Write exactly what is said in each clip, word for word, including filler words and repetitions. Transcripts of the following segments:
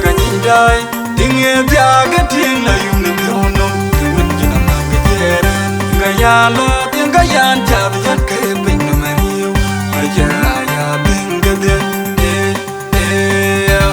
Ka nyin dai, tiŋ ë dhiaak ë tiŋ la yum në biɔ̈ɔ̈n nɔm, të wën cïn amaŋ ke jiɛɛr. Ka ya lɔ, tiŋ ka yan cath yɛn ke piny në mɛriu. Ka jɛ aya biŋ ke dhie, eh, eh.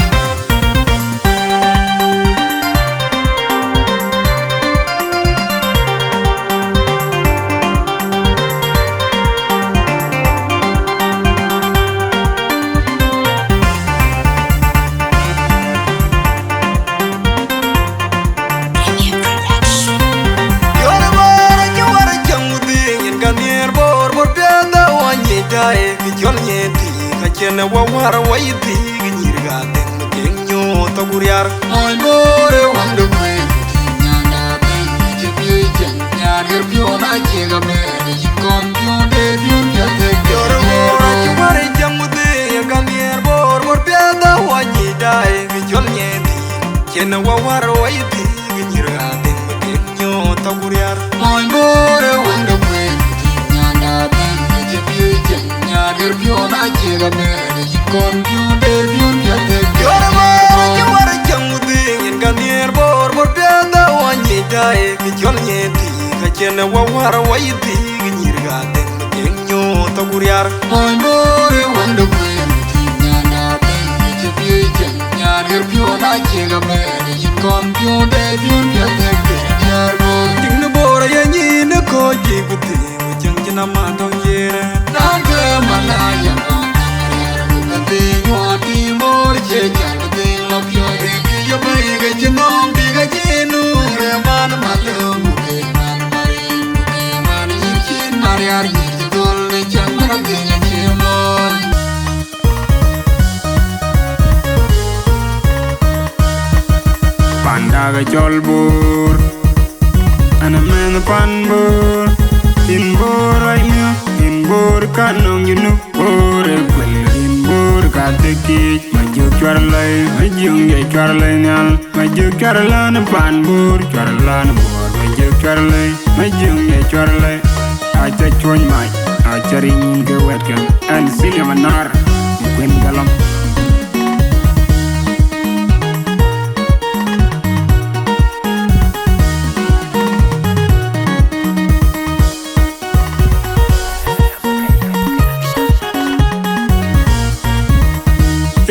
Yɔn Bor acï wär cäŋ wudhie, yen ka nhiɛɛr Bor, Bor piɛth awany yic daai, kë cɔl nyin thiik, acïn wä wär wä yï thiik, nyïïr ka dhëŋ. Kek nyuɔɔth thok riar. Mony Bor ë wënde kueer, tiŋ nyanda dhëŋ, cï piööc cieŋ, nyan ɣer piɔ̈u na cie ka mɛɛr, yïn kɔn piɔ̈u de piɔ̈u piɛth thek. Jɔt Bor acï wär ë cäŋ wudhie, yen ka nhiɛɛr Bor, Bor piɛth awany yic daai, kë cɔl nyin thiik, cïn wä wär wä yï thiik, nyïïr ka dhëŋ. Kek nyuɔɔth thok riar. Mony Bor ë wënde kueer, tiŋ nyanda dhëŋ, cï piööc cieŋ, nyan ɣer piɔ̈u na cie ka mɛɛr, yïn kɔn piɔ̈u de piɔ̈u piɛth thek. Jɔt Bor acï wär cäŋ wudhie, yen ka nhiɛɛr Bor, Bor piɛth awany yic daai, kë cɔl nyin thiik, acïn wä wär wä yï thiik, nyïïr ka dhëŋ. Kek nyuɔɔth thok riar. Mony Bor ë wënde kueer, tiŋ nyanda dhëŋ, cï piööc cieŋ, nyan ɣer piɔ̈u na cie ka mɛɛr, yïn kɔn piɔ̈u de piɔ̈u piɛth thek. Diäär Bor. Tiŋ de Bor aye nyin ë kɔc cï ku thiëëk, ku cieŋ cïn amat tɔŋ jiëër. Na ke man aya nɔm, ka dhil nyuɔɔth tiŋ Bor cie cal, ka dhil lɔ piɔ̈ɔ̈c, ke kë ye bɛ̈i ke cï nɔm, bï ka cï nu, re man malem, ke man mari. Panda ke cɔl Bor, an mɛnh pan Bor, in Bor right now, in Bor ka nɔŋ Junub, Bor ë kuel, in Bor ka thek kiic, ma juk cuar lɔi, ma juk ye cuar lɔi nhial. Ma juk cuar län pan Bor, cuar län Bor, ma juk cuar lei, ma juk ye cuar lei. Aca cuɔny mac, aca riŋ ke wɛ̈tkë, ɛn Siliu Manar, kuën galam.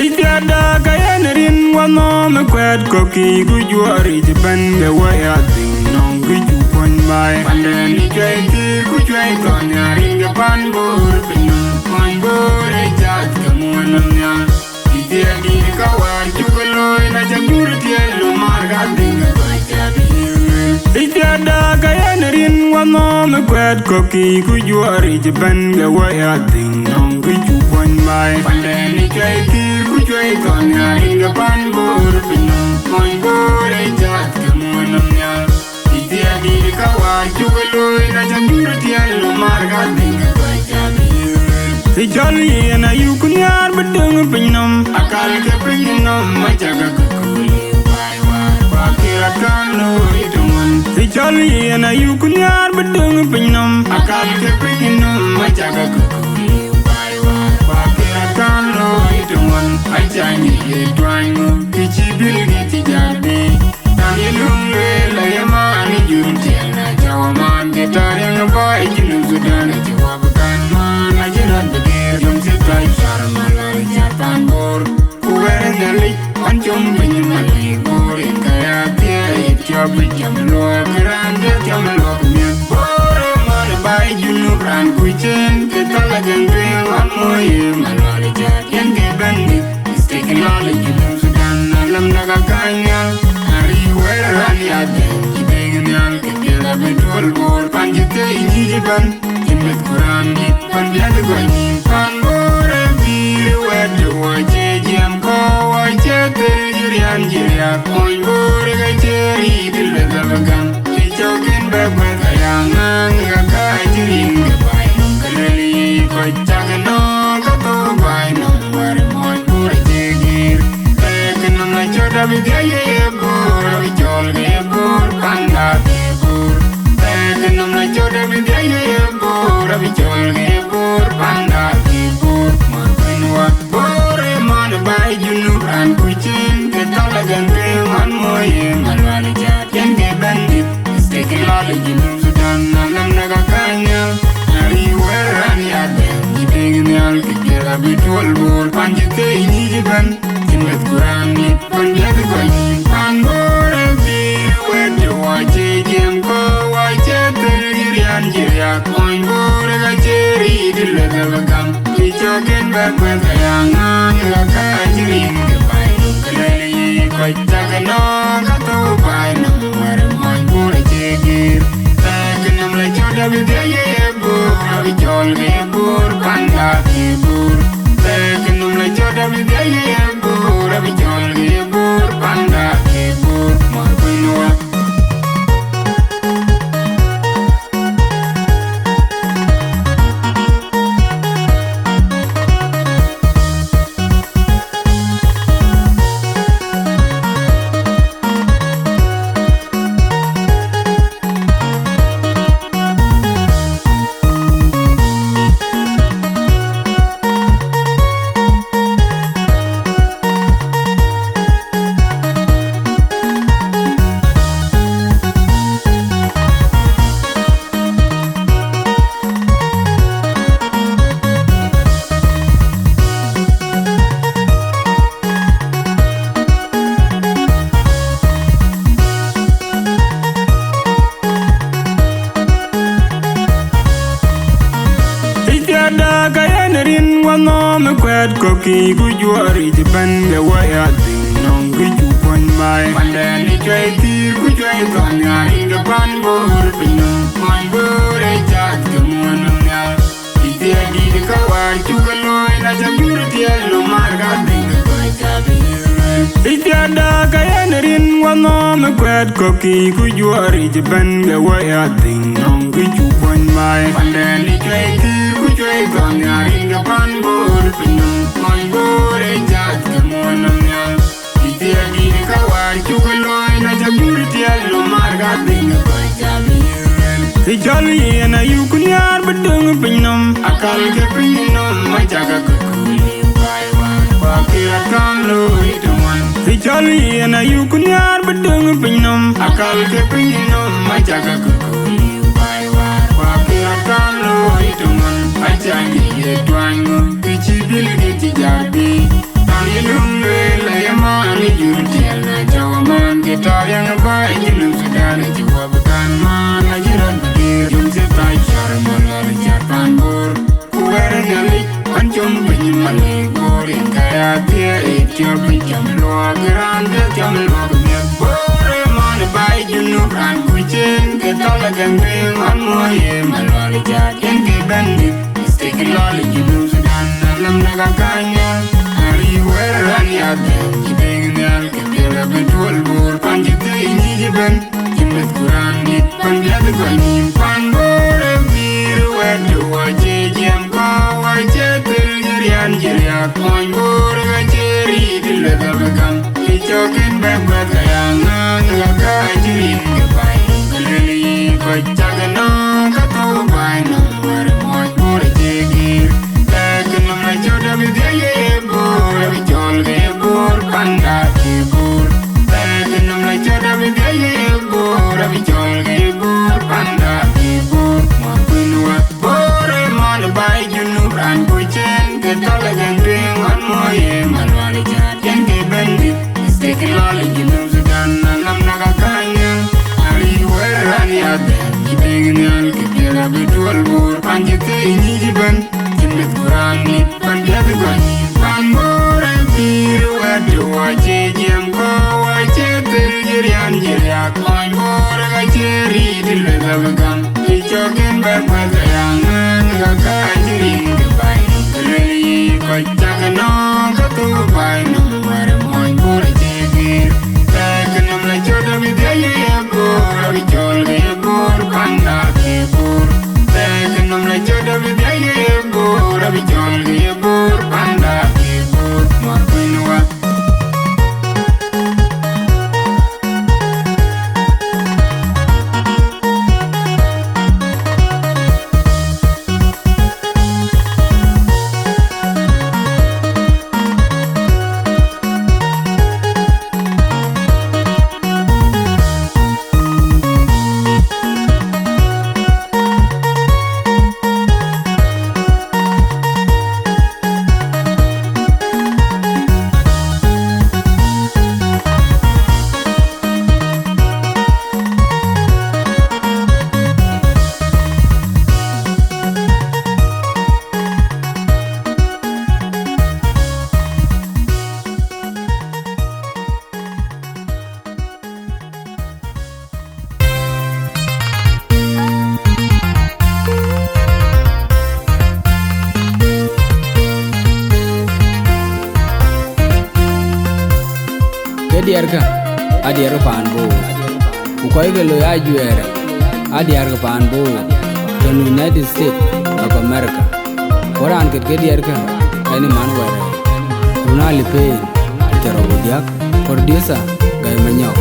Ë jada ka yen rin wanhɔ̈ɔ̈m ë kuɛɛt kɔ̈k kï ku juɔ̈ɔ̈r yic ëbɛ̈n ke wä ya dhïŋ nɔŋ kë cuk kuɔny baai. Pandɛn ë cuɛi thïïr ku cuɛi thɔn ya rin ke pan Bor piny nɔm, kuɔny Bor ë cath ke muɔ̈n nɔm nhial. Ë thiëëk dït ka wäär cuk looi na ca nyuur tiɛɛl lu maar ka dhïŋ ke kɔc ca bï ë jada ka yen rin wanhɔ̈ɔ̈m ë kuɛɛt kɔ̈k kï ku juɔ̈ɔ̈r yic ëbɛ̈n ke wä ya dhïŋ nɔŋ kë cuk kuɔny baai. Pandɛn ë cuɛi thïïr ku cuɛi thɔn ya rin ke pan Bor piny nɔm, kuɔny Bor ë cath ke muɔ̈n nɔm nhial. Ë thiëëk dït ka wäär cuk looi na ca nyuur tiɛɛl lu maar ka dhïŋ ke kɔc ca bï ë. Ë cɔl yen ayuk nhiaar bï döŋ piny nɔm, akal ke piny nɔm, acak ke kööl baai wäär, ku akï rɔt kan looi të ŋuɔ̈n. Ë cɔl yen ayuk nhiaar bï döŋ piny nɔm, akal ke piny nɔm, acak ke kööl baai wäär, ku akï rɔt kan looi të ŋuɔ̈n. Aca nyic ye tuany ŋö, kë cï Bilgit cï jal bï. Nɔn ye luŋ lueel aye man ë jur tiɛɛl na ca wä man ke tɔ̈ riɛŋ ë bɔ̈ ë Junub Thudan acï wä bï kan man acï rɔt bï geer yom cï tɔc car Malual ë car pan Bor. Ku wɛ̈ɛ̈r ë Nhialic ɣɔn com piny ë Malual Bor yen ka ya thiëëc tiɔp bï jam luɔk kë raan jɔ jam luɔk miɛt. Bor ë man ë baai Junub raan kuc cen ke thal ajäŋ tueŋ ɣɔn moi ë Malual ë car yen ke bɛ̈n Istiklal Junub Sudan, alam na ka kanya, ari wer ran ya den, ki deng nyal, ki dela betul bor, pan jite inji jiban, ki met Quran di, pan biad goni, pan bor e bir, wet wo che jiam ko, wo che te jirian jiria, pon bor ga che ri dil be gam. Ë cɔk kën bɛ guɛ̈th aya ŋaŋ, ka ka cï rin ke baai nɔm ke luel yic, kɔc cak nɔ̈k ka thou baai nɔm, wär mɔc Bor acï gir. Thɛɛk nɔm la cɔt abï dhiac ye Bor, abï cɔl ke ye Bor, panda ke Bor. Thɛɛk nɔm la cɔt abï dhiac ye Bor, abï cɔl ke ye Bor, panda ke Bor. Mɔc kën wä Bor ë man baai Junub, raan kuc cin ke thal Abï tuɔl Bor pan cï thëi nyic ëbɛ̈n, cïn meth ku raan dït pan diäk ë kɔc nïïm. Pan Bor ë pïïr wɛ̈t të wɔ cie jiɛɛm kɔ̈u, wɔ cie thël yï riän cï riääk. Mony Bor ë ka cie riit ë lëk abï gam, cï cɔk en bɛ guɛ̈th aya ŋaŋ ë ka cï rin ke baai nɔm ke lɛ̈l yiic kɔc cak ënɔɔk ka thou baai nɔm wär mony Bor acie gir. Thɛɛk nɔm la cɔt abï dhiëc ye Bor, abï cɔl ke ye Bor, panda ke Bor. Thɛɛk nɔm la cɔt abï dhiëc ye Bor, abï cɔl ke ye Bor, panda ke Bor. Mɔ̈r kuën wä. Ë thiëëda ka yen rin wä nhɔ̈ɔ̈m ë kuɛɛt kɔ̈k, ku juɔ̈ɔ̈r yic ëbɛ̈n ke wä ya dhïŋ nɔŋ kë cuk kuɔny maai. Pandɛn ë cuɛi thïïr ku cuɛi thɔn nhiaar rin ke pan Bor piny nɔm, mony Bor ë cath ke muɔ̈n nɔm nhial. Ë thiëëdït ka wäär cuk ke looi, na cä jur tiɛɛl nɔm maar ka dhïŋ ke kɔc cä bï yï rëër. Ë thiëëda ka yen rin wä nhɔ̈ɔ̈m ë kuɛɛt kɔ̈k, ku juɔ̈ɔ̈r yic ëbɛ̈n ke wä ya dhïŋ nɔŋ kë cuk kuɔny maai. Pandɛn ë cuɛi thïïr ku cuɛi thɔn nhiaar rin ke pan Bor piny nɔm, mony Bor ë cath ke muɔ̈n nɔm nhial. Ë thiëëdït ka wäär cuk ke looi, na cä jur tiɛɛl nɔm maar ka dhïŋ ke kɔc cä bï yï rëër. Ë cɔl yen ayuk nhiaar bï döŋ piny nɔm, akalkï piny nɔm, acäkë ke kööl liu baai wään, ku akï rɔt kaŋ looi të ŋuan. Ë cɔl yen ayuk nhiaar bï döŋ piny nɔm, akalkï piny nɔm, acäkë ke kööl liu baai wään, ku akï rɔt kaŋ looi të ŋuan. Acä nyic ye tuany ŋö, kë cï Bill Gates cï jäl bï. Tɔŋ ye löŋ lueel, aye man ë jur tiɛɛl, na cä wä man ke tɔ̈ riɛŋ ë baai Junub Thudan, acï wä bï kan man, acï rɔt bï diëër. Yom cï thac cär Malual cär pan Bor. Ku wɛ̈ɛ̈r Nhialic, ɣɔn com piny Malik Bor, yen ka ya thiëëc ë tiɔp piny cam luɔɔk, raan ke cam luɔɔk miɛt. Bor ë man ë baai Junub, raan kuc en ke thɔl ë gɛ̈ŋ tueŋ, ɣɔn muɔ̈ɔ̈i ye Malual cät, yen ke bɛ̈n dït. Stek lɔl ë Junub Thudan, alam na ka kany nhial, ari wɛ̈ɛ̈r raan ya dhɛ̈ɛ̈m, cï deŋ nhial, ke piɛl abï tuɔl Bor, pan cï thëi nyic ëbɛ̈n. Cïn meth ku raan dït, pan piɛth ë kɔc nïïm, pan Bor ë pïïr wɛ̈t të wɔ cie jiɛɛm kɔ̈u, wɔ cie thël yï riän cï riääk, mony Bor ë ka cie riit ë lëk abï gam, cï cɔk en bɛ guɛ̈th aya ŋaŋ ë ka cï rin ke baai nɔm ke lël yiic kɔc cak ënɔɔk ka thou baai nɔm wär mony Bor acie gir. Thɛɛk nɔm la cɔt abï dhiëc ye Bor, abï cɔl ke ye Bor, panda ke Bor. Thɛɛk nɔm la cɔt abï dhiëc ye Bor, abï cɔl ke ye Bor, panda ke Bor. Mɔ̈r kuën wä. Bor ë man ë baai Junub, raan kuc en ke thɔl ë gɛ̈ŋ tueŋ, ɣɔn muɔ̈ɔ̈i ye Malual cät, yen ke bɛ̈n dït. Stek lɔl ë Junub Thudan, alam na ka kany nhial, ari wɛ̈ɛ̈r raan ya dhɛ̈ɛ̈m, cï deŋ nhial, ke piɛl abï tuɔl Bor, pan cï thëi nyic ëbɛ̈n. Cïn meth ku raan dït, pan piɛth ë kɔc nïïm, pan Bor ë pïïr wɛ̈t të wɔ cie jiɛɛm kɔ̈u, wɔ cie thël yï riän cï riääk, mony Bor ë ka cie riit ë lëk abï gam, cï cɔk en bɛ guɛ̈th aya ŋaŋ ë ka cï rin ke baai nɔm ke lël yiic kɔc cak ënɔɔk ka thou baai nɔm wär mony Bor acie gir. Thɛɛk nɔm la cɔt abï dhiëc ye Bor, abï cɔl ke ye Bor, panda ke Bor. Thɛɛk nɔm la cɔt abï dhiëc ye Bor, abï cɔl ke ye Bor, panda ke Bor. Mɔ̈r kuën wä. Diɛɛrkä, adiɛɛrkä paan Bor, ku kɔc ke loi ajuɛɛrë, adiɛɛrkä paan Bor, tɔ̈ në United States of America. Ku raan ket ke diɛɛrkä, ɛn ë man wɛɛr, run alipeen, cä rou diäk, producer, Gai Manyɔk.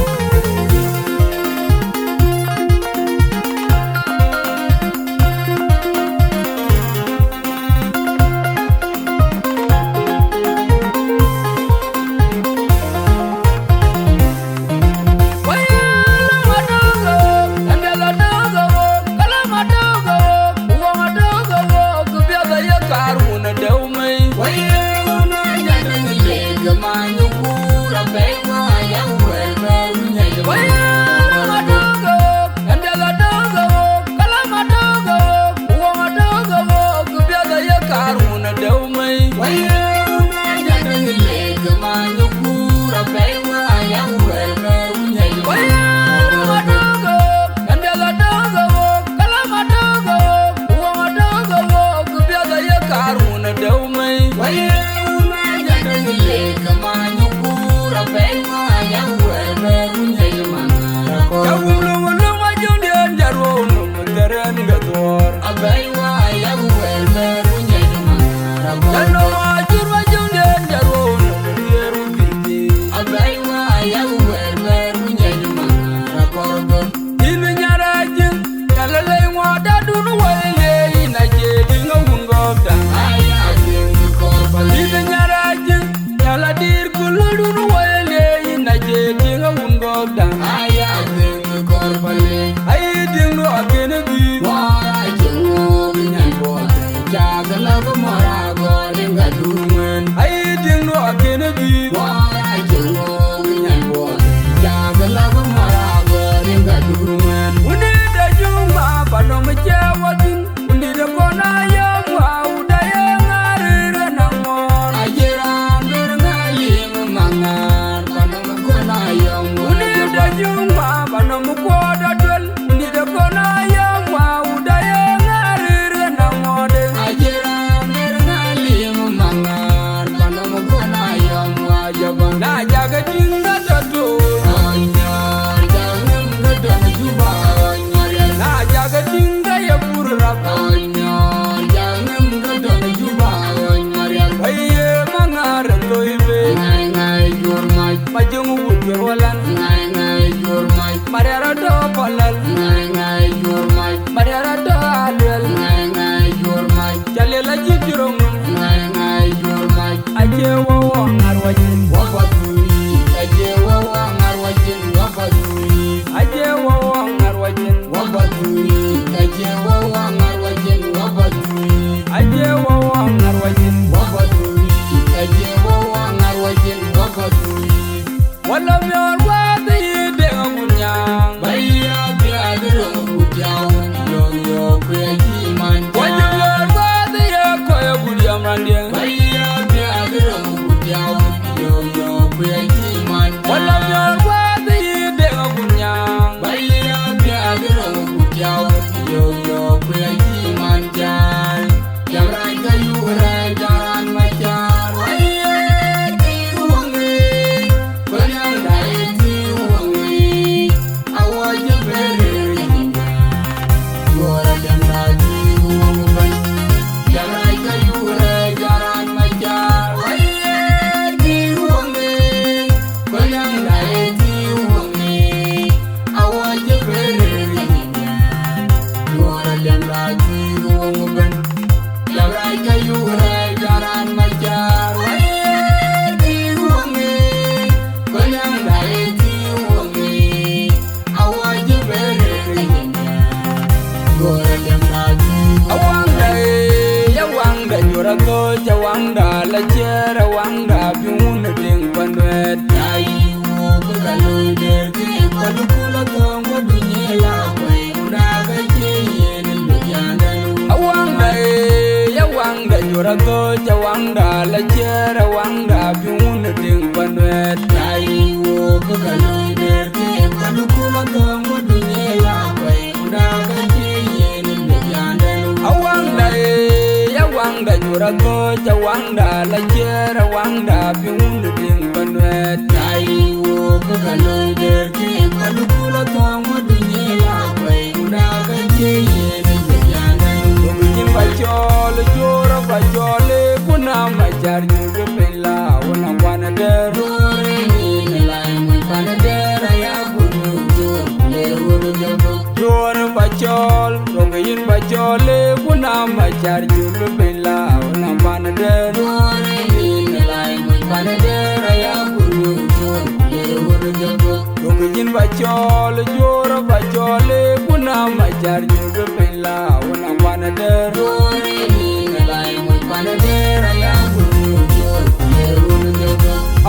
Waŋda jur athööc, awaŋda la ciëër, awaŋda piŋ wun diŋ ba nuɛɛt. Ai, wok ka loi der ki kɔl kul athɔŋ wä dunyie la kuɛi, ku da ka cie yen in bï janë. Duk nyin ba cɔɔl, jur ba cɔɔl, ku na ma car jur bï piny la, wun aŋuan der. Jur nyin la ŋuc pan der, aya ku nu jur, ku le wun jur. Jur ba cɔɔl, rok yin ba cɔɔl, ku na ma car jur bï piny la, na man der. Jur yin la ŋuc pan der, aya ku nu jur, ku le wun jur. Rok yin ba cɔɔl, jur ba cɔɔl, ku na ma car jur bï piny la, na man der. Jur yin la ŋuc pan der, aya ku nu jur, ku le wun jur.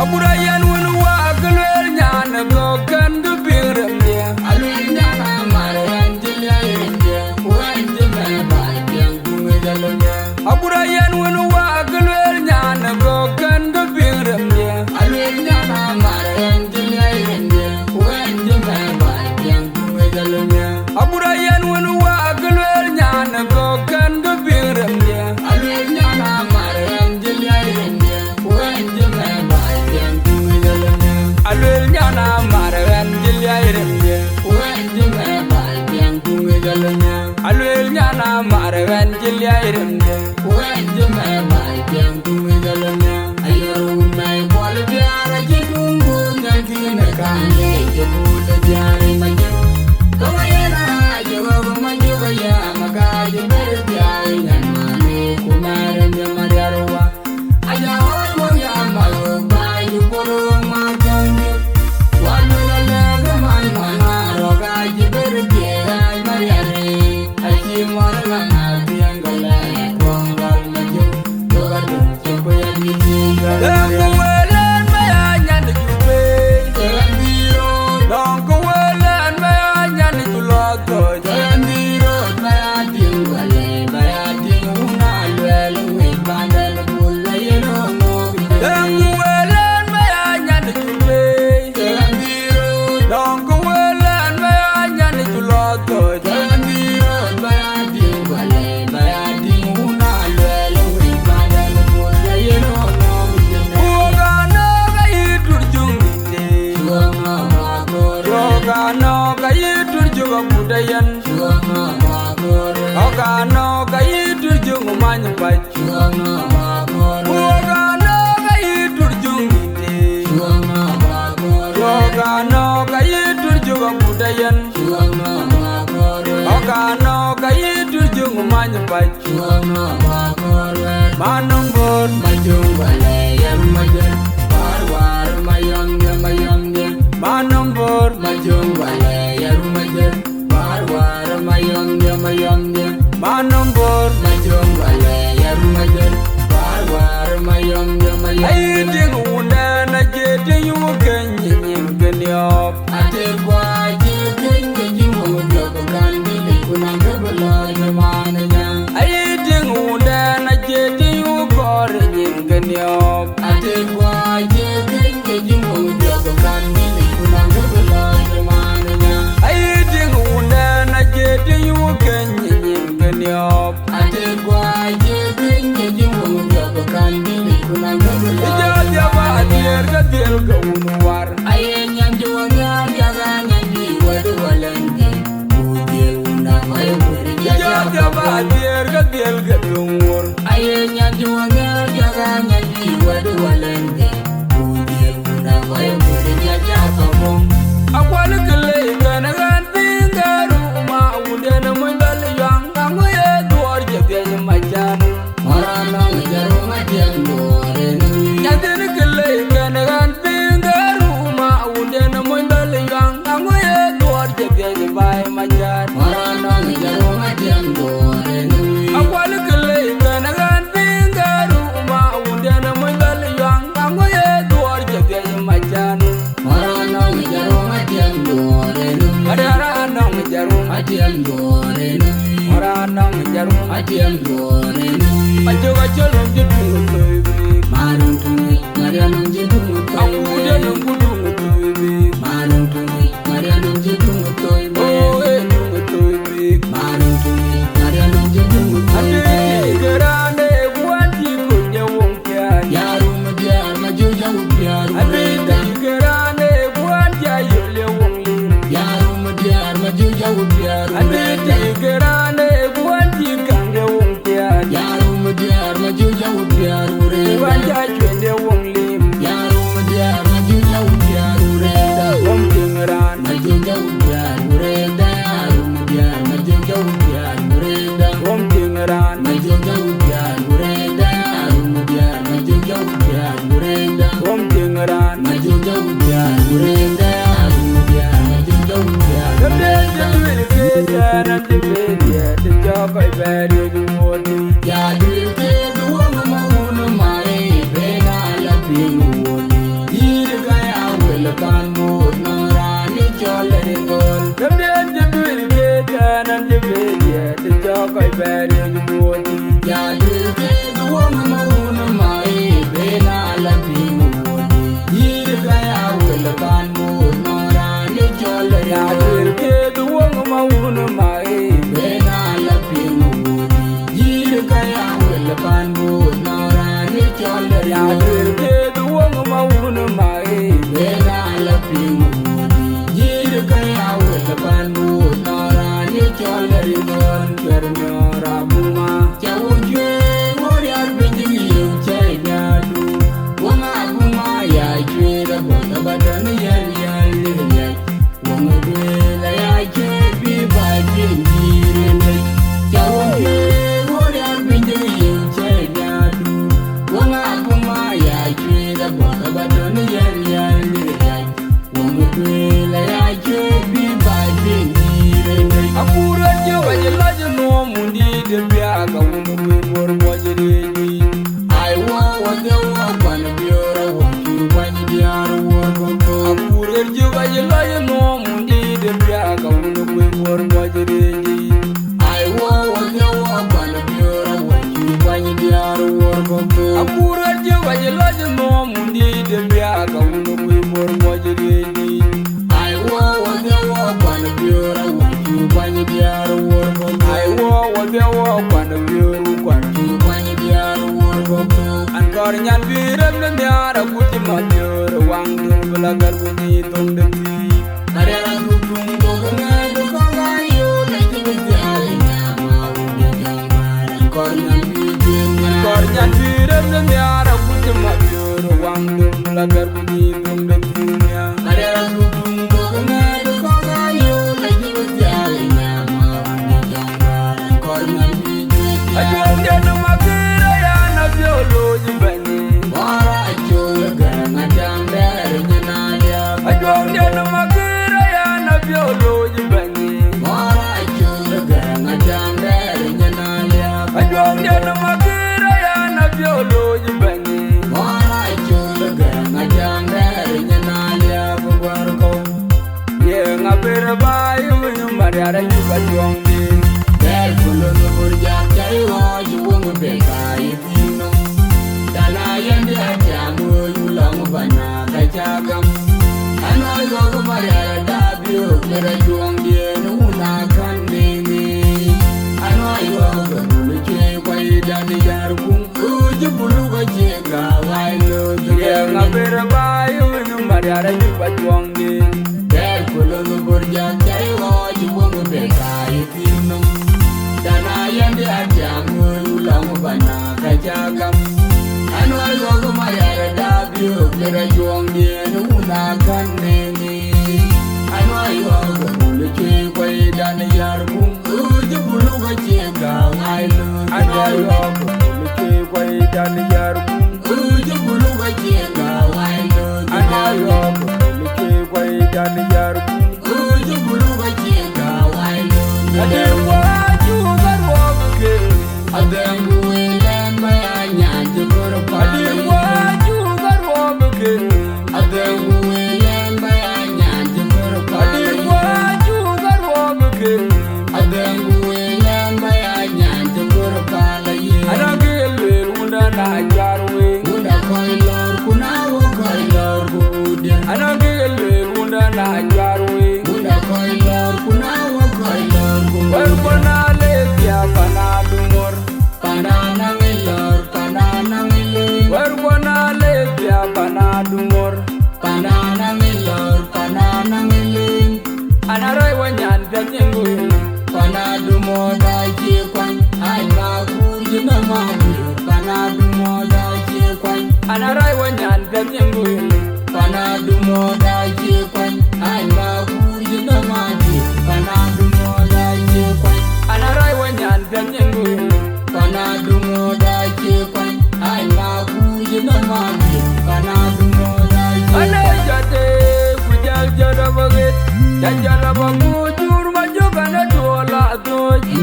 Abura yɛn wën wa ke lueel nyan ë gɔ̈k kɛn ke piŋ rem diɛ. Alueel nyan amar ɣɛn cï liɛc rem diɛ, ku ɣɛn cï mɛn baai piɛŋ ku ŋic alun diɛ. Abura yɛn wën wa ke lueel nyan ë gɔ̈k kɛn ke piŋ rem diɛ. Alueel nyan amar ɣɛn cï liɛc rem diɛ, ku ɣɛn cï mɛn baai piɛŋ ku ŋic alun diɛ. Abura yɛn wën wa ke lueel nyan ë gɔ̈k kɛn ke piŋ rem diɛ. Alueel nyan amar ɣɛn cï liɛc rem diɛ. Ku ɣɛn cï mɛn baai piɛŋ ku ŋic alun diɛ. Alueel nyan amar ɣɛn cï liɛc rem diɛ. Ku ɣɛn cï mɛn baai piɛŋ ku ŋic alun diɛ. Alueel nyan amar ɣɛn cï liɛc rem diɛ. Ku ɣɛn cï mɛn baai piɛŋ ku ŋic alun diɛ. Ayor wun mɛi kuɔl biaar acï tuŋ ku ŋɛn kïn ë kaŋ ŋic cï buut ë biaar ë Majök. Ka wä yen aa Jehova Majök aya ma ka cï bɛ̈r biaar ë nyan mani ku mɛɛr ë nhiam adiäär wa. Lɔ̈ŋ ku wël ɛn bä ya nyan cuk pei. Lɔ̈ŋ ku wël ɛn bä ya nyan cuk lɔ thöc. Lɔ̈ŋ ku wël ɛn bä ya nyan cuk pei. Lɔ̈ŋ ku wël ɛn bä ya nyan cuk lɔ thöc. Ku wok anɔ̈k ayï Turjuk. Wok anɔ̈k ayï Turjuk akut ë yen. Wok anɔ̈k ayï Turjuk many pac. Wok anɔ̈k ayï Turjuk. Wok anɔ̈k ayï Turjuk akut ë yen. Wok anɔ̈k ayï Turjuk many pac. Manɔm bor. Manɔm bor. Manɔm bor. Ayï tiŋ wundɛn acie tiŋ wukeny nyin ke niɔp. Ater guɔ acie keny ke jiŋ wun jɔk kan dili ku naŋ ke bï lɔc ë man nya. Ayï tiŋ wundɛn acie tiŋ wu kɔɔr nyin ke niɔp. Ater guɔ acie keny ke jiŋ wun jɔk kan dili ku naŋ ke bï lɔc ë man nya. Ayï tiŋ wundɛn acie tiŋ wu keny nyin ke niɔp. Ijɔ dhiap adhiɛɛr ke dhiɛl ke wun war. Ijɔ dhiap adhiɛɛr ke dhiɛl ke dhuŋ wor. Akual ke lei kɛn ɣɛn piŋ ke ruma wundɛn mony dhal yuaŋ. Kaŋö ye dhuɔɔr jɛ dhiɛny macan. Moran nɔŋ jarum atiɛm duɔɔr ënui. Nyathïn kë lei kɛn ɣɛn piŋ ke ruma wundɛn mony dhal yuaŋ. Kaŋö ye dhuɔɔr jɛ dhiɛny baai macan. Moran nɔŋ jarum atiɛm duɔɔr ënui. Akual kë lei kɛn ɣɛn piŋ ke ruma wundɛn mony dhal yuaŋ. Kaŋö ye dhuɔɔr jɛ dhiɛny macan. Moran nɔŋ jarum atiɛm duɔɔr ënui. Madara nɔŋ jarum atiɛm duɔɔr ënui. Moran nɔŋ jarum atiɛm duɔɔr ënui. Majök acɔl nɔŋ jï tuŋ thoi bï. Marum tuŋ, Maria nɔŋ jï tuŋ thoi bï. Akude nɔŋ ku tuŋ thoi bï. Marum tuŋ, Maria nɔŋ jï tuŋ thoi bï. Oh, eh, tuŋ thoi bï. Marum tuŋ, Maria nɔŋ jï tuŋ thoi bï. Ade kë raan ë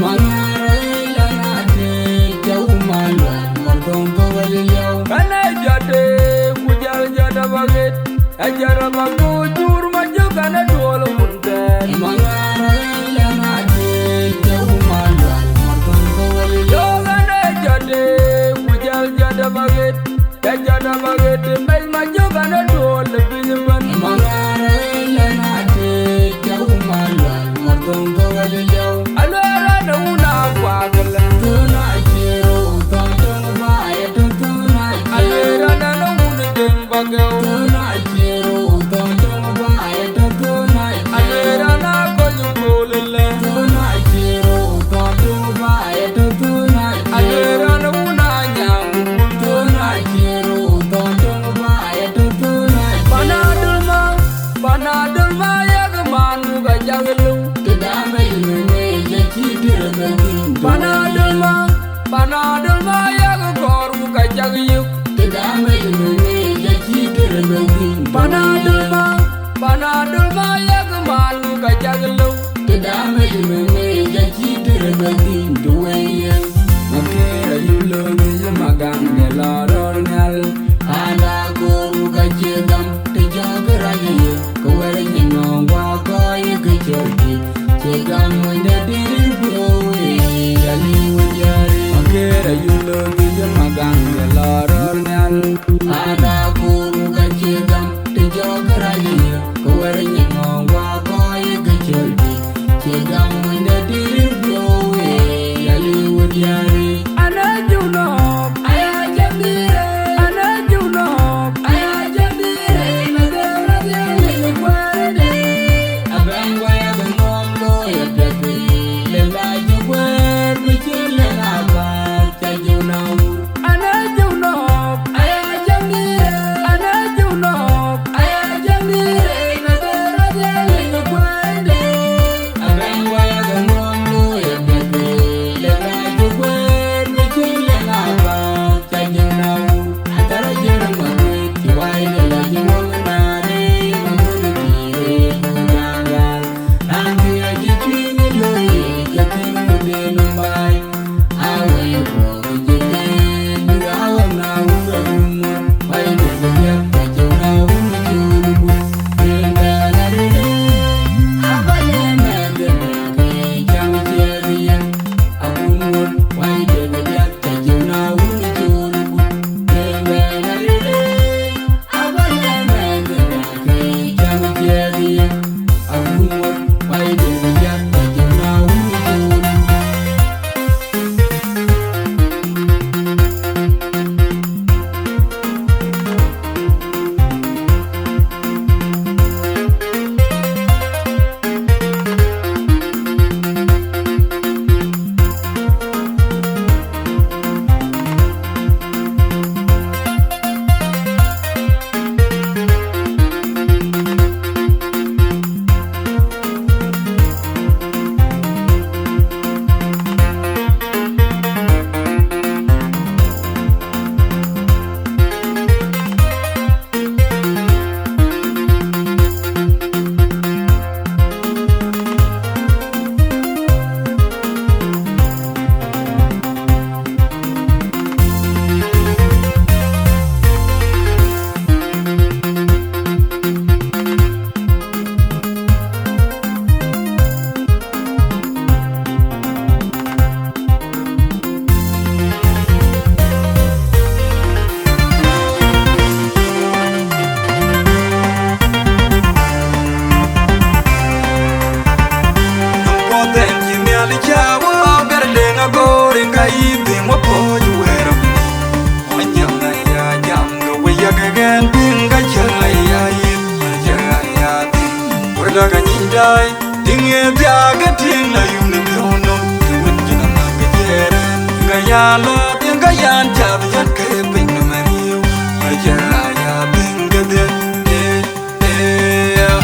Maŋar ëlë na tëë cä wun man luɛl, mɔ̈r thöŋ thok ë liau. Kɛn ë jɔt ë ku jäl jɔt abä ɣet, ë jɔt abä ku cur ma jök kɛn ë duöl wun thɛɛr. Maŋar ëlë na tëë cä wun man luɛl, mɔ̈r thöŋ thok ë liau. Kɛn ë jɔt ë ku jäl jɔt abä ɣet, Ka jɔt abä ɣet mec ma jök an ë duöl ë piny ëbɛ̈n. Maŋar ëlë na tëë cä wun man luɛl, mɔ̈r thöŋ thok ë liau. Aluɛɛl an ë wun akuak ëlë. Thöŋ na cï rou thɔn töŋ ba ye tɔ thöŋ na cï. Aluɛɛl an ë wun ë jëŋ ba gɛu. Thöŋ na cï rou thɔn töŋ ba ye tɔ thöŋ na cï. Aluɛɛl an ë kɔc ë kööl ëlë. Thöŋ na cï rou thɔn töŋ ba ye tɔ thöŋ na cï. Aluɛɛl an ë wun anyaŋ. Thöŋ na cï rou thɔn töŋ ba ye tɔ thöŋ na cï. Pan Adöl ma, pan Adöl ma yak man ku ka jak lëu. Tëda mec mene ja cï tëër mec dhïn. Pan Adöl ma, pan Adöl ma yak kɔɔr ku ka jak yök. Tëda mec mene ja cï tëër mec dhïn. Pan Adöl ma, pan Adöl ma yak man ku ka jak lëu. Tëda mec mene ja cï tëër mec dhïn. Të wëi yen. Makër ayulo kë ye magaŋ de lɔ rɔ̈ɔ̈r nhial. Ada koor ku ka cie gam, të jɔ̈ɔ̈k rac ye, ke wɛ̈r nyin nɔ̈ɔ̈ŋ guɔ kɔc ye kë cɔl tik. Cie gam wënde dït piɔ̈u, ee, aliu wën diäär. Makër ayulo kë ye magaŋ de lɔ rɔ̈ɔ̈r nhial. Ada koor ku ka cie gam, të jɔ̈ɔ̈k rac ye, ke wɛ̈r nyin nɔ̈ɔ̈ŋ guɔ kɔc ye kë cɔl tik. Cie gam wënde dït piɔ̈u, ee, aliu wën diäär. Ana Junub, aya jabire. Ana Junub, aya jabire. Madera diale kwende. Abang waya bangom lo ya pepe. Lela jukwer bichile na ba cha Junub. Ana Junub, aya jabire. Ana Junub, aya jabire. Madera diale kwende. Dai, ding e dia ke ting la yum ne biong nom, ke wun jina ma ke jere. Nga ya lo, ding ka yan cha bi yat ke piny na mariu. Ma ja ya ding ke de, eh, eh.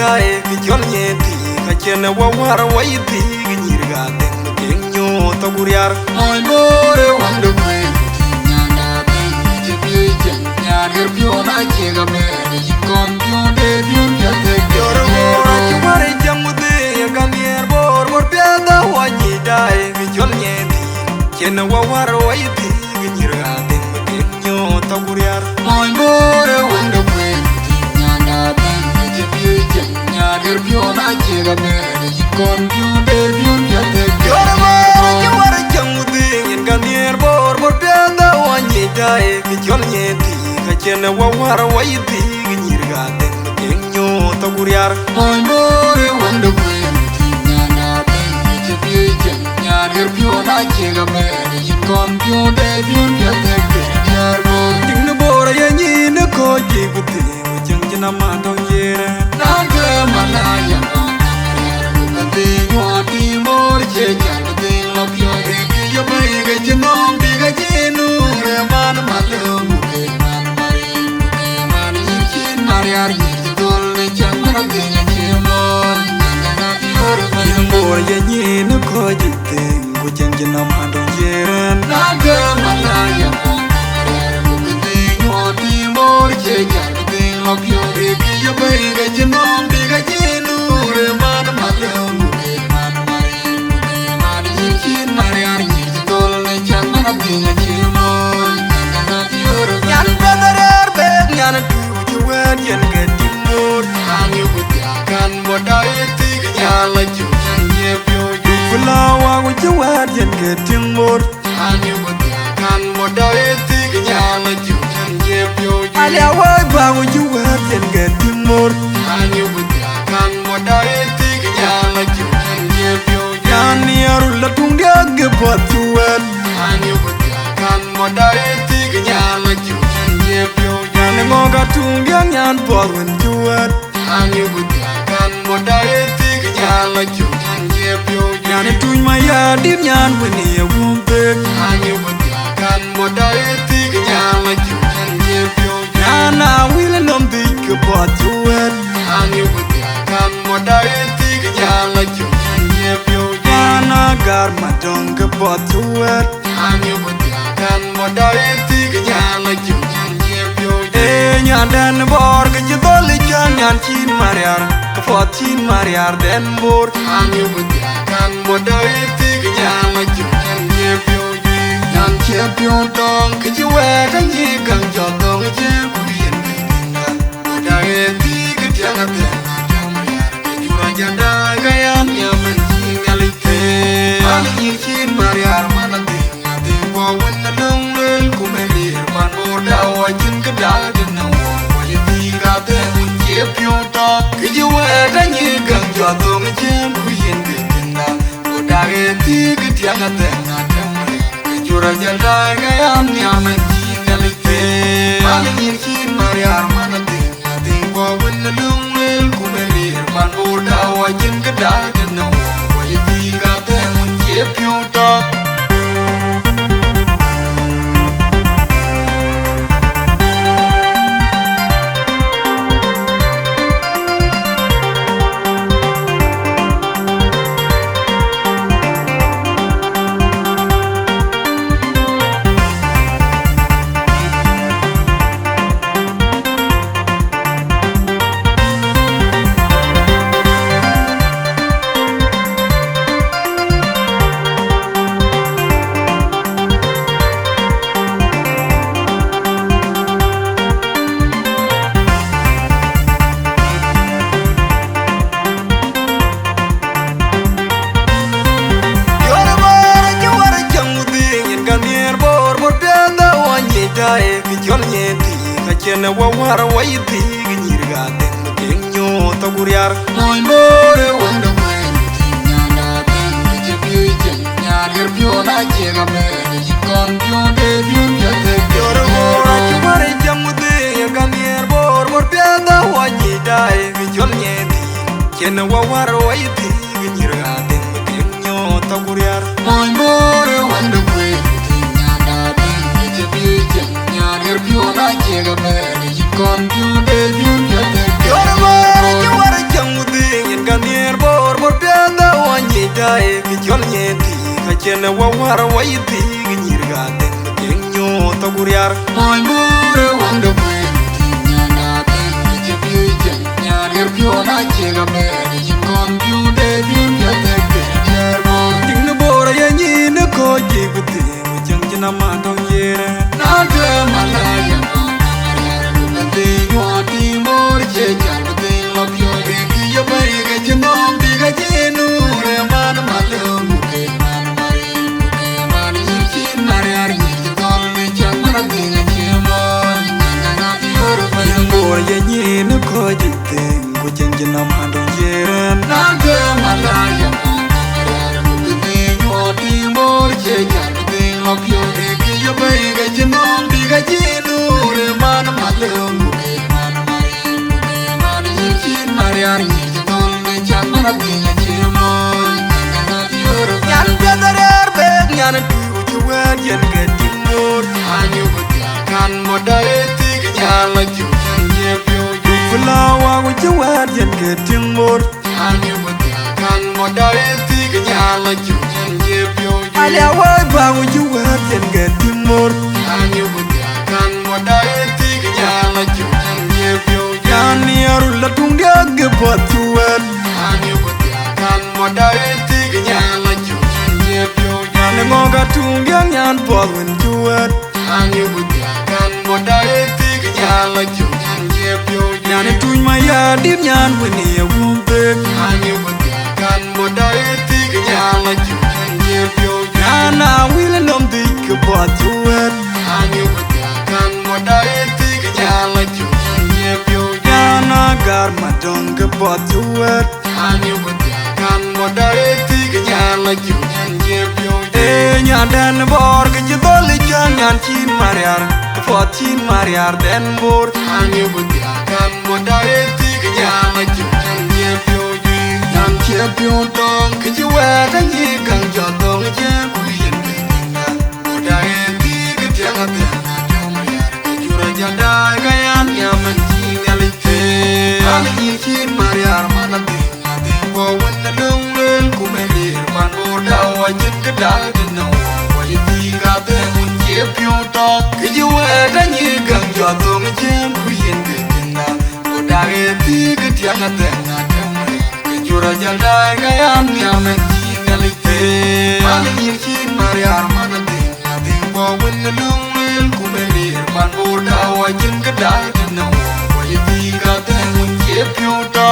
Ai, kë cɔl nyɛɛn thiik, acïn ë wä wär wä yï thiik, nyïïr ɣa dhëŋ kek nyuɔɔth thok riar. Mony Bor ë wände kueer, ku thiin nyanda dhëŋ cï piööc cieŋ, nyan ɣer piɔ̈u na cie ka bɛ̈ɛ̈r, yï kɔn piɔ̈u de piɔ̈u piɛth de jɔr Bor acï wär ë cäŋ ku dhëëŋ, ye ka nhiëër Bor, Bor piɛth awany yic daai, kë cɔl nyɛɛn thiik, cïn ë wä wär wä yï thiik, nyïïr ɣa dhëŋ kek nyuɔɔth thok riar. Mony Bor ë wände kueer, ku thiin nyanda dhëŋ cï piööc cieŋ, nyan ɣer piɔ̈u na cie ka bɛ̈ɛ̈r, yï kɔn piɔ̈u de piɔ̈u piɛth de jɔr Bor acï wär ë cäŋ ku dhëëŋ, yen ka nhiëër Bor, Bor piɛth awany yic daai, kë cɔl nyɛɛn thiik, acïn ë wä wär wä yï thiik, nyïïr ɣa dhëŋ kek nyuɔɔth thok riar. Mony Bor ë wände kueer, ku thiin nyanda dhëŋ cï piööc cieŋ, nyan ɣer piɔ̈u na cie ka bɛ̈ɛ̈r, yï kɔn piɔ̈u de piɔ̈u piɛth de jɔr Bor. Tiŋ në Bor aye nyïïn ë kɔc cï ku thiin, ku cieŋ cïn aman tɔŋ jiëër. Na ke man aya, ku ka dhil nyuɔɔth tim Bor cie jal, ku dhil lɔ piɔ̈ɔ̈th, kë ye bɛ̈i ke cï nɔm bï ka cï nuur ë man malem. Bor ye nyïïn ë kɔc cï thiin, ku cieŋ cïn aman tɔŋ jiëër. Na ke man aya, ku ka dhil nyuɔɔth tim Bor cie jal, ku dhil lɔ piɔ̈ɔ̈th, kë ye bɛ̈i ke cï nɔm bï ka cï nuur ë man malem. Nyan piɛth arɛɛr bek nyan ë tuuc cï wɛ̈ɛ̈t yen ke tïŋ Bor. Anyuku thiakan Bor da ë thik nyan la cuk nyan cie piööc. Ku la wak ku cï wɛ̈ɛ̈t yen ke tïŋ Bor. Anyuku thiakan Bor da ë thik nyan la cuk nyan cie piööc. Alia wai bak ku cï wɛ̈ɛ̈t yen ke tïŋ Bor. Anyuku thiakan Bor da ë thik nyan la cuk nyan cie piööc. Nyan ë rul la tuŋ diäk ke puɔth cï wɛ̈ɛ̈t. Anyuku thiakan Bor da ë thik nyan la cuk nyan cie piööc. Nyan ë ŋɔk atuŋ diäk nyan puɔth wën cï wɛ̈ɛ̈t. Anyuku thiakan Bor da ë thik nyan la cuk nyan cie piööc. Nyan ë tuuc ma ya dït nyan wën ye wum pek. Anyuku thiakan Bor da ë thik nyan la cuk nyan cie piööc. Nyan a wil nɔm dhïc ke puɔth cï wɛ̈ɛ̈t. Anyuku thiakan Bor da ë thik nyan la cuk nyan cie piööc. Nyan a gar ma dɔŋ ke puɔth cï wɛ̈ɛ̈t. Anyuku thiakan Bor da ë thik nyan la cuk nyan cie piööc. Ee, nyandɛn Bor ke cï dhɔ̈l ë cän nyan cïn mariar, ke puɔth cïn mariar dɛn Bor. Anyuku thiakan Bor da ë thik nyan la cuk nyan cie piööc. Nyan cie piööc dɔŋ ke cï wɛ̈ɛ̈t anyï gäŋ jɔt dhɔ̈ŋ ë cï ku yen ke tïŋda. Bor da ë thik tiaŋ adhɛn na tiaŋ mariar, ke jur ajada ka ya nhiam en cï Nhialic them. Anyï cïn mariar man adhil. Adhil bɔ̈ wën ë löŋ lueel ku me riɛl pan Bor da wɔ cïn këda dït në wɔ wɔ ye thïn ka thɛɛr wën cie piɔ̈u tɔ̈. Kë cï wɛ̈ɛ̈t anyï gäŋ jɔ adhöŋ cïn ku yen de tïŋda. Bor da ë thïn kë tiaŋ athɛɛr na tɛ̈m riɛl. Kë jur ajäl daai ka ya nhiam en cï Nhialic them. Man ë nyïn cïn mariar man adhil. Adhil bɔ̈ wën ë löŋ lueel ku me riɛl pan Bor da wɔ cïn këda dït në wɔ wɔ ye thïn ka thɛɛr wën cie piɔ̈u tɔ̈. Jɔl Bor acï wär cäŋ ku dhïïŋ, yen ka nhiëër Bor, Bor piɛth awany yic daai, kë cɔl nyin thïïk, acïn ë wä wär wä yï thïïk, nyïïr ɣa dhëŋ kek nyuɔɔth thok riar. Mony Bor ë wënde kueen, ku thïn nyanda dhëŋ kë cï piööc cieŋ, nyan ɣer piɔ̈u na cie ka bɛ̈ɛ̈r, yï kɔn piɔ̈u de piɔ̈u piɛth de jɔl Bor acï wär cäŋ ku dhïïŋ, yen ka nhiëër Bor, Bor piɛth awany yic daai, kë cɔl nyin thïïk, cïn ë wä wär wä yï thïïk. Kë nyïïr ɣa dhëŋ kek nyuɔɔth thok riar. Mony Bor ë wënde kueen, ku thïn nyanda dhëŋ kë cï piööc cieŋ, nyan ɣer piɔ̈u na cie ka bɛ̈ɛ̈r, yï kɔn piɔ̈u de piɔ̈u piɛth de jɔl Bor acï wär cäŋ ku Cïn ë wä wär wä yï dhïk nyïïr ɣa dhëŋ, dhëŋ nyuɔɔth thok riar. Mony Bor ë wëŋ de kueen, dhïŋ nyan adhëŋ cï piööc cieŋ, nyan ɣer piɔ̈u na ciëk abɛ̈ɛ̈r, yïn kɔn piööc de piööc piɛth de kën diɛɛr Bor. Dhïŋ de Bor aye nyin ë kɔc jik bï dhïŋ, ku cieŋ cïn aman tɔŋ yiëër. Na tueŋ malaya kɔn na mariar, ku bï dhïŋ nyuɔɔth dhïŋ Bor cie cal bï dhïŋ lɔ piɔ̈u, ke kï ye bɛ̈i ke cïn nɔm bï ke cïn nu re man malë. Bor ye nyin ë kɔc jik dhïŋ, ku cieŋ cïn nɔm adöŋ ciëër. Na tueŋ malaya kɔn na mariar, ku bï dhïŋ nyuɔɔth dhïŋ Bor cie cal bï dhïŋ lɔ piɔ̈u, ke kï ye bɛ̈i ke cïn nɔm bï ke cïn nu re man malë. Bor ye man mariar, ku bï man yïn cïn mariar nyïïr cï dhöl. Nyan piɛth arɛɛr bek nyan ë tui ku cï wɛ̈ɛ̈t yen ke tïŋ Bor. Anyuku dhial kan mɔda ë thik nyan la cuk nyan cie piɔ̈u juëc. Ku la wa ku cï wɛ̈ɛ̈t yen ke tïŋ Bor. Anyuku dhial kan mɔda ë thik nyan la cuk nyan cie piɔ̈u juëc. Alia wai ba ku cï wɛ̈ɛ̈t yen ke tïŋ Bor. Anyuku dhial kan mɔda ë thik nyan la cuk nyan cie piɔ̈u juëc. Nyan ë rul la tuŋ diäk ke puɔth cï wɛ̈ɛ̈t. Anyuku dhial kan mɔda ë thik nyan la cuk nyan cie piɔ̈u juëc. Nyan ë ŋɔk atuŋ diäk nyan puɔth wën cï wɛ̈ɛ̈t. Anyuku dhial kan mɔda ë thik nyan la cuk nyan cie piɔ̈u juëc. Nyan ë tuc ma ya dït nyan wën ye wum pek. Anyuku dhial kan mɔda ë thik nyan la cuk nyan cie piɔ̈u juëc. Nyan a wil nɔm dhïc ke puɔth cï wɛ̈ɛ̈t. Anyuku dhial kan mɔda ë thik nyan la cuk nyan cie piɔ̈u juëc. Nyan a gar madöŋ ke puɔth cï wɛ̈ɛ̈t. Anyuku dhial kan mɔda ë thik nyan la cuk nyan cie piɔ̈u juëc. Ee nyan dɛ̈n Bor ke cï dhöl ë cäŋ nyan cïn mariar, ke puɔth cïn mariar dɛ̈n Bor. Anyuku dhial kan mɔda ë thik nyan la cuk nyan cie piɔ̈u juëc. Nyan cie piɔ̈u tɔŋ ke cï wɛ̈ɛ̈t anyï käŋ jɔ dhöŋ ë ciëën ku yen ke nyin nyan. Mɔda ë thik tiɛŋ adhɛŋ na tɔŋ mariar, ke jur ajadai ka yan nhiam man cï Nhialic thëëk. An, yïn cïn mariar man adhïŋ. Adhïŋ bɔ̈ wën ë löŋ lueel ku me lir pan Bor da wä cïn këda dït në wä wä yï dhïïk adhɛŋ wën cie piɔ̈u tɔ̈. Kë cï wɛ̈ɛ̈t anyï gäm jɔ thöŋ ë ciëën ku yen ke tïŋda. Ku dak ë dhïïk ë tiɛŋ adhɛŋ adhɛŋ wën. Ke jur ajäl daai ka yan nhiam ɛn cï Nhialic thëëk. Man ë nyïïr cïn mariar man adhïŋ. Adhïŋ bɔ̈ wën ë löŋ lueel ku me lir pan Bor da wä cïn këda dït në wä wä yï dhïïk adhɛŋ wën cie piɔ̈u tɔ̈.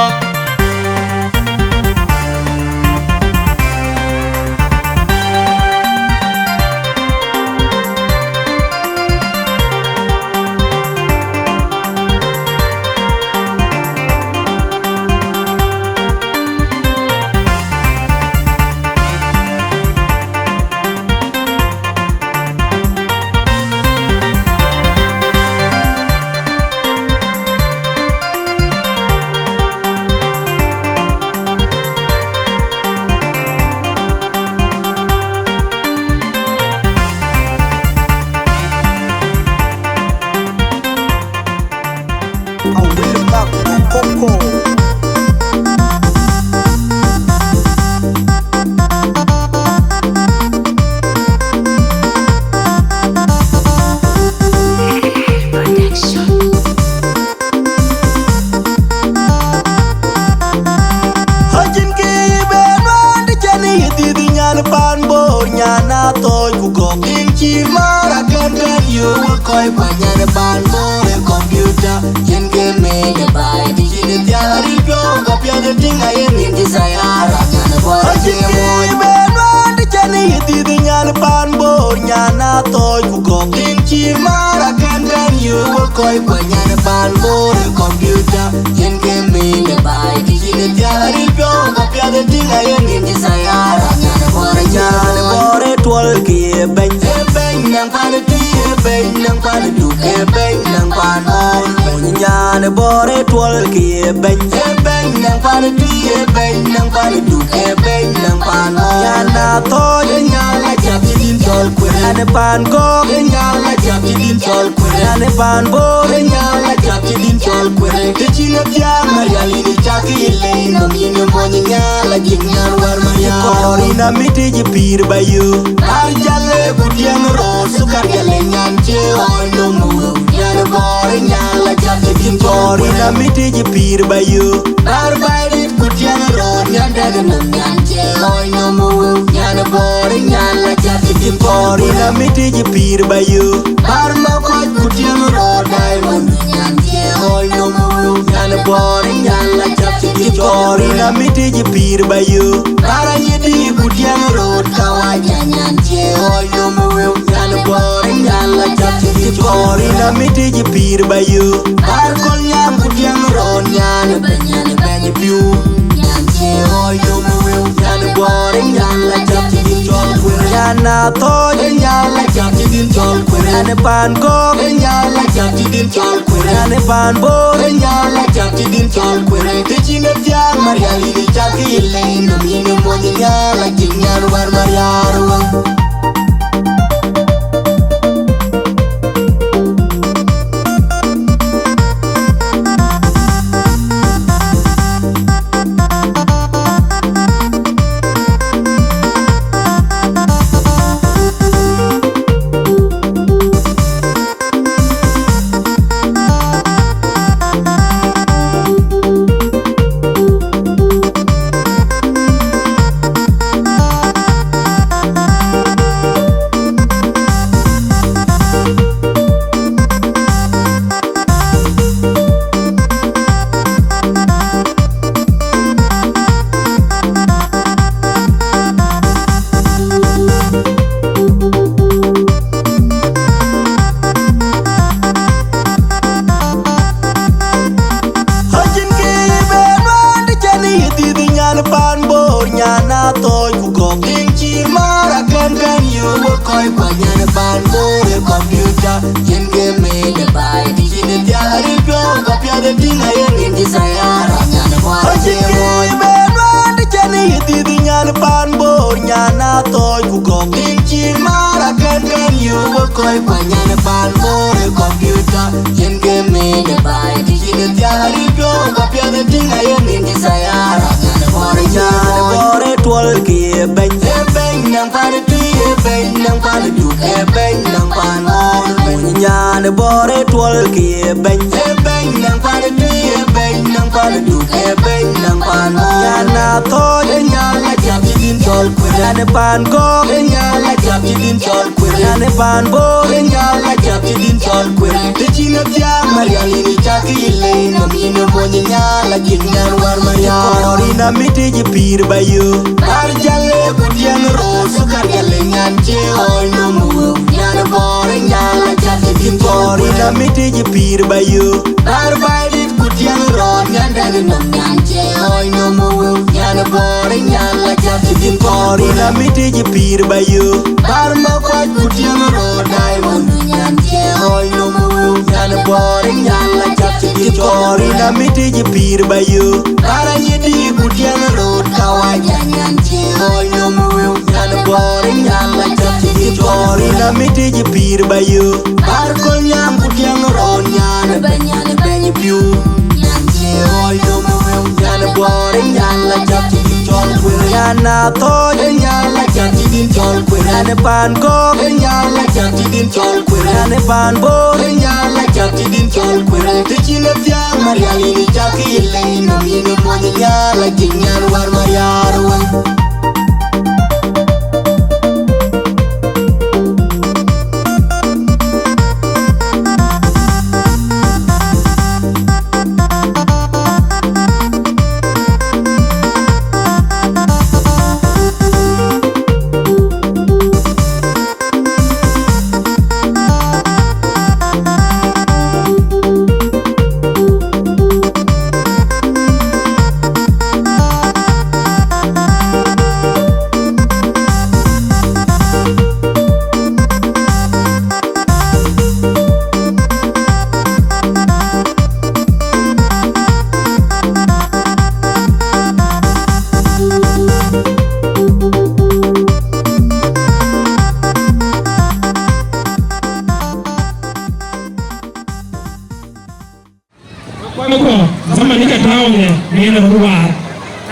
Acïn kë bï nuan të cän yï dhïth nyan pan Bor, nyan athööc ku gɔ̈k. Yen cït maar akën kën yöök wek kɔc kuany nyan pan Bor ë computer. Yen ke mede baai të cïn ë thiaŋ aril piɔ̈u ka piɛth ë tïŋ aye nin cï sayara nyan Bor. Acïn kë bï nuan të cän yï dhïth nyan pan Bor, nyan athööc ku gɔ̈k. Yen cït maar akën kën yöök wek kɔc kuany nyan pan Bor ë computer. Yen ke mede baai të cïn ë thiaŋ aril piɔ̈u ka piɛth ë tïŋ aye nin cï sayara nyan Bor. Nyan Bor ë tuɔl ke ye bɛ̈ny, ë bɛ̈ny nɛŋ pan ë tui, ë bɛ̈ny nɛŋ pan ë duk, ë bɛ̈ny nɛŋ pan Bor. Mony nyan Bor ë tuɔl ke ye bɛ̈ny, ë bɛ̈ny nɛŋ pan ë tui, ë bɛ̈ny nɛŋ pan ë duk, ë bɛ̈ny nɛŋ pan Bor. Nyan athööc ë nyan la cap cï dïn cɔl kuer. Nyan pan gɔ̈k ë nyan la cap cï dïn cɔl kuer. Nyan pan Bor ë nyan la cap cï dïn cɔl kuer. Të cïn ë thiaŋ marial yïn ë cak yï lei nɔm yïn ë mony nyan la jiëk nyan wär marial. Bor ina miti ji pir ba yu. Bar jale ku tieng ro sukar jale nyan che oi no mu. Nyan bor nyan la jam ji din bor ina miti ji pir ba yu. Bar bai dit ku tieng ro nyan deg no nyan che oi no mu. Nyan bor nyan la jam ji din bor ina miti ji pir ba yu. Bar ma koj ku tieng ro diamond nyan che oi no mu. Nyan bor nyan la jam ji din bor ina miti ji pir ba yu. Bara yedi ku tieng rot kawaja nyan che oi no mu. Nyan bor nyan la jam ji din bor ina miti ji pir ba yu. Bar kol nyan ku tieng rot nyan be nyan be ni piu. Nyan che oi no mu. Nyan bor nyan la jam ji din chol kwer. Nyan na to nyan la jam ji din chol kwer. Nyan pan go nyan la jam ji din chol kwer. Nyan pan bor nyan la jam ji din chol kwer. Ti chin de tiang mariali ni chaki le no mi no mo ni nyan la jin nyan war mariar wa. Acïn kë bë nuan të cïn yï dhïth nyan pan bor nyan a thöc ku gɔ̈k tiŋ cït maar akën kën yöök wek kɔc kuany nyan pan bor ë kɔmpiuta. Yen ke mede baai të cïn ë thiak aril piɔ̈u kɔpiɛth ë tïŋ aye ŋic cï thayara nyan ë muɔɔr acïn kë bë nuan të cïn yï dhïth nyan pan bor nyan a thöc ku gɔ̈k tiŋ cït maar akën kën yöök wek kɔc kuany nyan pan bor ë kɔmpiuta. Yen ke mede baai të cïn ë thiak aril piɔ̈u kɔpiɛth ë tïŋ aye ŋic cï thayara nyan ë muɔɔr nyan ë muɔɔr ë tuɔl ke ye bɛ̈ny. Ë bɛ̈ny nɔm pan ë tui ë bɛ̈ny nɔm pan ë duk ë bɛ̈ny nɔm pan muɔɔr. Mony nyan ë bɔɔr ë tuɔl ke ye bɛ̈ny. Ë bɛ̈ny nɔm pan ë tui ë bɛ̈ny nɔm pan ë duk ë bɛ̈ny nɔm pan muɔɔr. Nyan a thöc ë nyan la jam cï din cɔl kuer. Nyan ë pan gɔ̈k ë nyan la jam cï din cɔl kuer. Nyan ë pan bor ë nyan la jam cï din cɔl kuer. Të cïn ë thiak marial yïn ë cak yï le nɔm yïn ë mony ë nyan la jik nyan war marial. Bor ina miti ji pir ba yu. Bar jale ku tieng ro sukar jale nyan che oi no mu. Nyan bor nyan la jam ji din bor ina miti ji pir ba yu. Bar bai dit ku tieng ro nyan dɛn no nyan che oi no mu. Nyan bor nyan la jam ji din bor ina miti ji pir ba yu. Bar ma koj ku tieng ro diamond nyan che oi no mu. Nyan bor nyan la jam ji din bor ina miti ji pir ba yu. Bara yedi ku tieng rot kawaja nyan ci oi no mu. Nyan bor nyan la jam ji din bor ina miti ji pir ba yu. Bar kol nyan ku tieng rot nyan be nyan be ni piu. Nyan ci oi no mu. Nyan bor nyan la jam ji din cɔl kuer. Nyan a thöc nyan la jam ji din cɔl kuer. Nyan pan gɔ̈k nyan la jam ji din cɔl kuer. Nyan pan bor nyan la jam ji din cɔl kuer. Të cïn ë thiak marial yïn ë cak yï le nɔm yïn ë mony nyan la jik nyan war marial wën.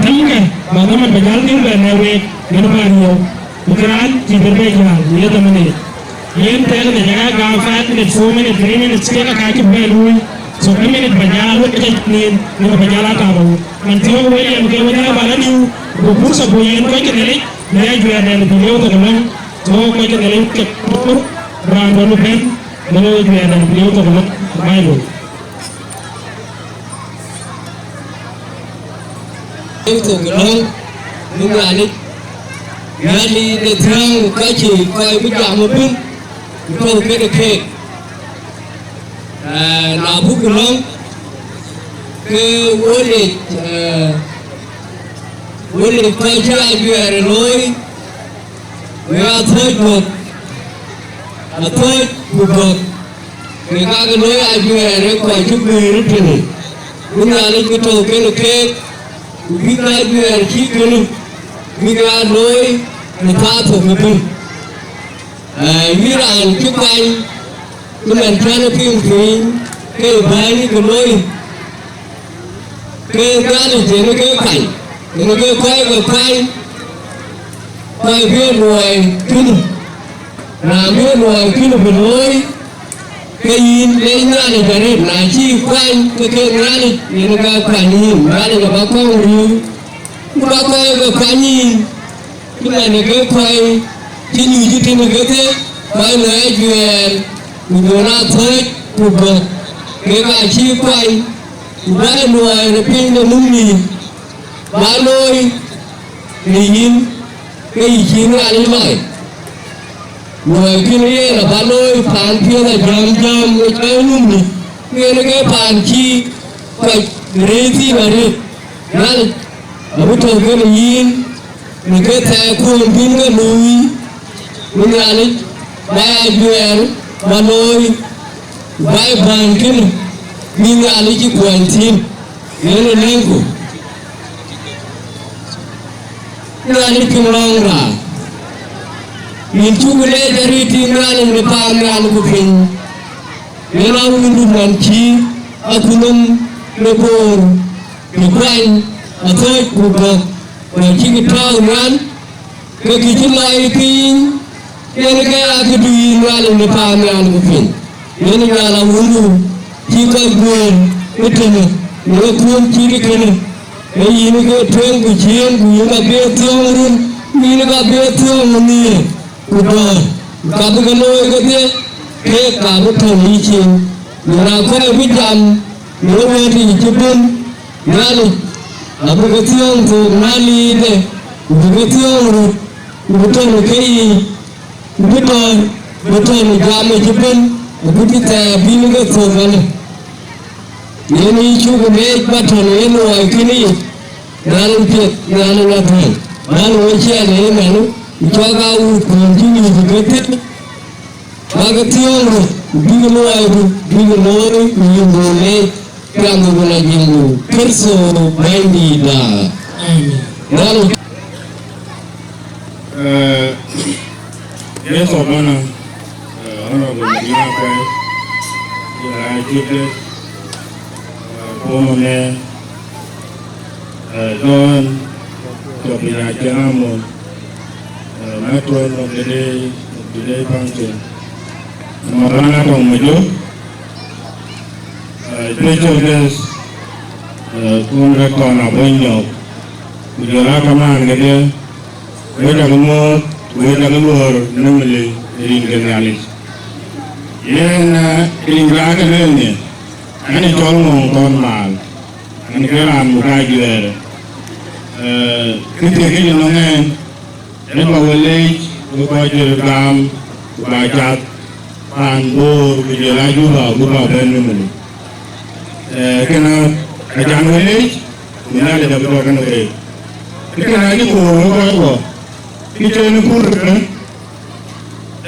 Ke, ba dhaman ba jäl dhil bɛ̈n ë week, yen ba riëëu. Ku kë raan cï bɛ̈n bɛ jäl, ye dhaman ë. Yen tɛ̈k në jaka gam five minutes, four minutes, three minutes, kek aka cï bɛ̈n luui. So, ë minute ba jäl, wek cä nin, yen ba jäl aa kama wut. Man thiɔ̈k William ke wën ë ba la diu, ku pursa ku yen kɔc ke Nhialic, në ajuɛɛrden bï lieu thok lɔ̈ŋ. So, kɔc ke Nhialic ke pur, raan wën bɛ̈n, në ajuɛɛrden bï lieu thok lɔ̈ŋ, Bible. Ë thok lɔ̈ŋ, bï Nhialic, Nhialic de thiääŋ ka cï kɔc bï jam ëbën, ku tɔ̈u këde keek. Eh, na buk lɔ̈ŋ, ke wölic, eh, wölic kɔc cï ajuɛɛr looi, wek athööc gɔ̈k, athööc ku gɔ̈k, kek aake looi ajuɛɛr ë kɔc cï guëër ë tënë, bï Nhialic bï tɔ̈u kënë keek, ku bïk ajuɛɛr cï kënë, bïk aa looi në thaa thok ëbën. Eh, yïn raan cï kuany, cï man cän ë piŋ piny, ke bäny ke looi, ke Nhialic yen ke kany, yen ke kɔc ke kuany, kɔc bï luɔi kënë, raan bï luɔi kënë bï looi, ke yïn le Nhialic arëët, na cï kuany, ke ke Nhialic yen ka kuany yïn, Nhialic aba kɔŋ riëëu, ku ba kɔc ke kuany yïn, cï man ë ke kɔc cï nyuc tënë ke ke, kɔc lɔ ajuɛɛr, ku jɔl athööc ku gɔ̈k, kek aa cï kuany, ku bä luɔi në piny de muk nïïm, bä looi në yïn, ke yï cï Nhialic lɔi. Luɔi kënë yen abä looi paan piɛth ajäm jäm ë cɔl Muk nïïm, yen ke paan cï kɔc rëër thïn arëët. Nhialic abï tɔ̈u kënë yïn, në ke thɛɛr kuɔ̈n bïn ke luui, bï Nhialic bä ya juɛɛr bä looi, bä ë bäny kënë bï Nhialic cï kuany thïn, yen ë lëŋku. Nhialic piŋ lɔ̈ŋ raar, yïn cuk leec arëët tïŋ Nhialic në paannhial ku piny, yen a wundun man cï akutnhom në Bor, në kuany, athööc ku gɔ̈k, ku acïk tääu nhial, ke kë cï lɔi piny, yen ke aa këdu yïn Nhialic në paannhial ku piny. Yen Nhialic awundu cï kɔc guëër ëtënë, në kuöm cït kënë, ee yïn ke tueŋ ku ciëën, ku yïn ka bï thiɔ̈ɔ̈ŋ run, ku yïn ka bï thiɔ̈ɔ̈ŋ nhiëër. Ku dɔ̈ɔ̈r, ka bï ke looi kedhie, keek ka bï tɔ̈u yïcin. Në raan kɔc bï jam në wɛ̈t yic cï bɛ̈n Nhialic, abï ke thiɔ̈ɔ̈ŋ thok Nhialic de, ku bï ke thiɔ̈ɔ̈ŋ röt, ku bï tɔ̈u në keyiic, ku bï dɔ̈ɔ̈r bï tɔ̈u në jam ë cï bɛ̈n, abï bï thɛɛr bïn ke thok ëlë. Yen yï cuk leec bä tɔ̈u në luɔi kënë yic, Nhialic piɛth, Nhialic athɛɛr, Nhialic wecïɛn ë ëmɛnë, ku cɔk aa wut kuöm cï nyuc ke thïn, bä ke thiɔ̈ɔ̈ŋ röt, ku bïk luɔidu, bïk looi, ku yïn bï leec, piathdu ku la jiëŋdu, Kërtho Bɛ̈nydïïtda. Amen. Nhialic. Eh, yes, Obana, eh, Honorable Madina Kwai, you are educated, eh, former mayor, eh, Don, Topina Chenamo, eh, Matron of the day, of the day function, Mabana Tong Majuk, eh, special guest, eh, Kun Rekon Abonyok, ku jɔl aa kamaan kedhie, wek cä ke muɔ̈ɔ̈th, wek cä ke luɔ̈ɔ̈r në Nimule rin ke Nhialic. Yen, eh, rin cä ke lueel nhië, ɣɛn ë cɔl Ŋɔ̈ŋ Thɔn Maal, ɣɛn ke raan muk ajuɛɛr. Eh, kë thiek yic ënɔŋ ɛn, ë ba we leec, wek kɔc jël gam, ku ba cath, paan Bor, ku jël a Juba, ku ba bɛ̈n Nimule. Eh, kënë acan we leec, ku Nhialic abï tɔ̈ kenë week. Kënë acï koor wek kɔc kuɔ, kë cï en pur kënë,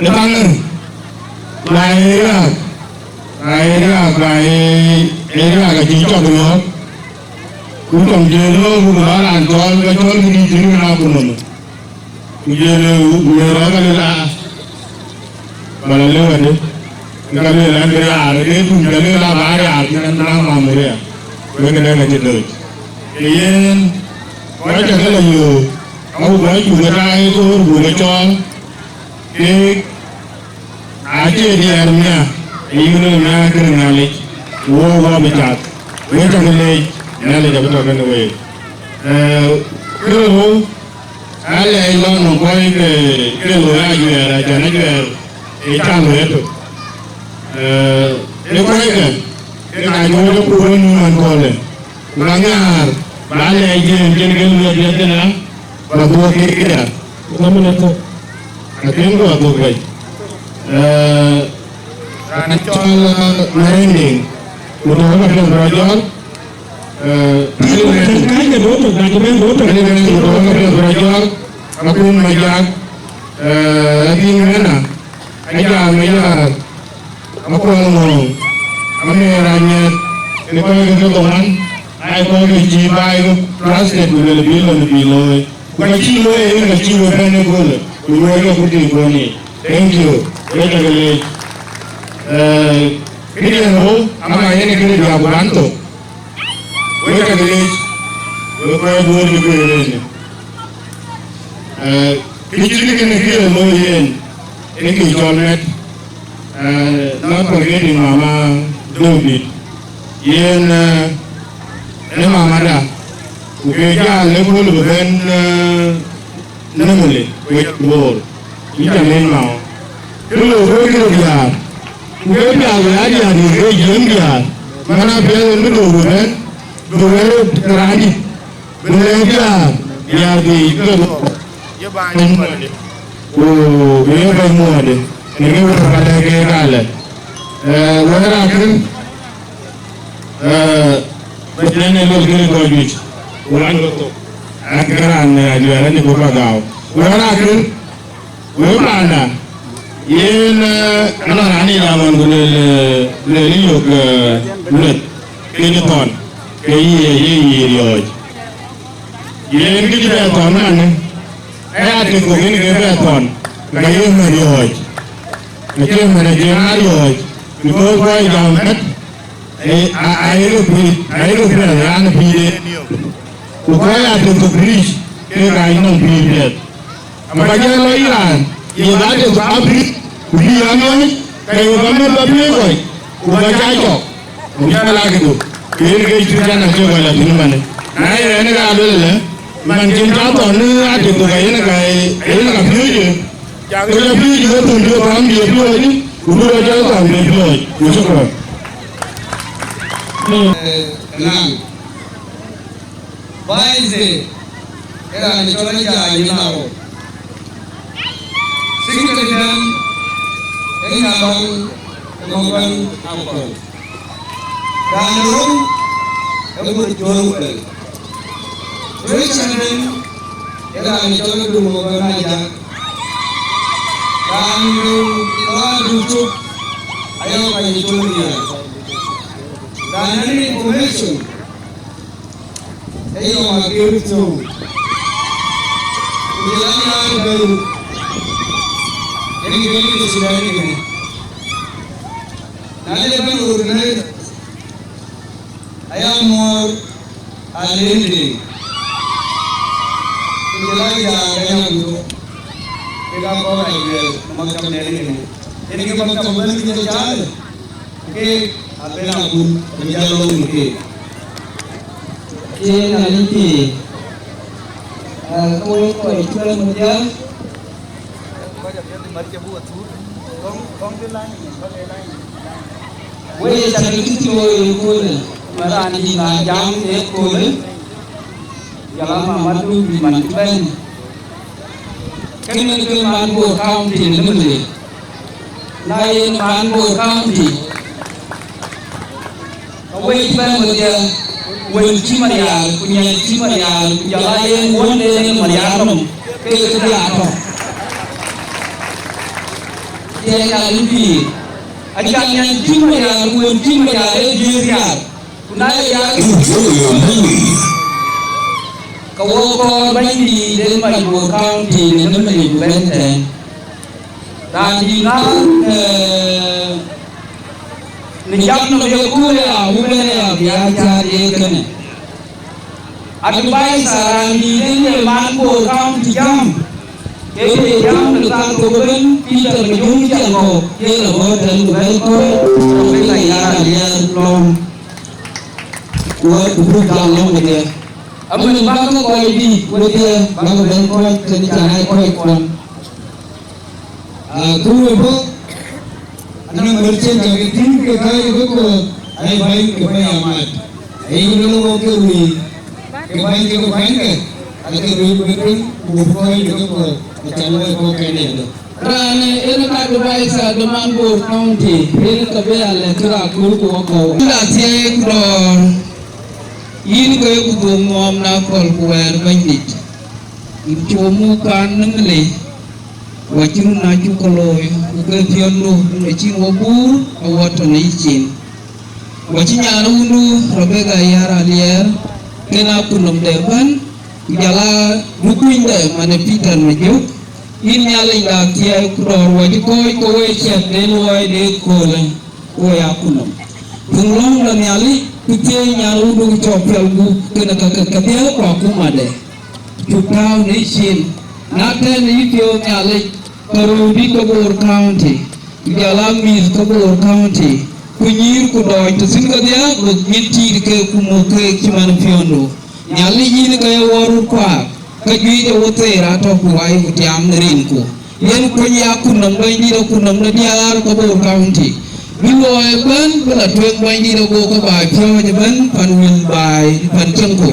ë baŋë, la ye riääk, la ye riääk, la ye, ye riääk acï cɔk yɔ̈ɔ̈k. Ku tɔŋ jël looi, ku bä raan cɔɔl, ke cɔɔl kë dït cïn kën a ku nɔm. Ku jël, ku jël rɔt ka lëla, bä la lëu adï, ka lëla an, bï riaar, ke tuny ka lëla bä riaar, cïn an, bï na mamuria, wek këdɛ̈ ka cï dööc. Ke yen, Kɔc cä ke lɔ yöök, awu kɔc cuk ë taai ë koor buk ke cɔɔl, keek acie diɛɛr mia, ayï röör mia kërë Nhialic, ku wok wɔ bï cath, wek cä ke leec, Nhialic abï tɔ kenë week. Ee, kërë rou, alɛɛc lɔ nɔm kɔc ke, ke loi ajuɛɛr, acän ajuɛɛr, ee cä loi etök. Ee, ë kɔckë, ke ka nyuɔɔth ë kuur ë nu ɣɔn köölë, ku ka nhiaar, ba lɛɛc jiëëm cïn kë luɔi piɛth kënë, ba dhuɔ̈k kek këda. Ka min ë thök. Akën ku adhuk bei. Ee, raan cɔl, ee, Marending, ku tɔ̈u ka piɛth bï rɔt jɔl. Ee, Kalï Marending. Kalï Marending, ku tɔ̈u ka piɛth bï rɔt jɔl. Akun Majak, ee, Adhiŋ Mena, Ajak Mayaar, Akuɔl Ŋɔ̈ɔ̈ŋ, Ameer Anyɛth, në kɔc ke ke dhoŋuan, ai kɔc ke cï baai ke trusted ku luel bï lon bï looi. Ku ka cï looi yen ka cï we bɛ̈n ëköölë, ku luɔi ke ku tïŋ kuɔn yiic. Thank you. Wek cä ke leec. Ee, këdiɛn rou, ama yen ë këde diäk ku ban thok. Wek cä ke leec, wek kɔc duöör cï guëër ënë. Ee, kë cït kënë kë ye looi yen, ë kë cɔl mɛt, ee, not forgetting Mama Döökdït. Yen, ee, ë mamada, ku ke jal ëkööl bï bɛ̈n, ee, Nimule, wec Bor. Yïn cä leec Mama. Kë loi wek kërë diäär, ku ke piath bï aa diäär yïn ke jiëëm diäär, man apiɛth en bï döök bï bɛ̈n, bï wël raan dït, bï lɛ̈k diäär, diäär bï ke bɛ̈n. Ku bï ye bɛ̈ny muɔɔdë, në ke wël ka lɛ̈k ke kalɛ. Ee, wël raan kën, ee, bɛ̈ny en ë luel kën ë kɔc juëc, ku raan ke thok, an, ke raan, ee, ajuɛɛr ani ku pa gaaw. Wël raan kën, Wek panda, yen, eh, anɔŋ raan ë jam ɣɔn ku lueel, eh, lueel yök, eh, lueth, ke cï thɔn, ke yï ye, ye yï riɔ̈ɔ̈c. Yen kë cï bɛ thɔn manë, aya tek kok yen ke bɛ thɔn, ke ye mɛt riɔ̈ɔ̈c. Acie mɛt acie ŋa riɔ̈ɔ̈c, because kɔc jam mɛt, eh, a, a ye ke kuit, a ye ke kuit, a ye ke kuit, a ye ke kuit. Ku kɔc aa tök thok Greece, kek aa nɔŋ pïïr piɛth. Aba jɔ lɔ Iran, ye ba tök Afrika, ku bï aa miɔɔc, ke ye ba mɛt ba piööc kɔc, ku ba ca cɔk. Ku jɔ la këdu, ku yen ke cït cän acie kɔc la thïn manë. Na ye ɣɛn ka luel ëlë, man cïn ca thɔn aa tök thok, ayen ka, ayen ka piööcë. Ku jɔ piööcë ke thöŋ jɔ thɔn bï piööcë, ku bï rɔt jɔ thɔn bï piööc. Ku shukran. Vice ë raan cɔl Ajai Nyin Arou. Secretary dɛ̈n ë Nyarɔŋ ë Maguɛŋ Akol. Raan rou ë Mut Jɔ̈ɔ̈r Kuel. Treasurer dɛ̈n ë raan cɔl Dum Maguɛŋ Ajak. Raan rou, raan rou cök ayɔ̈k Bɛ̈ny Col Riɛl. Raan ë information, ee yɔŋ akër thou. Ku jɔl a nhiaar bɛ̈ny, yen ke yen ke cï bɛ̈n kënë. Na le bɛ̈n ɣöt kënë, aya muɔɔr Alënde. Ku jɔl a Jaak Anyaŋ Duk. Kek aa kɔc ajuɛɛr në maktab dɛ̈n kënë. Yen ke maktab bɛ̈n ke cääl. Keek abï la kun bï jal lɔ wun keek. Cie Nhialic pïïr, aa, ke wek kɔc cï bɛ̈n wedhie. Wek ye cak kï cï looi ëköölë, man raan dït na jam ëköölë, jɔl a mama Duk man cï bɛ̈n. Kënë ke man Bor County në Nimule. Na yen man Bor County, ka wec bɛ̈n wedhie, wël cï Marial, ku nyan cï Marial, ku jɔl a yen wuɔ̈nde në Marial nɔm, ke ke bï a tɔ̈. Cie Nhialic pïïr, acan nyan cï Marial, ku wël cï Marial ee jiëër rial. Ku na ye ya, ka wok kɔɔr bɛ̈nydït en mac Bor County në Nimule bï bɛ̈n tɛ̈ɛ̈n. Raan dït na, eh, në jam nɔm ye kuur ya, wun ënë ya bï ya cäät ye kënë. Advisor raan dïït yen ye man Bor County jam. Yen ye jam në kaŋ thok ëbën, Peter Majuk Ciɛŋkɔ̈u, yen abɔ̈ tɛ̈n ku bɛ̈n kɔ̈ɔ̈c, ku bï la yar aliɛɛr lɔ̈ŋ. Ku wɛ̈t ku buk jam lɔ̈ŋ wedhie. Amën bäk ke kɔc dïït wedhie, bäk bɛ̈n kɔ̈ɔ̈c tënë cän aa kɔc kuɔn. Aa, ku wek bɔ̈, anɔŋ wël cïn ka ke tïŋ ke kääc ke kɔ̈ɔ̈th, ai bäny ke bäny amac. Ayï lɔ wɔ ke wëi, ke bäny ke kuany ke, ake wëi ku ke tïŋ, ku wek kɔc ke kɔ̈ɔ̈th, acan wek kɔ̈ɔ̈th ke nɛn dë. Raan ë en ka advisor de man Bor County, en ka bï a lɛ̈k kë raan kööl ku wɔ kɔ̈u. Kë raan thiëëk dɔ̈ɔ̈r, yïn ke ku dhuöŋ nuɔɔm na kɔ̈l ku wɛɛr Bɛ̈nydït. Yïn cï wɔ muk paan në Malë, wɔ cï run aa cuk ke looi, ku ke piɔ̈ndu, run acïn wɔ guur, awɔ tɔ̈ në yïcin. Wɔ cï nyan wundu Rebecca Yar Aliɛɛr, kën akutnɔm de ëbɛ̈n, ku jɔl aa dukunyde man ë Peter Majuk, yïn Nhialic de athiɛɛi ku dɔ̈ɔ̈r wɔ cï kɔ̈ɔ̈c ke wek ciɛth de luɔi de köölë. Ku ya kunɔm. Tuŋ lɔ̈ŋ de Nhialic, ku thiëëc nyan wundu cɔk piɔl gup, kën ka ke kedhie ku akumade. Cuk tääu në yïcin, na tɛ̈n yïpiɔ̈u Nhialic, ke röördït ke Bor County, ku jɔl aa mïth ke Bor County, ku nyïïr ku dɔɔc tɔ̈ thïn kedhie, wek nyin tiit ke ku muk keek cï man piɔ̈ndu. Nhialic yïn ke ye wɔ röt kuaak, ke juëc ë wɔ theer atɔ̈ ku wai ku tiaam në rinku. Yen kuny ya kunɔm Bɛ̈nydït, akutnɔm de diäär ke Bor County. Bï luɔi ëbɛ̈n bï la tueŋ Bɛ̈nydït, ago ke baai piɔ̈ɔ̈c ëbɛ̈n pan wël baai pan cieŋku.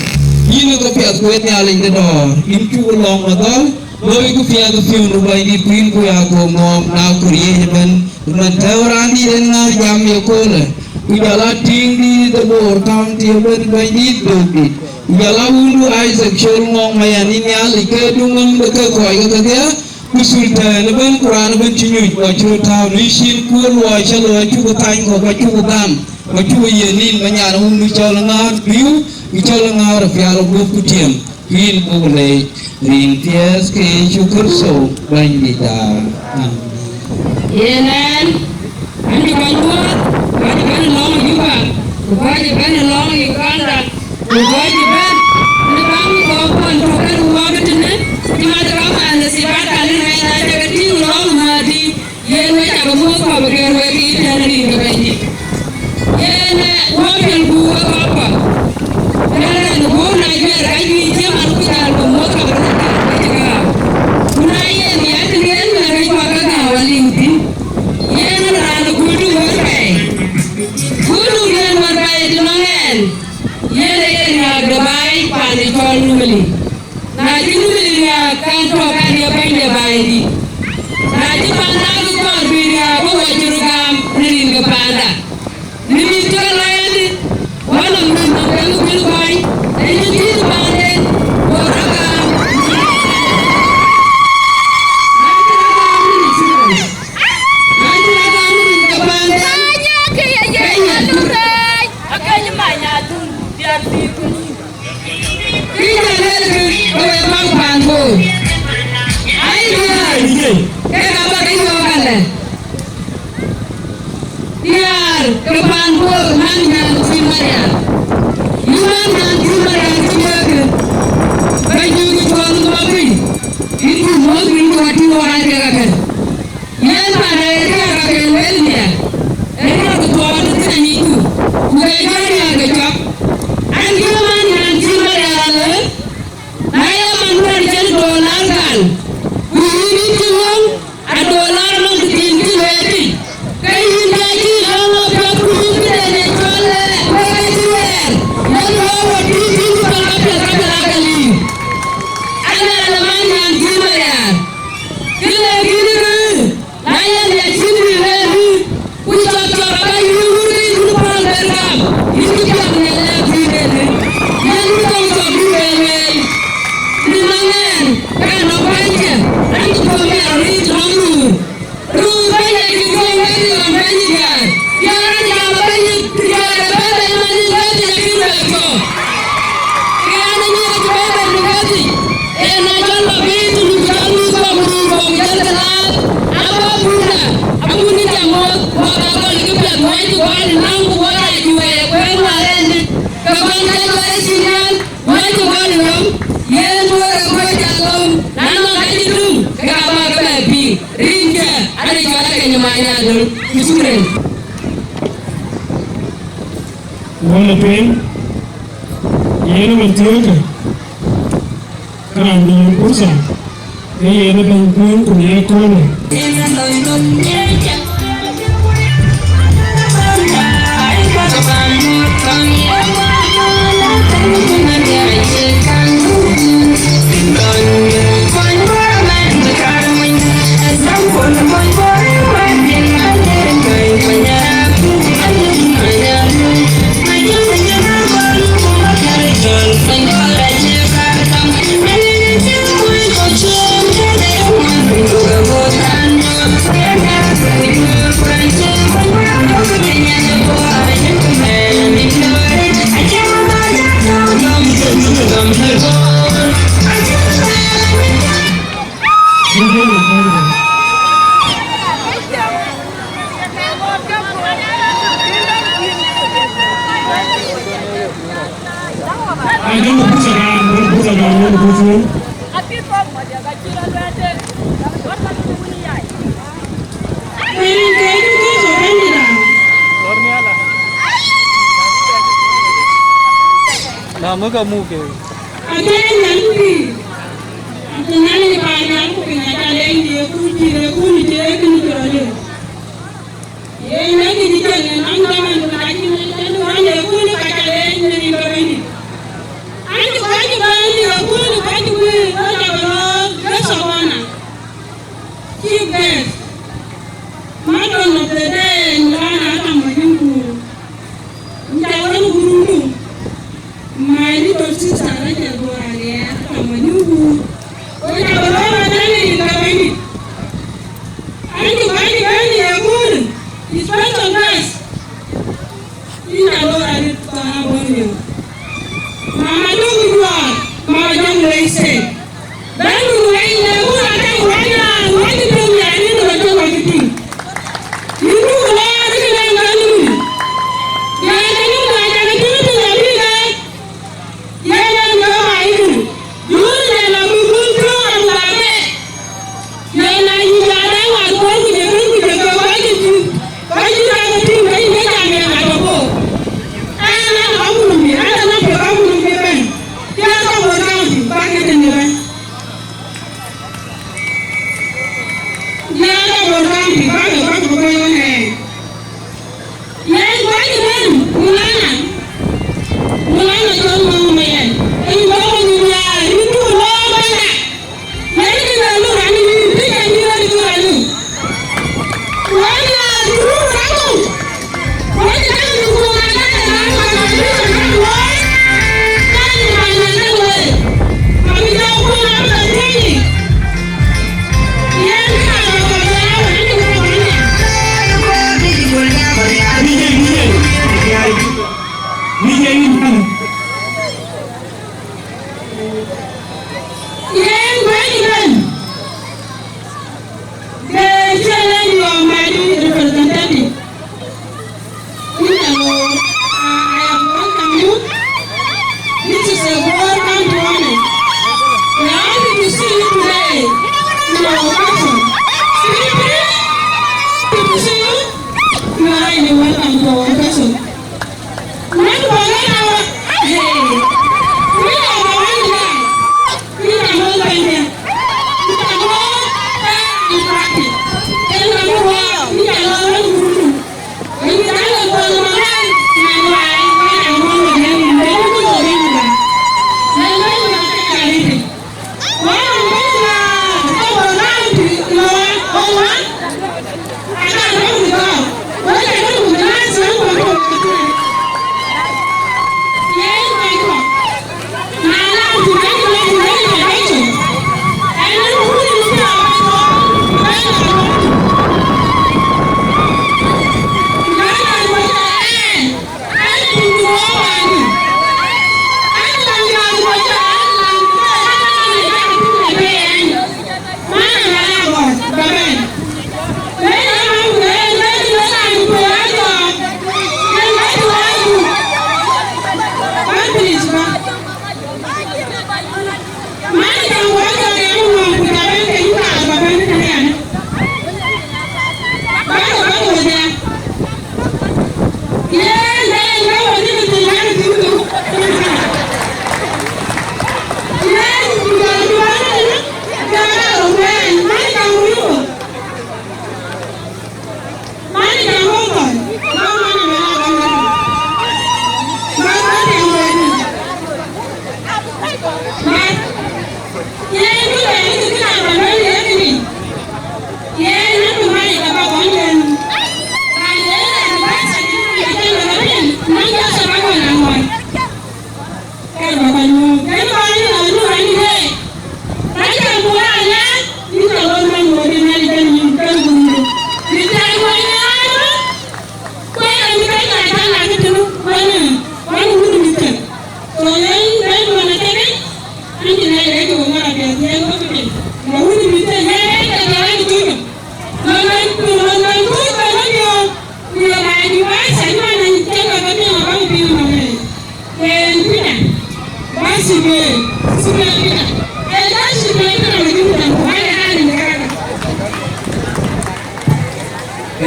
Yïn ke piath ku ë Nhialic de dɔ̈ɔ̈r, yïn cuk lɔ̈ŋ ë dhɔ̈l, loi ku piath ë piɔ̈ndu Bɛ̈nydït, ku yïn ku ya guöm nuɔɔm na kur yiëc ëbɛ̈n. Ku man tɛ̈ɛ̈u raandït en ŋäär jam ye köölë, ku jɔl aa tiiŋdït de Bor County ëbɛ̈n Bɛ̈nydït Döökdït, ku jɔl aa wundu Isaac Col Ŋɔŋ Mayan, yïn Nhialic ke duŋ ŋäŋ de ke kɔc ke kedhie, ku sultan ëbɛ̈n ku raan ëbɛ̈n cï nyuc, wɔ cï röt tääu në yïcin, ku luɔi cä looi acuk thany kɔ̈k, acuk gam, ku acuk yiëk nin, manyan wundu cɔl ŋäär biu, ku cɔl ŋäär pial guöp ku tiëm. Yïn buk leec rin piɛth ke Yecu Kërtho Bɛ̈nydïtda. Amen. Yen ɛn, an cï kɔc wuɔ̈ɔ̈th, kɔc ëbɛ̈n lɔŋ Juba, ku kɔc ëbɛ̈n lɔŋ Uganda, ku kɔc ëbɛ̈n në baŋ kɔ̈k kɔn tɔ̈ kën wuɔ̈ɔ̈k tënë, cï mat kamaan në sipat kan ë rɛɛc na cä ke tïŋ lɔŋ mädï. Yen wek cä ke muɔ̈th kɔ̈k bï kɛ̈r wek yiic tɛ̈n rin ke Bɛ̈nydït. Yen, eh, wɔ piɛl ku wek kɔ̈k kɔ̈k. Yen raan ë guɔ̈p na juɛɛr ka juëc cï man ku jal ku muɔ̈th kɔ̈k bï kɛ̈r wek cï gääu. Ku na yen ya tënë yen mɛn rɛc wak ke gääu aliu thïn. Yen raan ë kuur du wär pɛɛi. Kuur du yen wär pɛɛi të nɔŋ ɛn. Yen ee riääk de baai paan ë cɔl Nimule. Na cï Nimule riääk, kan tɔ̈ kan ye bɛ̈ny de baai dït. Na cï panda ke kɔɔr bï riääk, ke wɔ cï röt gam në rin ke panda. Në mïth cï ke lɔ yen, wɔ nɔm mïth nɔm ke kën kɔc, ee cï tïït panden, ku rɔt gam. Na cï rɔt gam në rin cï kɔc. Na cï rɔt gam në rin ke panden, ke yen. Kë cä lɛ̈k kë, ke wek bäk paan Bor. Ai diäär, ke ka bä ke yɔ̈ɔ̈k alɛ. Diäär ke paan Bor, man nyan cï Marial. Yïn man nyan cï Marial cï wek kë. Bɛ̈ny juëc cɔl Makuei. Yïn ku muɔ̈th, yïn ku atïŋ wɔ rac kek akën. Yen paan ee riääk ake lueel nhial, ee riääk ë thuɔɔu tëthiinayic ku, ku ke jɔ riääk ë cɔk. An, cï man nyan cï Marial ë, na ye man wën cïn dolar gal, ku yïn yïn cï ŋɔ̈ŋ, a dolar man tëthiin cï lueel tïc, ke yïn bï acï lɔ̈ŋ apiɛth ku yïn këden ë cɔl ë wek acï wɛɛr, yen wɔ wɔ tïŋ tïŋ ku piɛl kapiɛth kapiɛth ake liu. Manya dol, shukran. Wala pen, yen man tiyoke. Karan dol pursa. Ke yen ben kun kun ye kone. Na muk amuke. Aten nyan pïïr. Aten nyan ë paan nyan ku piny aca leec në ye kuc cï ye kun cï ye kën cï rɔt ye. Yen ë kë cï cï yen an, dhaman ku na cï yen rɔt ye kun ka ca leec në rin ke Bɛ̈nydït. An, cï kɔc cï bɛ̈n në ye kun, kɔc cï kuëër, kɔc ca bï röör, ke Savannah. Chief guest, matron of the day, Maulana Atam Majung Kur. Nta wën gurumdu, my little sister, Rachel Bor Alier, Atam Majung Kur. Ko ca bï röör ëtɛ̈n rin ke Bɛ̈nydït. An, cï kɔc cï bɛ̈n në ye kun, special guest. Inda lo arit kɔn abɔ̈ miök. Mama Duk Juɔɔr, Mama Jɔŋ Lei State. Bɛ̈n ku wɛ̈ny le ku la kɛ̈k wɛ̈ny raan, wɛ̈ny piŋ ya rin ku la cök wɛ̈ny piŋ. Yïn Duk Lɔɔr, yïn ë bɛ̈n bɛ̈n nu. Ya ke nu la ja ke tïŋ tïŋ ya bï lɛɛc. Yen en jɔ aa yïn, jur yen abï gun piɔ̈ɔ̈r abï la bɛ̈ɛ̈i. Yen aa yïn jɔ dɛ̈ ŋuan kuɔ̈r ku jëkën ku jëkë kɔc cï tïŋ, kɔc cï jam ë tïŋ, ke yïn ke jam yen atɔ̈ bɔ̈. Ɛn an, akunɔm bï, an, an, apiɔ̈k akunɔm bï bɛ̈n. Yen ka wor kaunti, bäk ke tënë bɛ̈n. Yen ka wor kaunti, bäk ke, bäk ke bɔ̈ yen ɛn. Yen kɔc ëbɛ̈n, Maulana, Maulana John Mama Mayɛn, yen kɔc ëbɛ̈n, yen Duk Lɔɔr bɛ̈nda. Yen kë na lɔ raan ë yïn, bï yen yïn rɔt ë raan ë. Wala, duru raan ë. Wala, duru raan ë. Yen bɛ̈ny ëbɛ̈n, the chairman of my representative. Hello, uh, I have welcomed you. This is a Bor County honor. We are happy to see you today in our occasion. Feel free to see you. You are highly welcome to our occasion. Not forget our, hey, we are the one that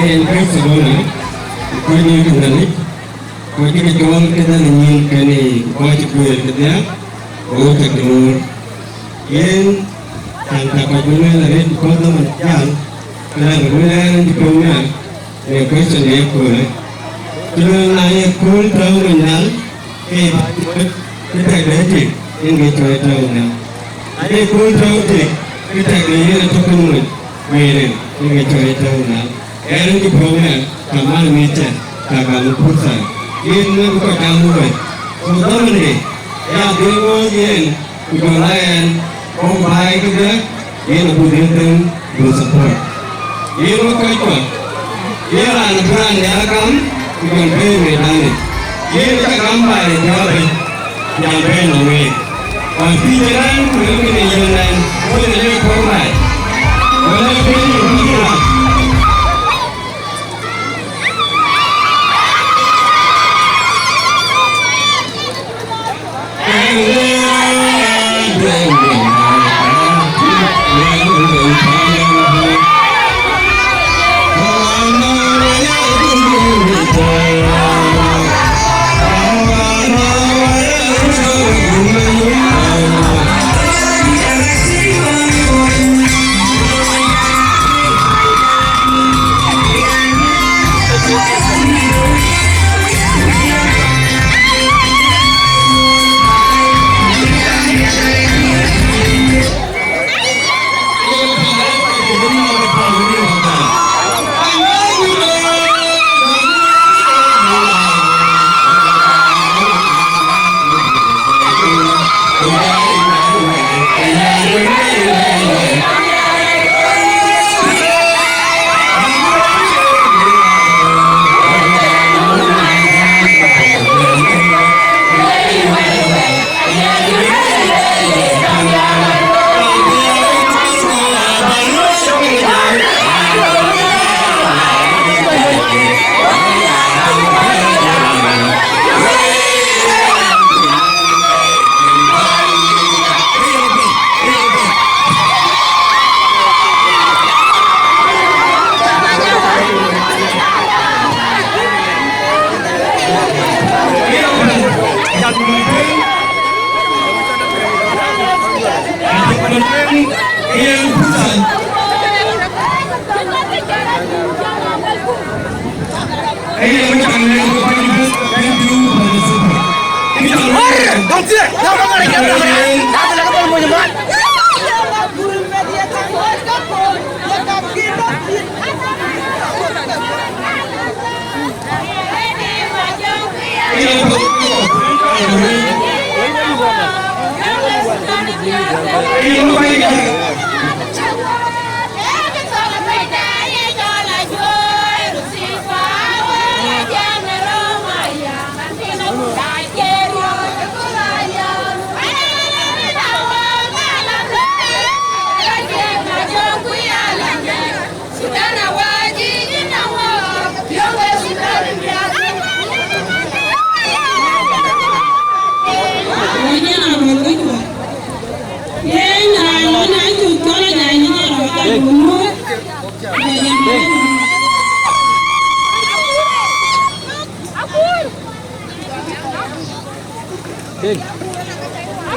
En kë Salome, ku kɔc ŋic ku Nhialic, ku cï ke cɔɔl këdhie në nyïïn kënë, ku kɔc cï guëër këdhie, ku ɣööt ke ke nuur. Yen, can ka kɔc bï lueel arëët, because dhaman jäl, ku lɛ̈k bï lueel ɛn cï piɔ̈u nhial, në question de ye köölë. Cï lueel na ye kööl tɔ̈u në nhial, ke ye bä cï tɛ̈k de tik, yen ke cɔɔl tɔ̈u në nhial. Na ye kööl tɔ̈u tik, ke tɛ̈k de yen atɔ̈ ke mony, ku ye rin, yen ke cɔɔl tɔ̈u në nhial. Ɣɛn cï piɔ̈u ëmën, ka man mïth cɛ, ka gam ë purtha, yen wek bï kɔc gam wei. Ku dhamande, ya dhil ŋɔ̈ɔ̈th yen, ku jɔl a ɣɛn, wok baai kedhie, yen abuk dhil them, buk support. Yen wek kɔc kɔ̈k, yen raan abï raan nhial gam, ku jɔl bɛ̈ɛ̈i medan yic. Yen ë ca gam baai ë piɔ̈ɔ̈th yic. Jam bɛ̈n në week. Ku pïïr ë raan ku lëkkï në yiëëŋ ɛn, wek ë lëk puɔ̈u rac. Wek lëk piny në pïïr rac.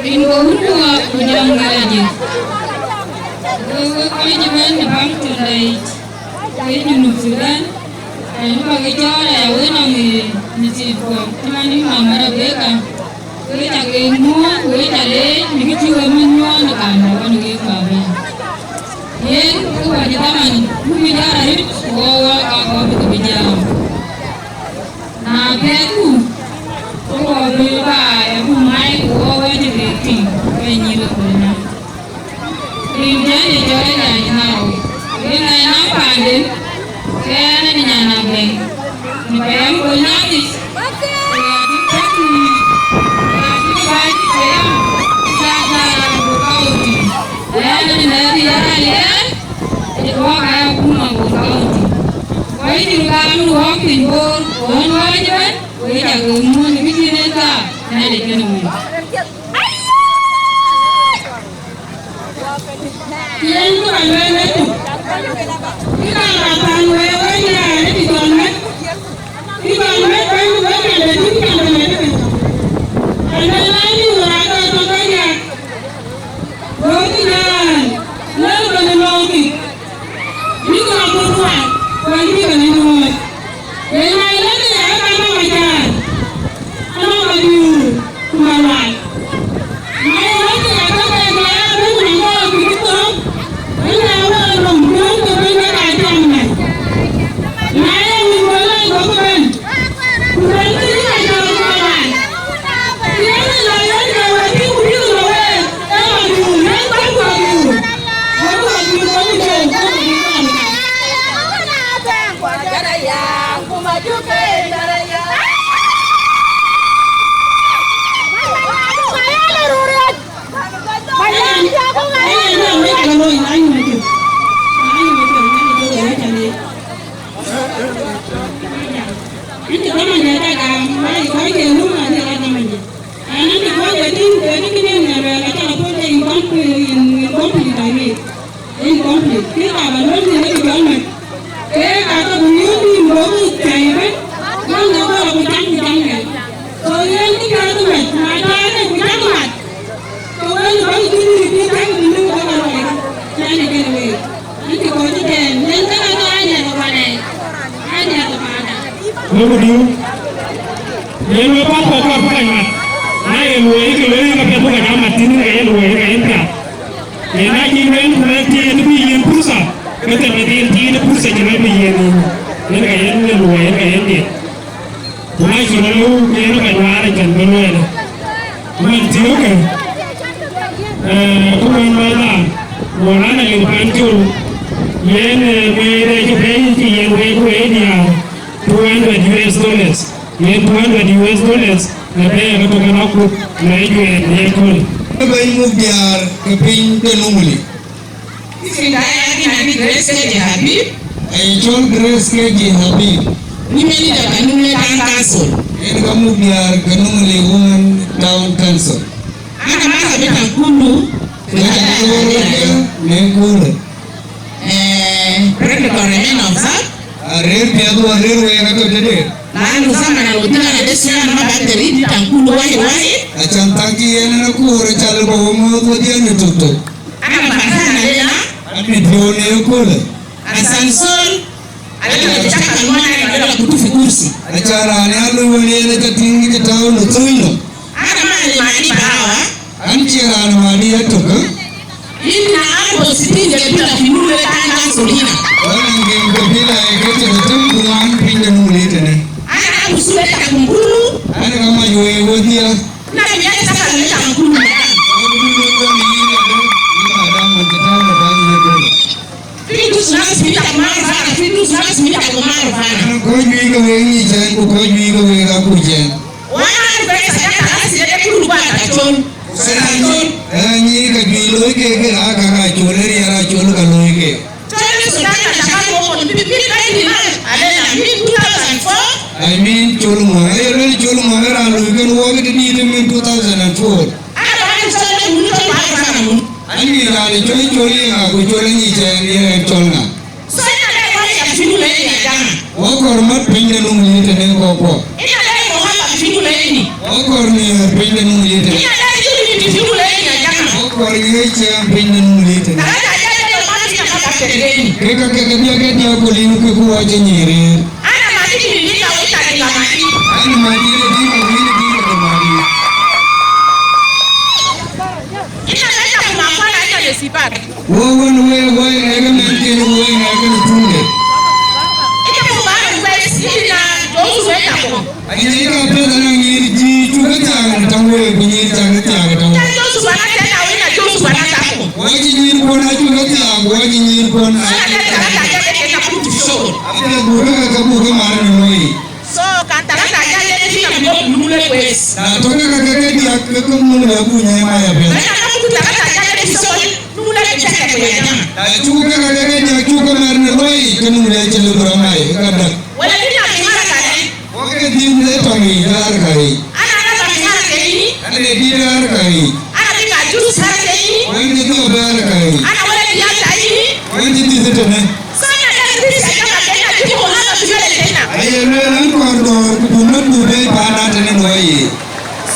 Rin ke wun kuɔɔk ku jɔŋ Nhialic. Wek, wek kɔc cï bɛ̈n në baŋ tënda yic, ke Junub Thudan, rin bä ke cɔɔl aya wek nɔŋ ë nasibkuɔ, cï man yï Mama Rebecca. Wek ca ke muɔ̈ɔ̈th, wek ca leec në kë cï wek mïth nyuɔɔth në kam de ɣɔn wek bä bɛ̈n. Yen ke wä cï dhaman bï bï jɔt arëët, ku wɔ wä ka kɔ̈k bï ke bï jam. Na piɛthku, ke wɔ bï baai abuk mai, ku wɔ wä cï kek tïŋ, ke nyïïr ëköölë. Rin cän ë cɔl ë Nyaai Narok, rin ë naŋ paanden, ke ɣɛn ë Nyaai Nabɛŋ, në pɛɛm Bol Nyaŋ yic, ku ɣa cï pɛ̈k nïïm, ku ɣa cï baai cï pɛɛm, ë Jaaja Narok County. Ɣɛn ë nɛ̈ɛ̈r ë Yaraal ɣɛn, ë wɔk aa akuma Bor County. Wɔ cï röt kaam në wɔk piny Bor, ɣön wääc ëbɛ̈n, wek ca ke muɔ̈ɔ̈th ë kë cïn en thaar, Nhialic kenë wek. Yen kë ba lueel ëtök, kë ka ba päl wek wek Nyaai Kï baba luel thïn ë kë jɔl mɛt. Ke ka ke ku nyuöth thïn bɔ̈ ku cäi ëbën. Wën ë bɔ̈ ku cam ku cam ëbën. So yen kë piath ë mɛt, na cäi ëbën ku cam mat. Ke wën ë bɔ̈ ku cïn bï cam ku lëu bɔ̈ ka luɔi. Cän ë kën wek. Ë cï kɔc ëtɛ̈ɛ̈n. Yen kënë ke aa diäk ë kuan ë. Aa diäk ë paanda. Wek ku diu. Yen wek path kɔc kɔc bï kɔc mat. Na ye luɔi ke luɔi ka piɛth bï kɔc aa mat thïn ke ye luɔi ke ye piath. Yen acï lueel ku lɛ̈k tiit bï yiën pursa, ke thɛmëthiin tiit pursa cï lɛ̈k bï yiën yic. Yen ka yen luɔi, yen ka yen diɛt. Ku na cï rɔt lëu, ke yen ka juaar ë cän bï lueel. Wën thiɔ̈kë, ee, ku wën lueel aa, wala na lim pan col, yen, ee, mëë rɛɛc ë pɛ̈i cï yiën wek wëi diäär, two hundred U S dollars. Yen two hundred U S dollars, na bɛ̈ɛ̈r ke tök ë akut, na ë juɛɛr në ëköölë. Bɛ̈ny muk diäär ke piny de Numili. Isim da ya ni nani Grace K J Habib. Ai cɔl Grace K J Habib. Ni meni da ka Numili Town Council. Yen ka muk diäär ke Numili Women Town Council. Ana masa bita kulu. Ka ca ke wor wek ya, në ëköölë. Eh, protocol remain observed. Arëër piɛth wä rëër wek atɔ̈ tëde. Laanu zaman al wudina na de suyan ma bagder idi tankulu wahid wahid. Acan thaŋkï yen en akoor acal bä wä muɔ̈ɔ̈th wä dhiën ë tök tök. Ana bantana lena. An mit piɔ̈u në ëköölë. Asan sol. Alena bitakal mana ya dola kutu fi kursi. Acan raan ya luɔi wën yen aca tïŋ kë tääu në thööny nɔm. Ana ma alimani barawa. An cie raan wani etök. Inna arba wa sittin kabila fi Numili Town Council hina. Wan ŋic kabila e ke tëtëtëm ku ŋuan piny de Numili tënë. Ana abu sura takum kulu. An ka mac wei wodhia. Na biya saka ni takum kulu. Wodhia wodhia ni yïn ade, ni madam man tëtëtëm de bany ye kulu. Fi dus nas bitakum maruf ana, fi dus nas bitakum maruf ana. An kɔc juëc ke wek ŋic cɛn, ku kɔc juëc ke wek akuc cɛn. Wana aruf bes aja kalas ya de kulu ba ta col. Sera col. Eh, nyi ka juëc looi ke ke a ka ka col, eri ara col ka looi ke. Col ni sultan na shakal mo kon bi bi ka ni na alena min two thousand four. I mean col mo. Eh, lol col mo era looi ken wo ke di di min two thousand and four. Ana ba ni col ni mun col ba ka na mun. Ani raan col col ye ŋa ku col ni cɛn ye col ŋa. So ina dai wahid fi Numili ya jama. Wä kɔr mat piny de Numili tënë kɔkɔ. Ina dai muhabba fi Numili. Wä kɔr ni piny de Numili tënë. Ina dai unity fi Numili ya jama. Wä kɔr ni ciɛɛŋ piny de Numili tënë. Talata jai de ma fi na ma bakter deni. Ke ka ke ke dia ke dia ku liu ke ku wa je nyiri. Ana ma di ni ni ka wita ni ka ma di. Ana ma di ni di ka wini di ka ma di. Ina dai ta kuma kwana ina da sibat. Wo wën wek woi ŋɛk ë mɛnhken, woi ŋɛk ë tunde. Ëcï bï bä wek ëna those wek akɔ̈u. Aye ka piɛth ëna nyïïr jiic cuk ë thiaak në täŋ wek, ku nyïïr cak ë thiaak ë täŋ wek. Ëna Joshua na tëna wek, ëna Joshua na takɔ̈u. Wɔ cï nyïïr kuɔn acuk ë thiaak, wɔ cï nyïïr kuɔn acuk ë thiaak. Ëna tëna ka jɔt ë kek akut cï cɔk. Apiɛth buk ë ka buk ë mar në woi. So kan talata jal de tina bi dok Numule kwes. Na tɔ̈ ke ka ke ke diäk ke ke Numule ku nyai ma ya bɛ̈n. Bɛ̈n na ku talata jal de so Numule ke cak ke ya jama. Na cuk ke ka ke ke diäk cuk ke mɛr në loi ke Numule cï lëu bï rɔt mai ka dak. Wala dït na bi ŋar ka de. Wok ke dït de tɔŋ yic de ɣär ka yic. Ana na ba bi ŋar ke yï. Ana de dït de ɣär ka yic. Ana bi ka jus ɣär ke yï. Wën de dhop de ɣär ka yic. Ana wala dït ya ta yï. Wën de dït de tënë. Sana de Kristo jama kena jibu hana biyole kena. Aye lueel an kɔɔr dɔɔr ku buk mät buk bei paanda tënë luɔi yiic.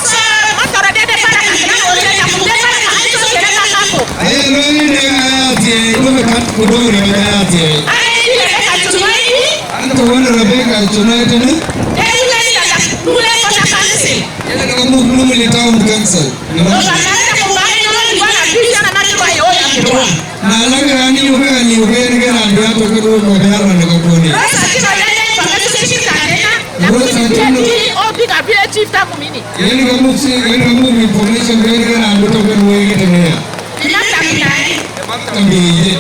So, matara de de para na kena wole na kum de para na ai so kena na kako. Aye lueel ni de ŋa ya thiëëc, duɔ̈kï kat ku duɔ̈kï riɔ̈c ŋa ya thiëëc. Ai ni de ka tunai ni. An ke wën Rebecca tunai tënë. De wule ni da, wule kota kansi. Yen ka muk Numule Town Council. Lo ba na da ku ba ni wala ni wala pisa na mali wa yo ya kirwa. Na la ke raan liu ke ka liu ke yen ke raan bï a tök ke duööc kɔ̈k bï a rɔt në ke kuöni. Rasa cï rɔt yɛn yɛn kɔ̈k ke cï cï ka tena. Rasa cï rɔt. Yen ka muk si, yen ka muk information ke yen ke raan bï tök ke duööc ke tënë ya. Ina ka bi nai. Ka bi ye.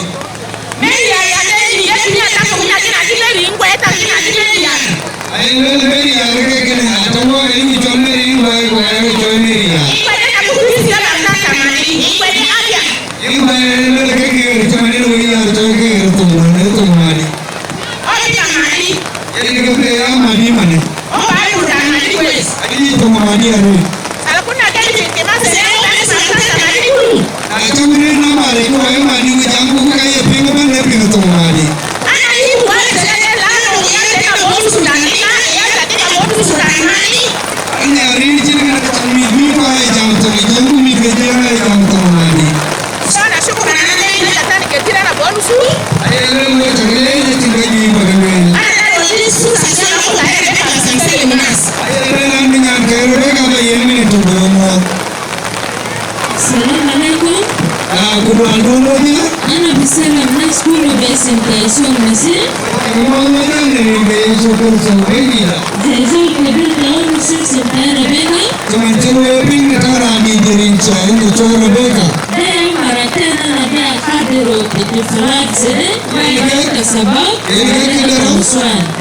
Mary ya ya de ni ye ni ya ta ko ni ya ni na di Mary ngwe ta ni na di Mary ya. Ai, luel Mary ya ke ke ne, ata wo e ni cɔl Mary ngwe ko e cɔl Mary ya. Ngwe de na ku Kristo ya na ta mani, ngwe de abia. Ingwa luel ke ke ri cɔl ne wo ya cɔl ke ri tu mo ne tu mani. O ni ta mani. Yen ke pe ya mani mani. O ba ku ta mani kwes. Ai ni tu mani ya ni. Sala kuna ke ni ke ma se ya o ni sa ta mani kulu. Na Cäk rëër namba de ku wɛ̈ɛ̈r madï ku jam ku ka ye piŋ ëbɛ̈n ë piŋ thoŋ madï. Anya rëër cïn kën ka cäk mïth bï kɔc ë jam thoŋ, jam ku mïth ke jiëëŋ ë jam thoŋ madï. Sana, shukran, ana leec, ana tani ke tirana bonusu. Aye lël wek cäk leec, acïn ka juëc ba ke lueel. Ana leec, wek cï su sa sa ku ka ye Rebecca sa sa ye munas. Aye lël an bï nyan ke Rebecca ba yen minit tök bï muɔɔth. Salam alaikum. Ah, ku dual duɔ̈n wodhie. Ana bi salam nas kulu be isim ta Yesu Masih. Ku mɔ̈th wodhie në rin ke Yecu Kërtho Bɛ̈nydït. Zol kebir ta Yesu isim ta Rebecca. Cïmën cï wek piŋ në tɔ̈ raan dït ë rin cɔl, në cɔl Rebecca. De ya mara tena ana be akadiru ihtifalat zede. Wek ke sabab. Yen ke këde rou,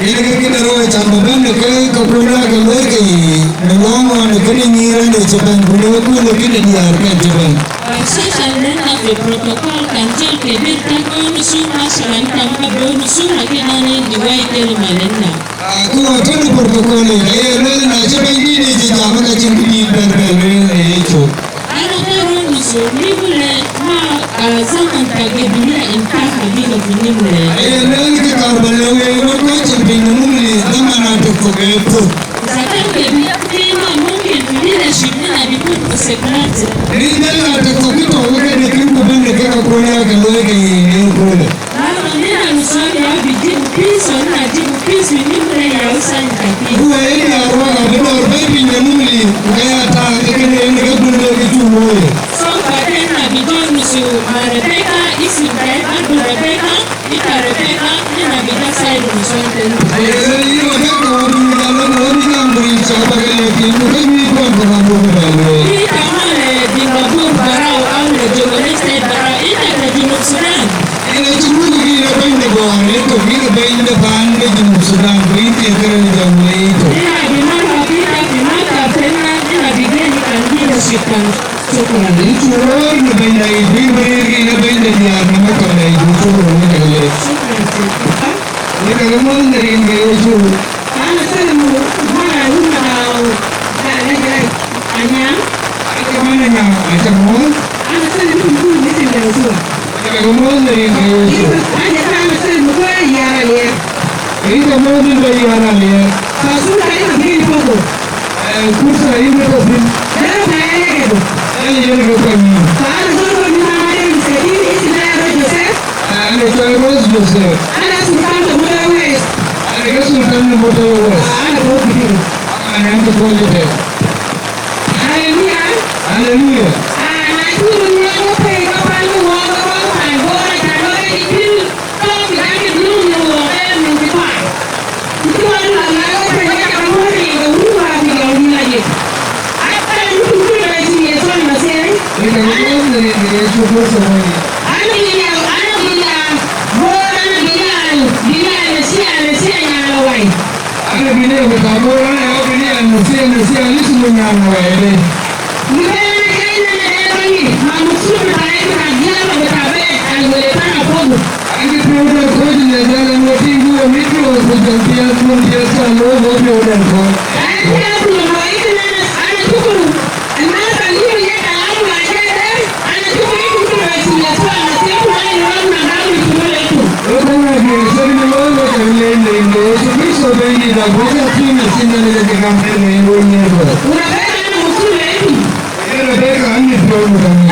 yen ke këde rou ë cam bï bɛ̈n në ke, ke kun aa ke luɔi ke yiic, në lɔ̈ŋ ɣɔn ë këde nyïïr ënë cï bɛ̈n, ku në ke kun ë këde diäär kɛn cï bɛ̈n. Khasatan lena fi protocol kan zol kebir ta bonusu, masalan, kan ka bonusu, lakin ana indi wai kelima lena. Ah, ku wɔ tënë protocol yic, aye lueel na cï bɛ̈nydït yic jam, ka cïn kë dït bɛ̈n bɛ̈n lueel ë yecök. Ana ta bonusu, Nimule ma, ah, zaman ta gebiliya intaha, biga fi Nimule. Aye lueel kë kaar ba lëu ë wek kɔc cïn piny në Nimule, zaman aa tök thok ë thök. Iza kan gebiliya fina mumkin fi leadership, nina bikun fi separate. Rin bɛ̈n aa tök thok ë thok, wek ke de kën ku bɛ̈n de kek akööl ya ke luɔi ke yiic në ëköölë. Mama, nina nusuan ya bi jibu peace, wa nina jibu peace fi Nimule ya usan kaki. Ku wɔ yen ya ruɔk abï dɔ̈ɔ̈r bɛ̈i piny në Nimule, ku ke ya taŋ ë kënë yen ke dhul wek ë cuk looi. So, baden na bi jɔ nusu ma Rebecca, isim ta Abdu Rebecca, ita Rebecca, nina bi jɔ side nusuan tena. Aye, yïn Rebecca, wɔ bï jam, wɔ bï jam, bï cɔk ba ke lɛ̈k yïn, ku ke bï kɔn ke ma buk ba lueel. Ita male, di ma buk barau, au le jogole side barau, ita ta Junub Sudan. Yen acï wun kï yïn ë bɛ̈ny de gɔ̈ɔ̈r, yen tök yïn ë bɛ̈ny de paan de Junub Sudan, ku yïn thiëëk kënë jɔŋ le yïn tök. Ina bi marhaba bik fi maktab tena, ina bi geni kan gina shukran. Shukran. Yïn cuk röör në bɛ̈nyda yic, bï bï yïn ë bɛ̈ny de diäär në maktabda yic, ku cuk röör në jɔŋ le. Shukran. Yïn ka ke muɔ̈th në rin ke Yecu. Ana salimu mara wun ma daw da na jai. Anyang. Aca man Anyang, aca muɔ̈th. Ana salimu kum kum misil da zuwa. Aca ke muɔ̈th në rin ke Yecu. Ana ta ana salimu ko yara lier. Rin ke muɔ̈th në yara lier. Fa sura ina bin fogo. Eh, kursa ina tɔ̈ thïn. Dara ta ya yeke do. Ana yen ke kony. Fa ana zol ko mina mare misekin isi da ro Joseph. Ana cɔl Rose Joseph. Ana sultan de Mutara West. Ana ke sultan de Mutara West. Ana ko kidin. Ana ke ko de. Haleluya. Haleluya. Ana cï run ŋuan wok pei ke pal wok ke kɔc pan Bor acan wek ke cï pïl tɔ̈ bï ka cï dhuk në wok ke min cï kuaar. Ku cï wek la la wok pei ke cam wok riŋ ke wun wäär bï jɔl yïn ayic. Aka yïn cï wun bɛ cï Yecu Masiah. Ëka wun rin ke Yecu Kërtho woi. Ana bï ya, ana bï ya, Bor ana bï ya, bï ya Masiah, Masiah nyan la wai. Ana bï ne ku ka Bor ana ya bï ne Masiah, Masiah lismu nyan la wai de. Ni bɛ na kai na na ya bani, ma muksud bita ya bita diala bita bɛ al wele pana fogo. Ani piu de kɔc le jala no ti gu mi piu ku jam piu ku piu sa lo go piu de kɔc. Ani piu ku lo ita na ana tukuru. Ana salimu ya kalamu ma jade. Ana tukuru ku ku ma ti ya sa ma ti ku ai ro na ga mi ku le ku. Ro ko na bi se ni lo lo ke le le le. Yesu Kristo be ni da go ya ti ni sin na le ke kam ke le lo ni ro. Una be ana muksud le tu. Rebecca, ani piu mukami.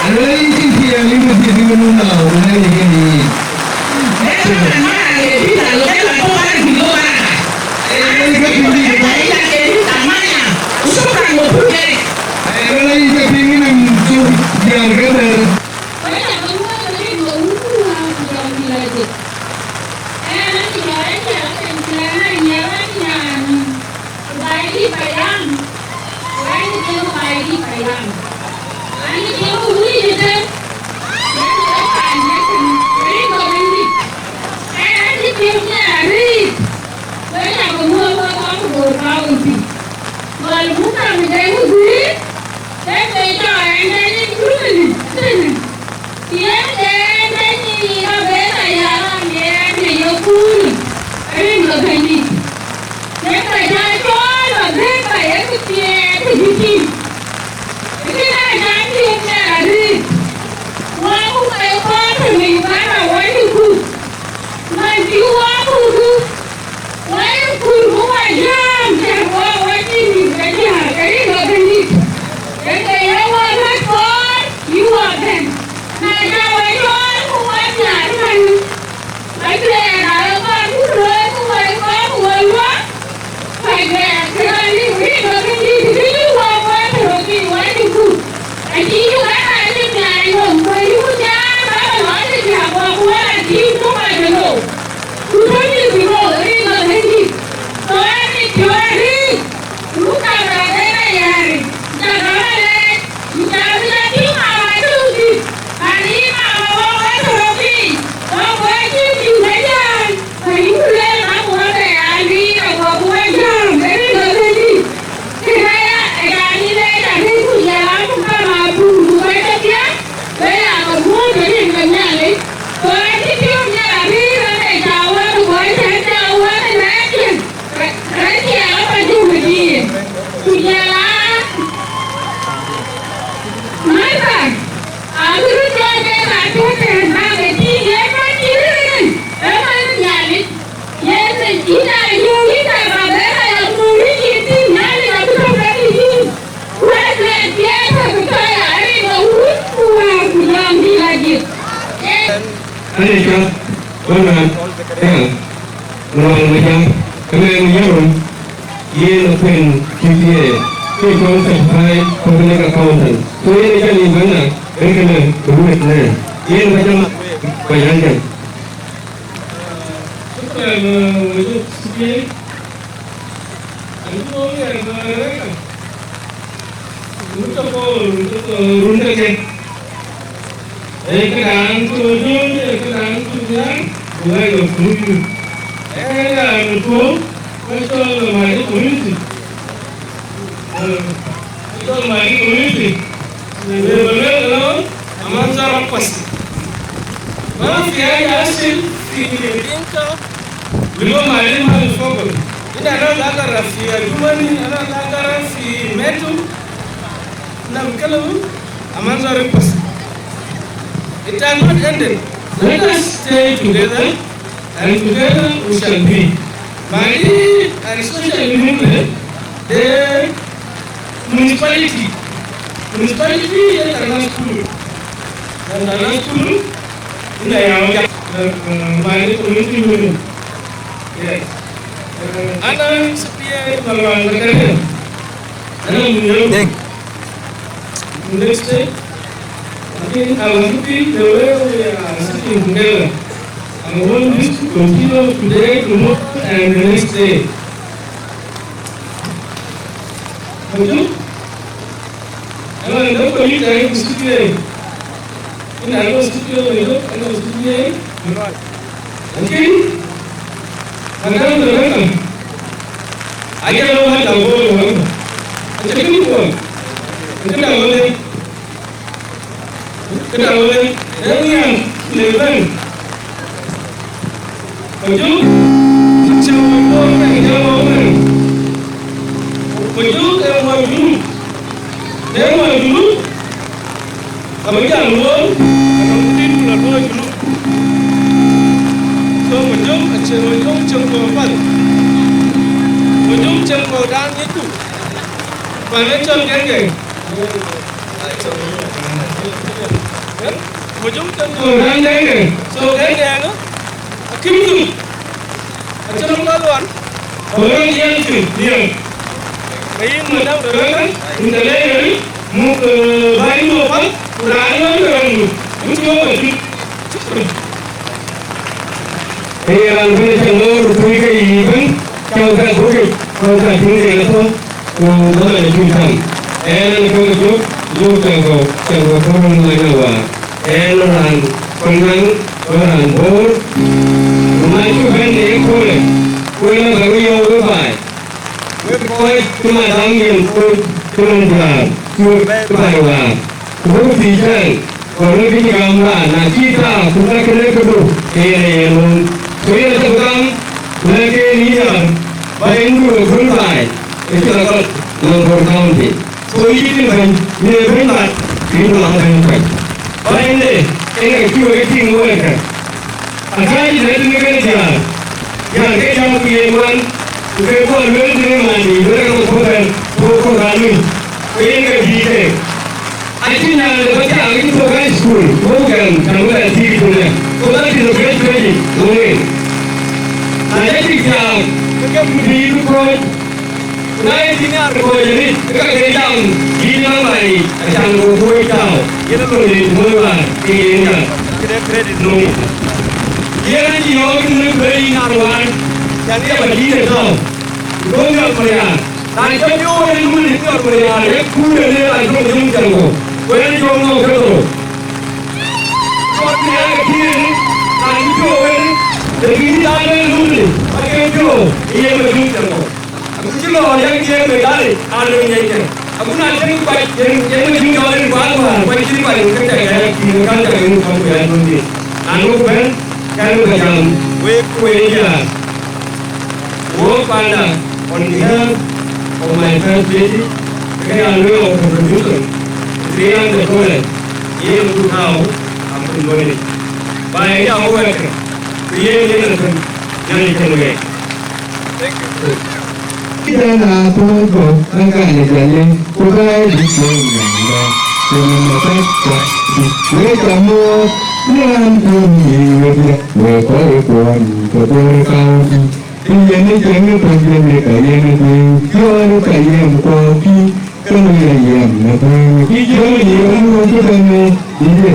Alei ti pia limu ti di menu na, una ye gini. Alei ka pindi. Alei ka pindi na mtu diar gader. Baidi payam, wani ke baidi payam. Ani ke wuri ke, wani ke baidi, wani ke baidi. Ani ke ya ri, wani ke mo mo ko ko ka uti. Wal muka mi dai wuri, dai ke to an dai ni kuru ni. Yen ke bɛ̈ny ë Rebeka ya raan yen ë yökun rin bä bɛ̈nydït. Ke ka jɔ cɔɔl Rebeka ye kë thiëëk kë bï tïŋ. Cï wɔ kuku, wɔ ye kuur ku wɔ jääm, cän wɔ wɔ cïn dït ke jääm, ke rin ke Bɛ̈nydït. Yen ke ye wɔ mat kɔɔr, cï wɔ bɛ̈n. Na ca wɔ cɔɔl ku wɔ nhiaar ëmën, acuɛɛr na ë kɔɔr ku looi ku wɔ ye kɔɔr ku wɔ luɔk, Martha, abï röt jɔt ke ka tɔ̈ tɛ̈n bäk ke tïŋ, yen man cï rëër ënë, ë man Nhialic. Yen ë cïn aa yöök yïn ka bäk ë rɛɛc abï röt yïn tïŋ, Nhialic abï tɔ̈ ke tïŋ yïn. Wɛ̈t rɛɛc piɛth abï tɔ̈ ya rin ke wut ku wäär ku jɔŋdït ajïth. Yen Ani cɔl, wën raan, ëka, Luɔŋ Majak, ëmɛn Yɔrɔm, yen akuën T P A, ke cɔl certified public accountant. So yen ë jɔl yïn bänyda, ënkënë ruet në. Yen bä jam, bä yäŋ jam. Shukran, uh, Majak T P A. Ani cɔl yen, uh, run tök, run tök, run tök. Ee këdan cï rɔt jɔ̈ɔ̈ny, ee këdan cï rɔt nhiaar, ku ɣɛn ë kuc. Ee këdan ë tuɔ̈ɔ̈m, ke cɔl Madi community. Ee, ke cɔl Madi community. Ee, bä luel ënɔɔnë, Amanzara Kuasi. Maana fi haja asil fi Dinka. Bï lo Madi ma bï fokol. Inda ana dhakara fi adumani, ana dhakara fi metu, na bikalamu Amanzara Kuasi. It has not ended. Let us stay together, and together we shall be. Madi and especially Nimule, the municipality. Municipality ya ta nas kulu. Ya ta nas kulu. Ina ya wajah, eh, eh, Madi community meeting. Yes. Eh, ana C P A Malwan Zakaria. Ana mun yau. Deng. Next day, I think I was looking the way we are sitting together. I want this to continue today, tomorrow, and the next day. Thank you. And I don't believe that it is today. Ina alo studio, alo, alo studio. Lakin, madam director, aja lo hata bolo wala. Aja kini ko. Aja da wala. Aja da wala. Aja da wala. Majok, cï wɔ luɔɔr ke jam wɔ wën. Majok ee wɔ Junub. Ee wɔ Junub. Abï jam luɔɔr, anɔŋ dït ku la luɔɔr Junub. So Majok acï Majok cieŋ kɔ̈u path. Majok cieŋ kɔ̈u dan ŋicku. Pan ë cɔl Gɛŋgɛŋ. Majok cieŋ kɔ̈u dan Gɛŋgɛŋ. So Gɛŋgɛŋ, akïm Junub. Acïn röŋ lɔ luɔn. Ku röŋ jiɛɛm cïn, jiɛɛm. Ke yïn madam röŋ, yïn të lɛc röŋ, muk, eh, bäny muk path, ku raan lɔ röŋ, muk cï wok acït. Ee raan bï cä ŋoor tui ke yï bɛ̈n, cä wek bä buk yic, cä wek bä tïŋ de ɣa thok, ku bä lɔ cïn täŋ. Ɛn, ɛn, kɔ̈k jök, jök cä gɔ̈u, cä gɔ̈u kɔ̈k röŋ ŋuɛ̈n ë wäär. Ɛn raan Kolnyaŋ, ku raan Bor, ku na cï bɛ̈n në ye köölë, ku ëlë bä ke yɔ̈ɔ̈k wek baai. Wek kɔc cï madam yen kɔc cï man diäär, cï wek baai waar. Ku buk thiic ëbɛ̈n, ku arëk cï gam raan, na cï taak, ku ka kënë këdu, ke yen aye lööm. Ku yen acä bï gam, ku lɛ̈k en yïn diäär, bä en dur ë kuën baai, ë cï rɔt gɔl në Bor County. Ku yïn bɛ̈ny, yïn ee bɛ̈ny mat, yïn bï mat bɛ̈ny kuany. Bänyde, ënë cï wek tïŋ wek ë kë. Akääc rɛ̈t në kën diäär, diäär ke jam ku yen wan, ku ke guɔ lueel tënë mani, lueel ke rɔt puɔ̈u bɛ̈n, puɔ̈u kɔ̈k aa luny, ku yen ke bï keek. Acïn raan le bä thiaak cï thok high school, ku bä gɛm, cam bï bɛ thiëëk tënë, ku that is a great credit to him. Na ca cïk thiaak, ke ke bï bï kɔ̈ɔ̈c. Ku na ye cïn nhiaar kɔc arëët, ke ka ke jam, yïn ë nɔm bai, acan ku kuöc tääu, yen ë lon rin wëi wäär, ke yen ya. Këde credit nɔm. Yen acï yɔ̈ɔ̈k cïn ë bɛ̈i yïn an wään, can ye bä dïït ë tääu. Ku duöŋ yɔl Mariaar. Na cä piɔ̈u wën ë lun ë yɔl Mariaar, ye kuur ë lëër an duöŋ yöŋ cäŋ kɔ̈u. Ku yen jɔŋ nɔm ke thou. Kɔc nhiaar ke thiëëk, na cï piɔ̈u wën, të bï yïn aa lëër lun ë, acie piɔ̈u, ye bä yöŋ cäŋ kɔ̈u. Aku cï lɔ yak cie medali, aa lɔ nyɛnyɛ. Aku na cïn kuac, yen, yen me cïn jɔɔr in kuaar kuaar, kuac cïn kuac in ke tɛk yak cïn kan tɛk in kɔn ku yak duöndï. Na nu bɛ̈n, kan bä jam, wek ku wek ya. Wo panda, on behalf of my first lady, ke ya lo of the producer, Trian the Toilet, yen ku tau, am kun wani. Ba ya wo wek, ku yen yen kun, nyani kun wek. Jana tuko na kane jale, kubai di kwenye ndo, kwenye mapapa di. Weka mo, ni antu ni weka, weka ikuani, kotore kaunti. Iye ni jenge pangene kayene di, yore kayem koki, kene yem na di. Kijoni yem koki kene, iye.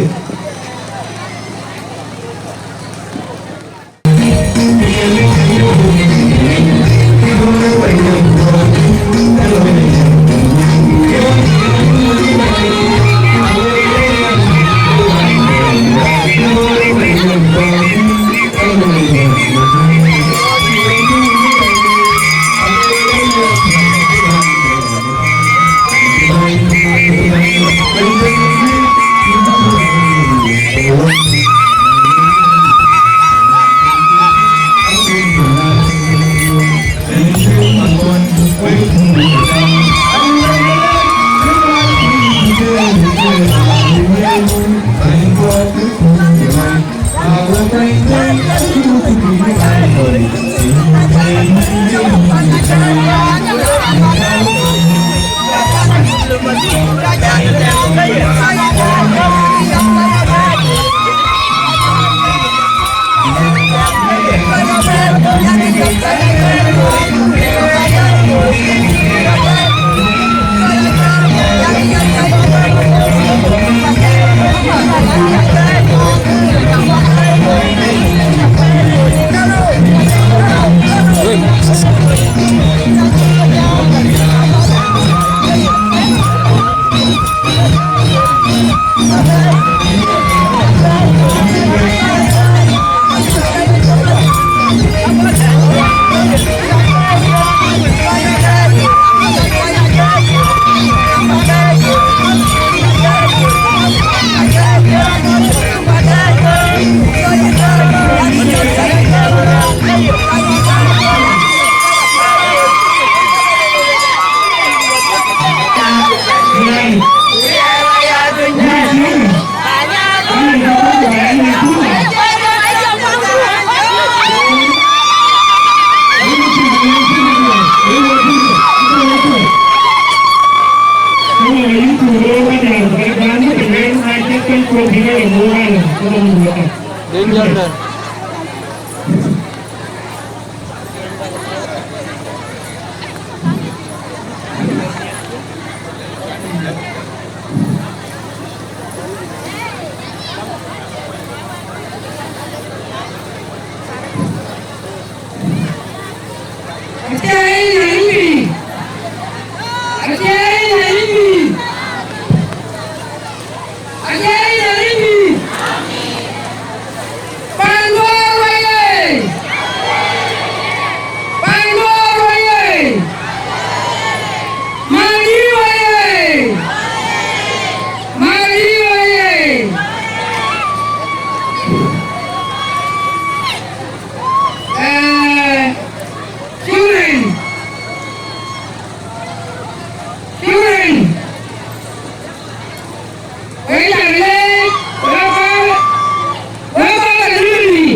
Acaïn Alimi! Acaïn Alimi! Panduɔɔr wayee! Panduɔɔr wayee! Madi wayee! Madi wayee! Eh, Cureny! Cureny! Wek ca leec, wek kɔc, wek kɔc ke Lindi.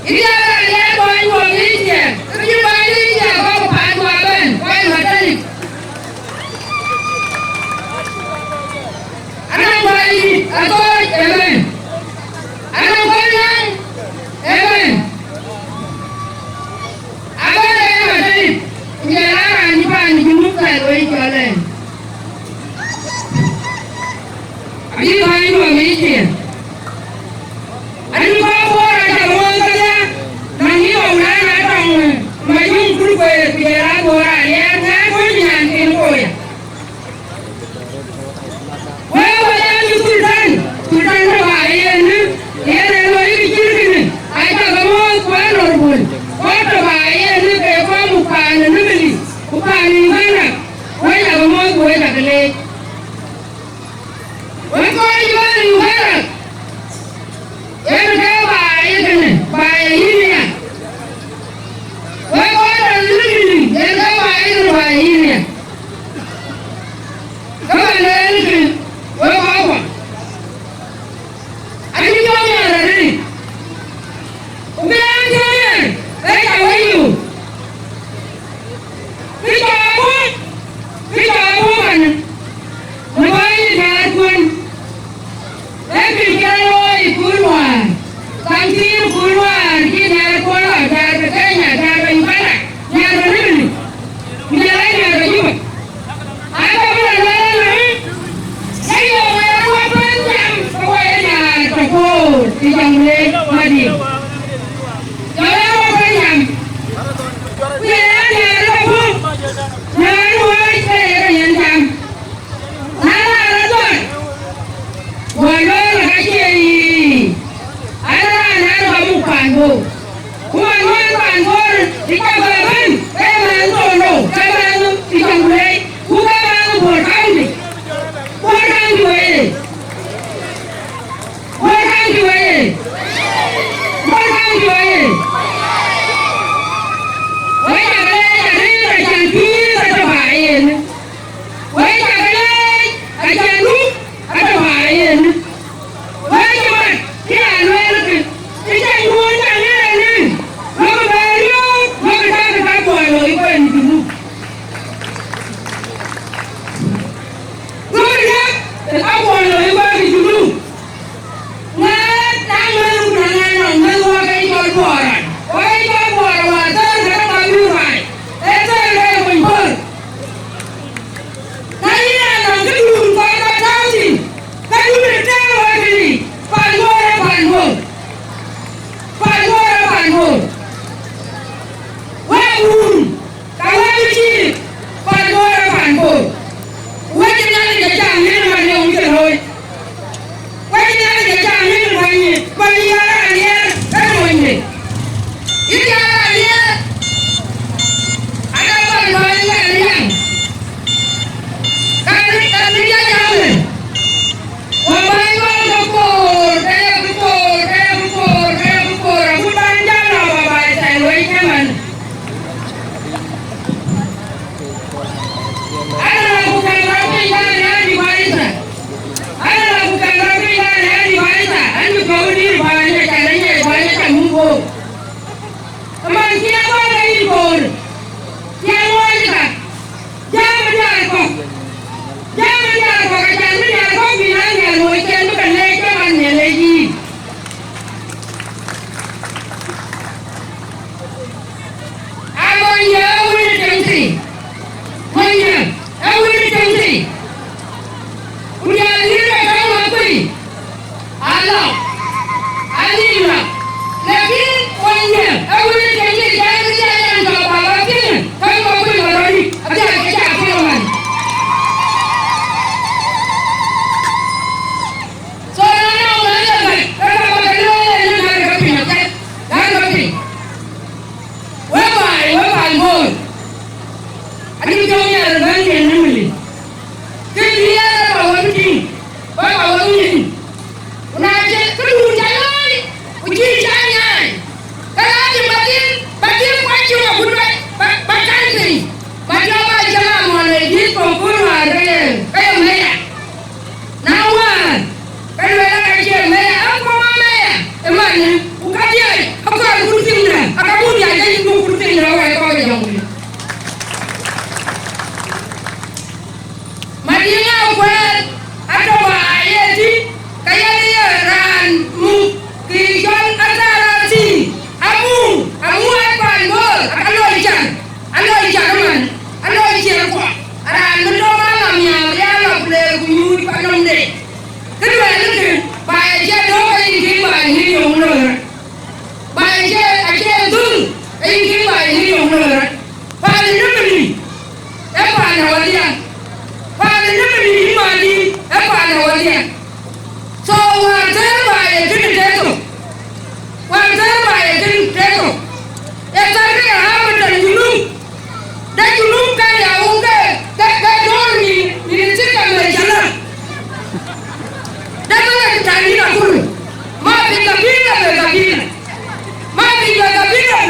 Ë ya raan ya kɔc wɔ ŋic ciɛɛŋ, ke cï kɔc ŋic ciɛɛŋ kɔ̈k paan wɔ ëbɛ̈n, kɔc Matalip. Anɔŋ kɔc dït akɔ̈ɔ̈c ëbɛ̈n. Anɔŋ kɔc ŋäŋ ëbɛ̈n. Abɛ̈n ë Matalip, ku jɔl aa raan cï paan ë Junub kɛ̈ɛ̈t wei cɔl ɛn. Abï kɔc wɔ ŋic ciɛɛŋ. Anɔŋ kɔc Bor aca muɔɔth kedhie, na ŋic wɔ wun an, atɔŋ Majuŋ Kurkuëër, ku jɔl aa Bor Aliɛɛr, ŋɛk kuc nyan kin koya. Wek wek aa cï Sultan, Sultan tɔ̈ ba yen, yen ë loi kë cït kënë, aca ke muɔɔth ku honorable, ku tɔ̈ ba yen ke kɔc muk paan ë Nimili, ku paan ë Uganda, wek aca ke muɔɔth ku wek aca ke leec. Wek kɔc ëbɛ̈n ë Uganda, yen ke baai ë kënë, baai ë yïn aya. Wek kɔc tɔ̈ Nimili, yen ke baai ë kënë, baai ë yïn aya. Ke ba lueel kë, wek kɔc kuɔ, acï jɔ miɛt arëët, ku bï raan cï miɛt, ee ca wec yök. Kë cɔɔk bɔ̈, kë cɔɔk bɔ̈ manë, në kɔc ë tɛ̈ɛ̈r kuën, ee kë cï rɔt looi ë kuur wäär, kam cï ë kuur wäär cï tɛ̈ɛ̈r kuën lɔ, tɛ̈ɛ̈r ke Kenya, tɛ̈ɛ̈r ke Uganda, tɛ̈ɛ̈r ke Nimili, ku jɔl a tɛ̈ɛ̈r ke Juba. Aka bï rɔt looi ëlë, ke yöök wek wä bɛ̈n jam, ke wɔ ye tɛ̈ɛ̈r ke Bor ë jam wek madï. Jɔl a wä bɛ̈n jam. Ku ye tɛ̈ɛ̈r ke Bor, na ɣɛn wääc ke ye ke yen jam. Na raan rɔt dhɔ̈r, wä looi rɔt acie yiic. An raan an ka muk paan Bor. Ku man wën paan Bor, ë cak bɛ bɛ̈n, ke mɛnh thon rou, ke mɛnh ë Jonglei, ku ke mɛnh Bor County. Bor County wei ye. Bor County wei ye. Bor County wei ye. Wek cak leec arëët, acan pïïr atɔ̈ ba yen. Wek cak leec, acan ruk atɔ̈ ba yen. Wek cï mat, cï raan lueel kë, cï cänyduön cäŋ ënë, wek bɛ riɔ̈ɔ̈k, wek tak ka kuɔɔr lɔ ë kuɛn Junub.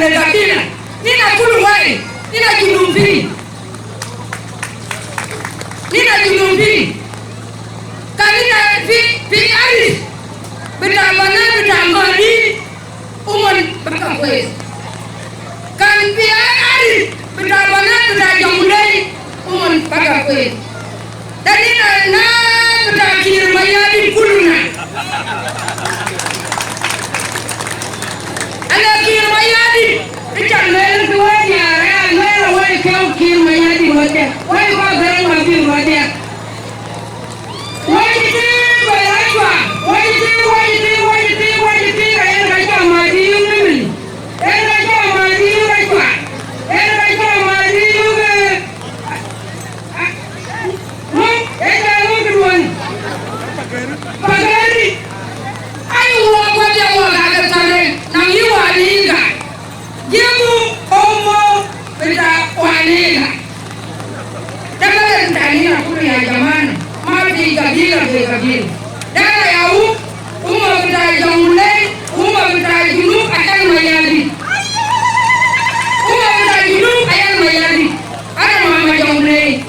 Le kabila, nina kulu wai, nina junubin. Nina junubin. Kabila fi, fi aris, bita bana, bita mali, umon baka kwes. Kan fi aris, bita bana, bita Jonglei, umon baka kwes. Dalil na bita Kiir Mayardit kuluna. Ana Kiir Mayardit, ican luel ki wek diäär, aya luel wek keu Kiir Mayardit wek diäär. Wek kɔc gɛ̈ɛ̈r ma Kiir wek diäär. Wek cï tïŋ wek Racua, wek cï tïŋ, wek cï tïŋ, wek cï tïŋ, wek cï tïŋ, ayen ka cɔl Madiu Nimili. Yen ka cɔl Madiu Racua. Yen ka cɔl Madiu, eh, Ŋö, ë jɔ ŋö këduön? Pagari. Ai, wɔ kuat ya wɔ ka ke thare, na mi wa ni ka. Jibu omo bita wa ni ka. Tabale bita ni na kulu ya jamana. Ma fi kabila be kabila. Dala ya u, umma bita Jonglei, umma bita Junub ayan Mayardit. Umma bita Junub ayan Mayardit. Ana mama Jonglei.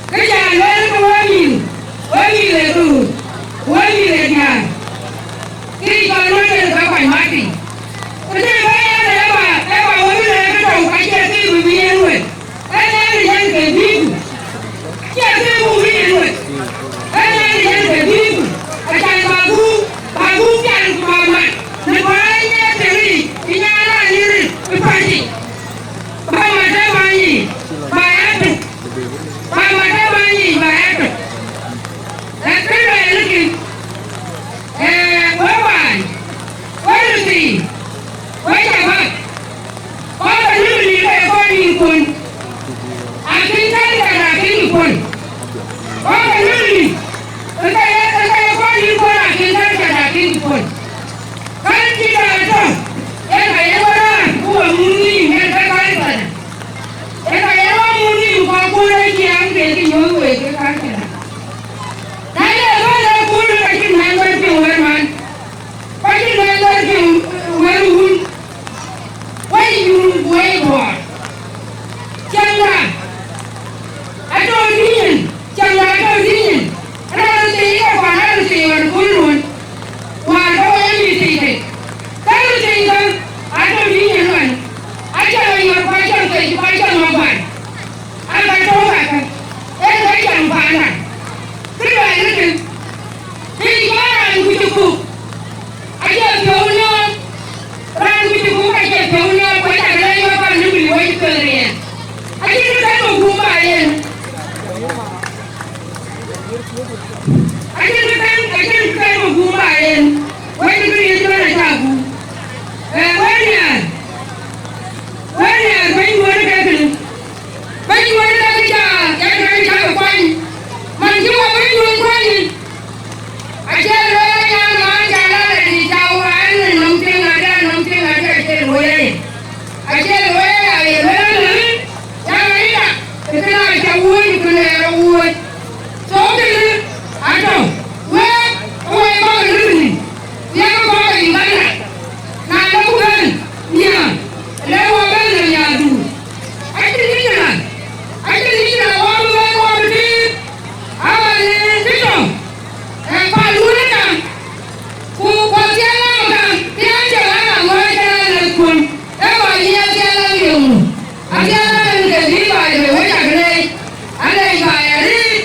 Kë ca lueel ke wɔ mïth, wɔ mïth ë dhuur, wɔ mïth ë diäär. Kë cɔl wɔ yen ka kuany mat piny. Ku të bä yen ë ba, ë ba wɔ bï lɛ̈k ë tɔ̈u ka cie kë bï bï yen wek. Ë yen ë yen ke bïïku. Cie kë bï bï yen wek. Ë yen ë yen ke bïïku. Acan ba gup, ba gup pial ku ba mat. Në bä yen ë tëri, ë nyan raan yïn ë pacï. Ba mat ë bä nyin, ba ya tök. Ba mat ë bä nyin, ba ya tök. Ee, kë luɛɛl ë kï, ee, wek baai, wek luthii, wek cä bäk, kɔc ke Nimili ke ye kɔc nïïm kuön, akïn kɛ̈n kɛ̈n akïn kuön. Kɔc ke Nimili, ë ke ye, ë ke ye kɔc nïïm kuön, akïn kɛ̈n kɛ̈n akïn kuön. Kɛ̈n cï kɛ̈n tɔ̈, yen ka ye wek raan, ku we muk nïïm, yen ke kɛ̈n kɛ̈n. Ë ka ye rɔt muk nïïm kɔ̈k kuöör ë ciɛɛŋ, ke cï nyuöth wek ke kaŋ këda. Na ye rɔt ë kuöör, ka cïn mɛnh wär piŋ wär man, ka cïn mɛnh wär piŋ wär wun, wei yum ku wei bɔɔr. Cäŋda atɔ̈ tïŋ nyin, cäŋda atɔ̈ tïŋ nyin. Raan thii ke kuan, raan thii ɣɔn kuöör wun. Wäär ke wɔ ye mïth thii tei, ke mïth thii ke atɔ̈ tïŋ nyin ɣɔn, acä lɔ nyuɔɔth ku acä thei ku acä nɔ̈k guan, aa ka tɔ̈u ka kä, ee ka cam paanda. Kë luɛɛl ë kë, piny cɔl raan ku cï kuk, acie piɔ̈u nɔ̈k, raan ku cï kuk acie piɔ̈u nɔ̈k, ku acä ke lɛc wek kɔc Nimili wec kë riɛɛn. Acïn kë kɛ̈n bä guum ba yen. Acïn kë kɛ̈n, acïn kë kɛ̈n bä guum ba yen. Wec kë riëëc ëbɛ̈n acä guum. Ee, wek diäär, wek diäär, bɛ̈ny duɔ̈n ke kënë. Bɛ̈ny duɔ̈n ke kë ca, ke kë ca ke kuany. Man cï wɔ bɛ̈ny duɔ̈n kuany. Acie lueel aya, man ca la la dï ca wään nɔm tiŋ ade, nɔm tiŋ ade, acie lueel aya. Acie lueel aya, ye lueel aya, ya ŋa ida, ë kënë aca wuöc, ë kënë ë rɔt wuöc. So kënë atɔ̈, wek, wek kɔc ë Nimili, ku yak kɔc ë Uganda. Na lɔ ku bɛ̈n nhiaar, le wɔ bɛ̈n nhiaar duur. Acïn kë cï raan, acïn kë cï raan, wɔ bï bɛ̈n, wɔ bï tiit. Aba le kë tɔ̈, ee, pal wun ëka, ku, ku athiɛɛn ɣam ëka, bï a cä ɣam ŋɔ̈ɔ̈c ëka lɛ̈k kuön, ee kɔc nyic athiɛɛn ɣam yöŋ. Athiɛɛn ɣam en ke bï baai bei, wek cä ke leec, aleec baai arëët.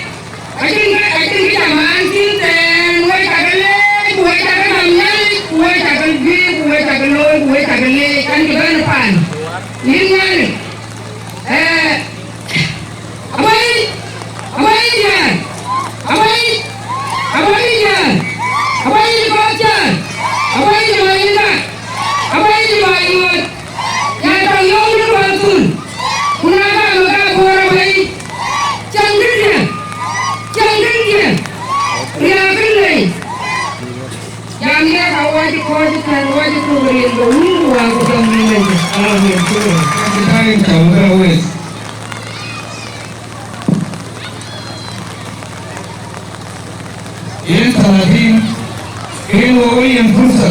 Acïn kë, acïn kë cä maan thïn tɛ̈ɛ̈n, wek cä ke leec, ku wek cä ke nɔm Nhialic, ku wek cä ke guiir, ku wek cä ke looi, ku wek cä ke leec, an, cï bɛ̈n ë paan. Yïn Nhialic, ee, Awai, awai diäär, awai, awai diäär, awai kɔc cäär, awai jɔŋ yen ka, awai jɔŋ yuöt, ya tɔŋ yɔŋ në kɔn thun, ku na ka ŋö ka kuɔɔr awai, cäŋ këdiɛ̈, cäŋ këdiɛ̈, riääk kën lei. Jam ya ka wɔ cï kɔc cï kɛ̈n wɔ cï thok rin ke wun ku wäär ku jɔŋ rin ënë. Amen. Cï taŋ en cam bï rɔ wec. Yen thalatin, yen wɔ wɔ yen fursa.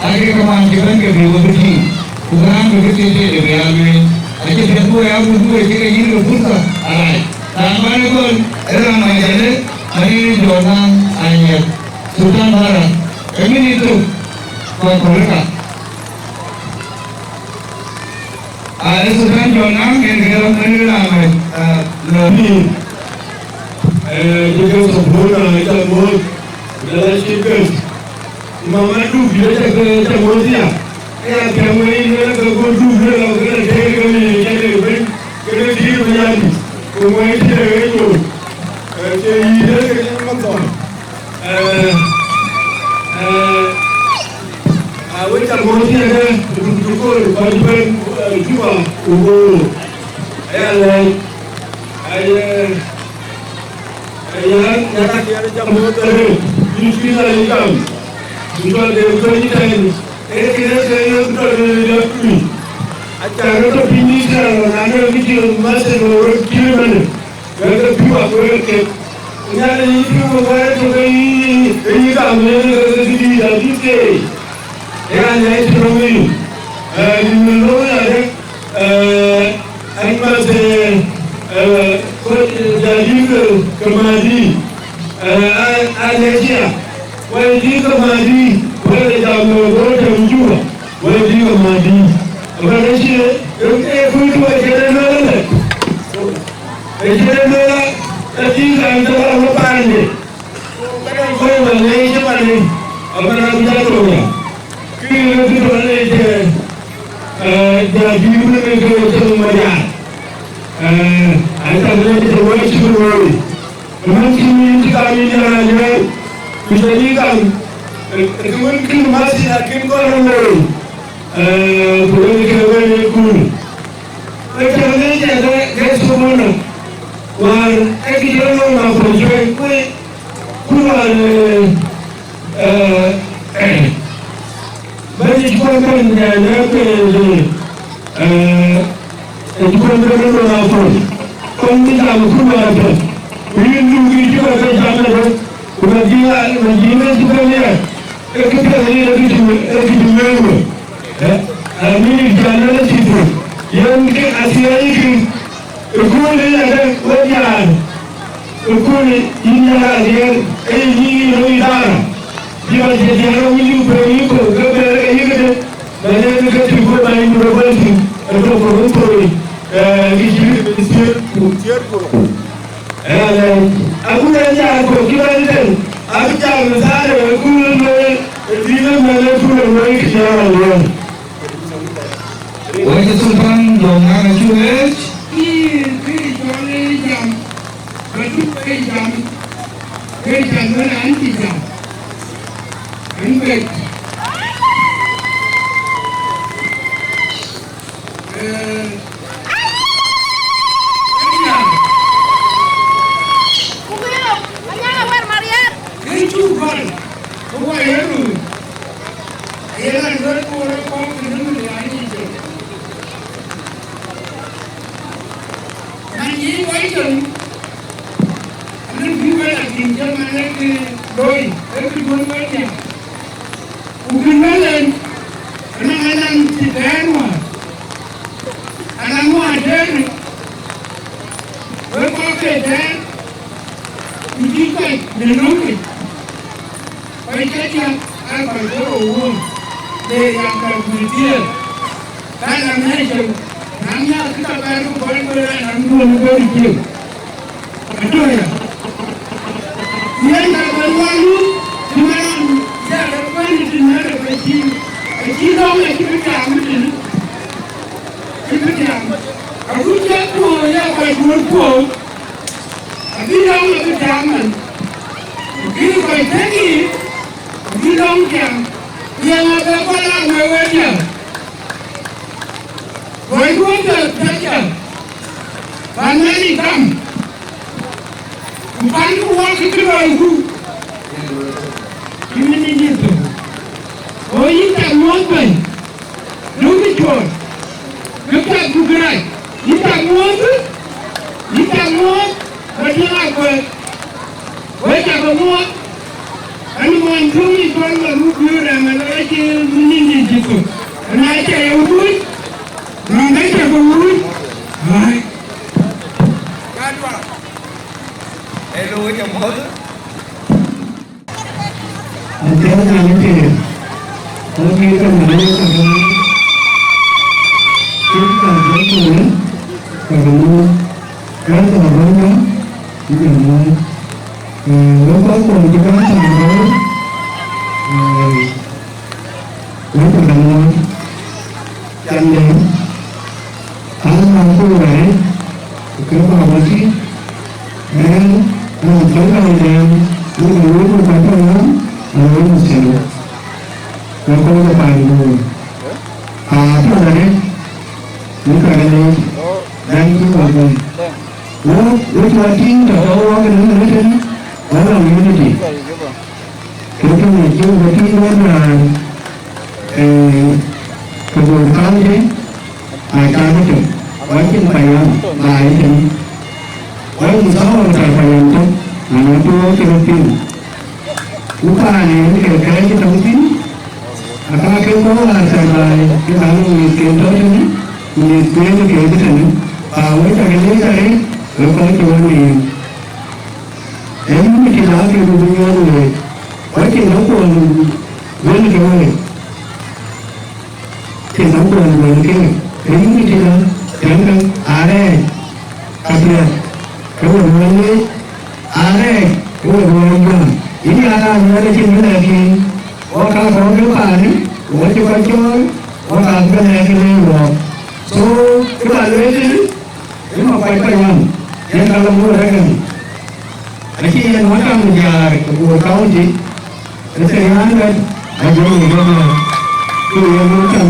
Ake kaman cï bɛ̈n ke bï we bï tïŋ, ku bï raan bï kë thiëëc ë bï aa lueel. Acï piɛth ku ya bï duëër cï ke yïn ke purtha arac. Raan bän ë gɔl ë raan Majalle, Marie Jɔn Naŋ Anyiɛth, Sultan Bara, ë minit tök, ku akɔ̈l ë ka. Aa, ë Sultan Jɔn Naŋ en ke rɔt Marie Naŋ, aa, lɔ pïïr. Ee, jëkë support na ë ca mɔ̈ɔ̈th, na la cï kën. Mama du bï ca ke ca mɔ̈ɔ̈th ya. Ke ya piɛŋ wei le ke go du le la ke le tek ke le ke le ben. Ke le dïïr bï ya dï. Ku wei cï le ɣet nyuɔɔth. Ee, ke yï le ke le mathɔn. Ee, ee, a wek ca mɔ̈ɔ̈th ya de, du, du, du, kɔc ben, ee, Juba, ku go. Aya le, aye, Yɛn, yɛn aa tiɛɛl jam ɣööt arëët, yïn cï la yï gam, ku jɔl de tɔ̈ yï tɛ̈n, ee kënë ke ye tɔ̈ de riɛk tui. Acan rɔt tɔ̈ piny Israel, na de kë cï message lɔ rɔt cï ëmënë, wek ke pïu akuëër kek. Nhialic yï pïu ke wɛɛr tök ke yï, ke yï gam yen ke ke dïït adït keek. Ee, ɣɛn ë cï rɔ̈m yïn, ee, yïn min rɔ̈m yïn adë, ee, ɣɛn math, ee, ee, kɔc, ee, jadït ke, ke Mahdi, ee, a, a lɛ̈k ya, wɛ̈t dït ke Mahdi, wɛ̈t de jam në bɔ̈ tɛ̈m Juba, wɛ̈t dït ke Mahdi. Abä rɛ̈c ye, ee, ee, kuc tuɔɔc cï rɛ̈n lueel ëlë. Ee cï rɛ̈n lueel, ee, dït ɣɛn thok rɔt paande. Kɔc wën ŋic cï man ë, abä raan bï jɔ tɔ̈u ya. Kï ŋic kï tɔ̈u ënë cï, ee, jɔ dïït wën ë ke cï ŋic Majaar. Ee, acä lɛc të wɛ̈ɛ̈t cï looi. Ëmën cï yïn cï gam yïn jɔ raan juëc, ku jɔ yï gam, ee, ee, kë wën kïn mɛ̈th akën gɔl rɔt looi. Ee, ku wën ke wën ë kuur. Wek cä ŋic ënë ke thok ënɔ, wäär ee kë jɔ looi ma kuɔn cuëëc, ku, ku wäär, ee, ee, bɛ̈ny cï kɔn bɛ̈n, ee, në ke, ee, ee, cï kɔn bɛ̈n ënɔ ma kuɔn, kɔn bï jam ku wäär tɔ̈. Ku yïn du kï cï kɔn ke jam ënɔ, ku na jï, na jï ŋic cï bɛ̈n ë, ee kë piɛth ë, ee kë cï, ee kë cï ŋic wek. Ee, ee, mï cä lɛ̈k cï thök, yen ke athiɛɛi kï, ëkööl ë yɛn ë wek diäär, ëkööl ë yïn yɛn athiɛɛi, ee yïn yïn röt idara. Bï ɣɔn cï diäär rɔt wïc yï pɛ̈i yï kɔ̈u, ke bɛ̈ɛ̈r ke yï këde, bɛ lɛ̈k ke tïŋ ku bä yïn röt bɛ̈n tïŋ, ë tök ku röt thoi, ee, kë cï thiëër ku thiëër ku rou. Amen. Agut ë jam kɔ̈k cï bɛ̈n tën, abï jam ë thaar ë kul ë lueel, ë dhil ë mɛn ë kul ë lueel kï jam ë lueel. Wek ë Sultan Jɔŋ Ŋaŋ acuk leec. Kï, kï cɔl ë jam, bä cuk ë jam, ë jam ë raan cï jam. Ën bɛ̈c. Ee, Ku bï lueel en, ënɔŋ anaŋ cï dɛɛr wäär, anaŋ wäär dɛɛr, wek kɔc ke dɛɛr, ku cï kɔc në nööŋ yic, kɔc kedhie aa kɔc ke rou wuɔ̈ɔ̈m, le ya kɔc wïïr dhiëëth. Ka lam ë cök, na nhiaar kë ka bɛ̈ɛ̈r ku kɔc wël ë lam duön ë bɛ̈ɛ̈r cök. Atoya. Yen ka bɛ̈n wal nu, cï man ya bɛ̈n bɛ̈n tïŋ ë rɛ̈k acï, acï lɔ̈ŋ acï bï tiaam tënë. Cï bï tiaam. Agut cï puɔ̈u ya kɔc duön puɔ̈u, abï lɔ̈ŋ abï tiaam man. Ku bï kɔc tëk yiic, abï lɔ̈ŋ tiaam. Yen abï kɔc la wëu wëu diäk. Luɔiku piɛth piɛth, pan Nhialic gam, ku panku wɔk kë luɔiku. Yïn ë Jethu. Go yïn cak muɔ̈ɔ̈th bɛ̈ny, duökï cuɔɔr, bï piɛthku bï rac. Yïn cak muɔ̈ɔ̈th, yïn cak muɔ̈ɔ̈th, Madiŋ Akuëth. Wek cak muɔ̈ɔ̈th, ënë mony töŋ yï cɔl Maruk Biöör. Ŋa lɔ cï nïn dït cï thök. Na cä ye wuc, raan dɛ̈ cä ke wuc. Ai. Hello, wek amɔ̈th. Athiɛɛn nyan ë tëë, ɣɔn kï ke mɛn ë ka bɔ̈, kï ka bɔ̈ tëë, ka bɔ̈ mɔ̈u, ka ka bɔ̈ mɔ̈u, kï ka mɔ̈u. Ee, wek kɔc kuɔn cï bɛ̈n thaar rɔ̈ɔ̈r, ee, wek ka bɔ̈ mɔ̈u. Cande, an, na ku wɛɛr, ku ke bä wä tïŋ, ɛn, ɛn, thɔ̈n ka wä dɛɛm, an, ke wä ku ka tɔ̈ yam, an, wä ku cɛn. Wä kɔc ke paan duöör. Aa, tɔ̈ arëët, në ka ke leec, bɛ̈n cï wä bɛ̈n. Wä, wä cua tïŋ tɔ̈ tɔ̈ wä ke në röt tënë, wä lɔ unity. Kë tɔ̈ në cï wä tïŋ wä raan, ee, ke Bor County, aa, cak ë tök, wä cïn payam, ba ë tënë. Wä muthawa ta payam tök, man ë tuɔɔc cï röt piŋ. Ku paan ë yen ke kɛ̈ɛ̈c ë tɔŋ thïn, aka ke kɔɔr aa thɛɛr baai, ke ka nɔŋ mïthken tɔ̈ tënë, ku mïthken ë kek tënë, ba wek cak ë leec arëët, wek kɔc cï wä neem. Ee unity da ke bï nyuɔɔth week, wä cïn dɔ̈kuɔn wël ke week. Cïn dɔ̈kuɔn wël ke, ee unity da, tiɛŋkë, arɛɛc, apiɛth, ke we ruɔɔc leec, arɛɛc, ke we ruɔɔc juäm. Yïn ya raan wël acïn bï lɛ̈k yïn, wɔ ka kɔɔr ke paanë, wɔ cï kɔc cɔɔl, wɔ ka bï lɛ̈k leec wɔ. So, kë ba lueel tënë, ë ma kuac payam, yen ka lɔ muk rɛ̈k ɛn. Acï yen wä kaŋ diaar ë Bor County, ë three hundred a jɔŋ ë jɔŋ ë, ku yen wä kaŋ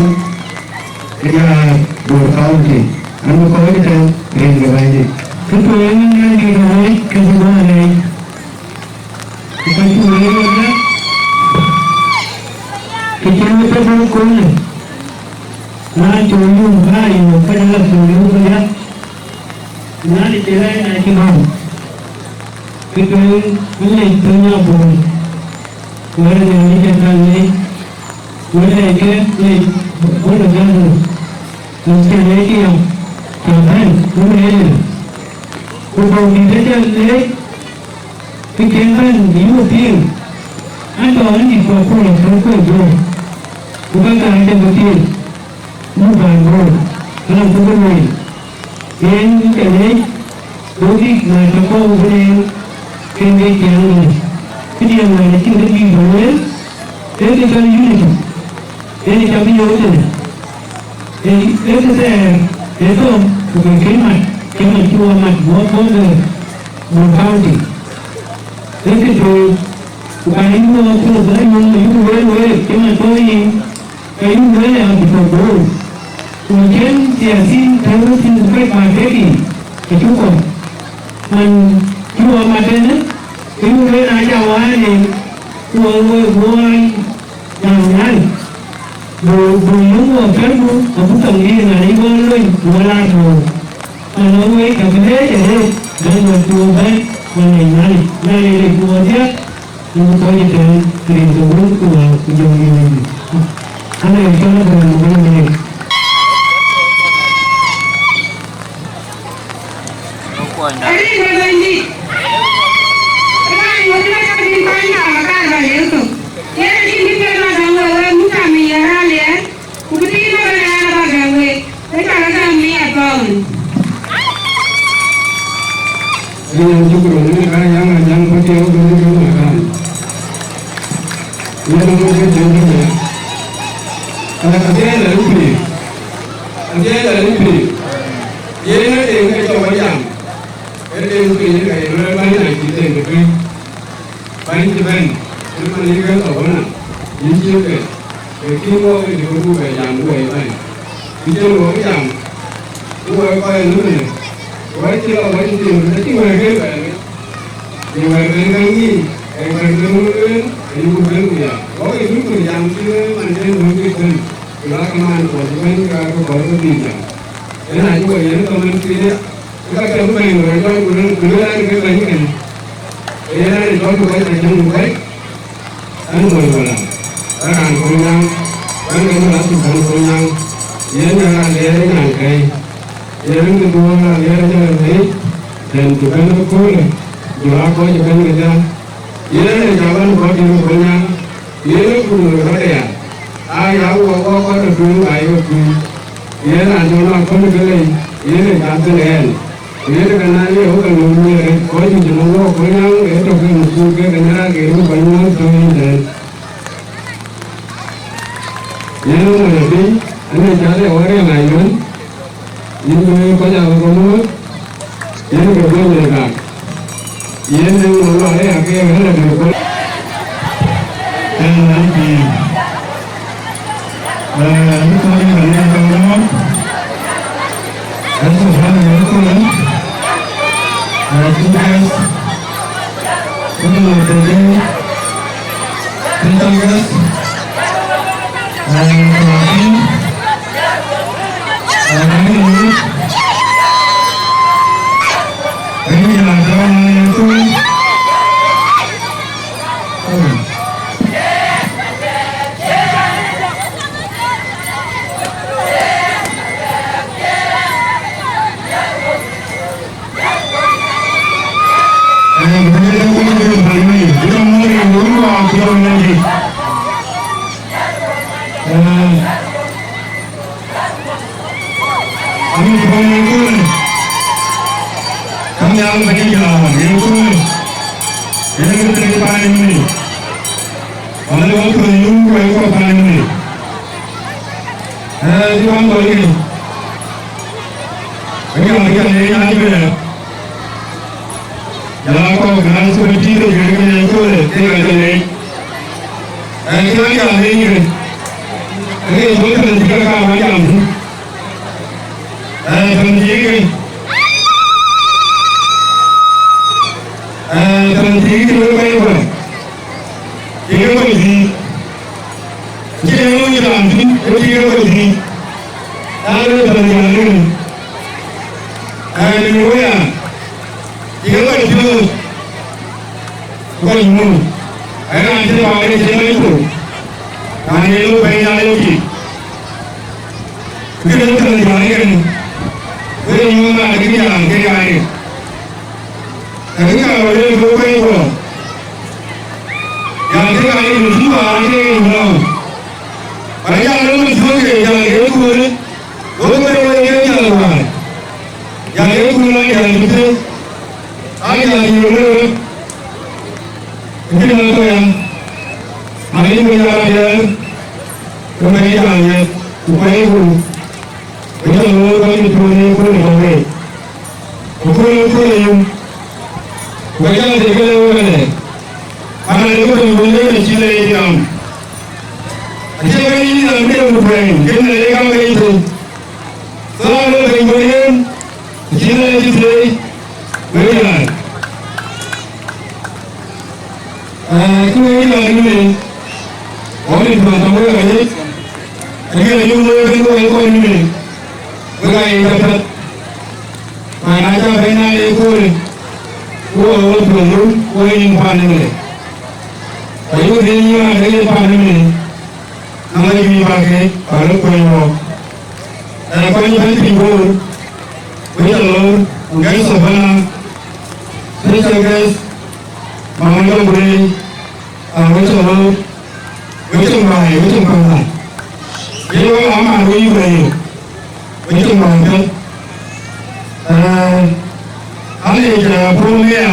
diaar Bor County, an, bï kɔc ë tɛ̈n rin ke Bɛ̈nydït. Kë tueŋ ë Nhialic ke leec, ke cï bä leec. Ku ka cï wël wël ë, ke cïn wël tɔ̈ bä köölë, na cï wël yum bä yum, ka jɔ lɔ köölë wël ë. Nhialic cï rɛɛc na cï bäu, kë tueŋ ë lec thöny abun, wɛ̈t ë Nhialic ë ka lec, wɛ̈t ë ke lec bɔ̈ ë gämdu, lec cï lec yɔ̈k, cï bɛ̈n, wun ë lec. Ku bɔ̈ dït ë jɔ lec, kë cïn bɛ̈n bï yï piŋ, an, tɔ̈ ɣɛn dït kɔ̈k ku lɔ thök kuec guöör, ku ka gäär jɔ bï piŋ. Muk bäny bɔ̈, ënɔn thök ë lueel, yen ke leec, go bïk na cɔk kɔ̈u bï neem, ken ke ciɛɛŋ ënë. Këdiɛ̈n wɛ̈t acïn kë dïït bä lueel, ee kë cɔl unity, yen ë cä bï yöök tënë. Ee, ee kë thɛɛr, ee thɔ̈m, ku ke kën mat, cï man cï wɔ mat, wɔ kɔ̈k ke Bor County. Ee kë tök, ku ka yïn wɔ thok bä yöök, yïn wël wël, cï man tɔ̈ yïn, Ke yïn wël ë abï tɔ̈ boor, ku cïn thiathin tëëu thïn ku kɔc bä tek yiic, acuk kɔ̈u. Man cï wɔ mat tënë, ke yïn wël ë na jam wään en, ku wɔ woi woi jam Nhialic. Bï, bï yöŋ wɔ piɔ̈ndu, abï thoŋ dïït ë Nhialic wɔ lony, wɔ la tuɔɔk. Man wɔ woi ka bï leec arëët, bɛ̈n wɔ tuɔɔk bɛ̈n, wɔ lec Nhialic, Nhialic lec wɔ diäk. Yïn kɔc ëtɛ̈ɛ̈n, rin ke Wun ku Wën ku Jɔŋdït Lajik. Amen. Cɔl Abraham Wën Lajik. Arïn ke Bɛ̈nydït. Raan wën ë ka bï kɔc nyaam ë kaar bä ler thok. Yen acïn bï piɛth bä gäm wek, wek muk cam ë ye raan liɛɛr. Ku bï tiiŋ ëbɛ̈n ë raan abä gäm week, ë cä ke gäm miɛt kɔ̈u. Ë yen cuk röt në ka yaŋ a jaŋ bä tiɛɛu bï në kë ma kan. Yen ë ŋö bï tiɛɛu bï tiɛɛu. Ë, abï ë lɛ̈ɛ̈r pïïr. Abï ë lɛ̈ɛ̈r pïïr. Yen ë deŋ ke cɔk jam. Ë deŋ piny ke ye lueel bäny na cï deŋ ke piny. Bäny cï bɛ̈n, ëmën yï gɛ̈l abuna, yïn cï bɛ̈n, ke kïn wɔ ke cï bï bɛ jam ku wɛ̈i bäny. Ku cïn wɔ bï jam, ku wɛ̈i kɔc ë nhom ënë, wɛ̈i cï lɔ wɛ̈i cï tim, acï wɛ̈i gël bɛ̈n. Ye wɛ̈i bɛ̈n käŋ nyin, ee wɛ̈i bɛ̈n wën lueel, ayï ku bɛ̈n ku ya. Wɔ ke cï ku jam cï wɛ̈i man cï nhom ke bɛ̈n, ku la kamaan kuɔth bɛ̈n ka ke kɔɔr ke bï jam. Yen acï wɔ yen kaman thiëëc. Ka ke bɛ̈ny wɔ jɔl ku lueel, ku lueel an, ke bɛ̈ny kënë. Ee raan ë jɔl ku bɛ̈ny, acïn ku bɛ̈ny, an, mony wala. Raan Kolnyaŋ, wën ke Murashid Bɛ̈ny Kolnyaŋ, yen ë raan liɛɛr ë nyankɛ̈i, yen ë duɔ̈ɔ̈r raan liɛɛr ë nyankɛ̈i, den cï bɛ̈n ë köölë, jɔl aa kɔc ë bɛ̈n kedhia, yen ë cak ɣɔn kɔc ë Kolnyaŋ, yen ë kuur ë rɔt aya, aa ya wɔ wɔ kɔc ë tueŋ ka ye kuur, yen raan cɔl Akɔ̈l Kelei, yen ë cak thïn ɣɛn, yen ë ke na ye wok ke nöm nhiëër, kɔc juëc ë nɔm wɔ Kolnyaŋ, ë tök ke muk kuur ke ke nyaraki ë bï kɔc nyuɔ̈th tɔ̈u yïn tɛ̈ɛ̈n. Yen ë mony adï, ënë cath ë wär ë ŋa yön, yïn bï kɔc aa ke mɔ̈ɔ̈th, yen ke bï yen gam. Yen ë ŋö lɔ ë ake ɣɛ̈n adï kɔc. Yen ë kï, ë, ë kɔc ë ŋa yön ke mɔ̈ɔ̈th, ë tök ɣɛn ë kɔc, ë, ë, ë, ë, Ëka ëka leec aa cï bɛ̈ɛ̈r. Jɔl aa kɔc ke aa cï bɛ̈n tïït ë juëc ke leec köölë, ke ka cï leec. Ee, ke ka jam leec ke. Ke ke bɔ̈ tën cï ke kaam aa jam thïn. Ee, tën cï ke. Ee, tën cï ke wek bɛ̈ɛ̈r bɛ̈ɛ̈r. Cï ke kɔc dhïït. Cï ke ŋö yï raan thïn, ë cï ke kɔc dhïït. Aa, le bɛ̈n ya rin. Aa, le wëya. Cï ke kɔc piɔ̈ɔ̈th. Kɔc mum. Ë raan cï rɔɔk ë cï lɔc thou. Raan ye lok bɛ̈n ya lok cï. Kë de bɛ̈n ya rin. Wëë nyuɔɔth raan cï ya ke ya rin. Lakini ka wale ko kai ko. Ya ke ka ni mutum ba ke ni no. Ba ya lo mutum ke ya ke ko ne. Ko ko ko ke ya ba. Ya ke ko na ya ni te. A ya ni lo. Ni na ko ya. Ani ko ya ya. Ko ya ya. Ko kai ko. Ko ya lo ko ni to ne ko ni ko. Ku kööl ë kööl ë yum, ku ka jal thek ke le wël ë, ana de wël ë wël ë cï le yam. Acie ke yïn nɔm de wut wɛ̈ɛ̈ny, ke na le kam ke yïn thou. Thaar wël ke yïn wël yen, cï le cï thëëi, wël ë yai. Ee, kë wëi lɔ rin ë, ɣɔn ë tuɔɔc tɔ̈u wek ayic, ee kë lɔ yum wek rin wek kɔc rin ë, wek aa yic apiɛth. Ku na cä bɛ̈n aa ye köölë, ku wɔ wɔ tuɔɔc run, ku wɔ rin paan ëmënë. Ku ayuk riëëc nyuaan ke ye paan ëmënë, na ŋɔ̈c bï bäk ke, bäk röt kuɛny wɔ. Ee, kɔc bɛ̈n piny Bor, wek cä lor, guest of honor, special guest, Mama Jɔŋ Kuei, aa, wek cä lor, wek cïn baai, wek cïn panda. Ye wek ama wek yï wei, wek cïn baai piɛth. Ee, anic, ee, puɔ̈u mia,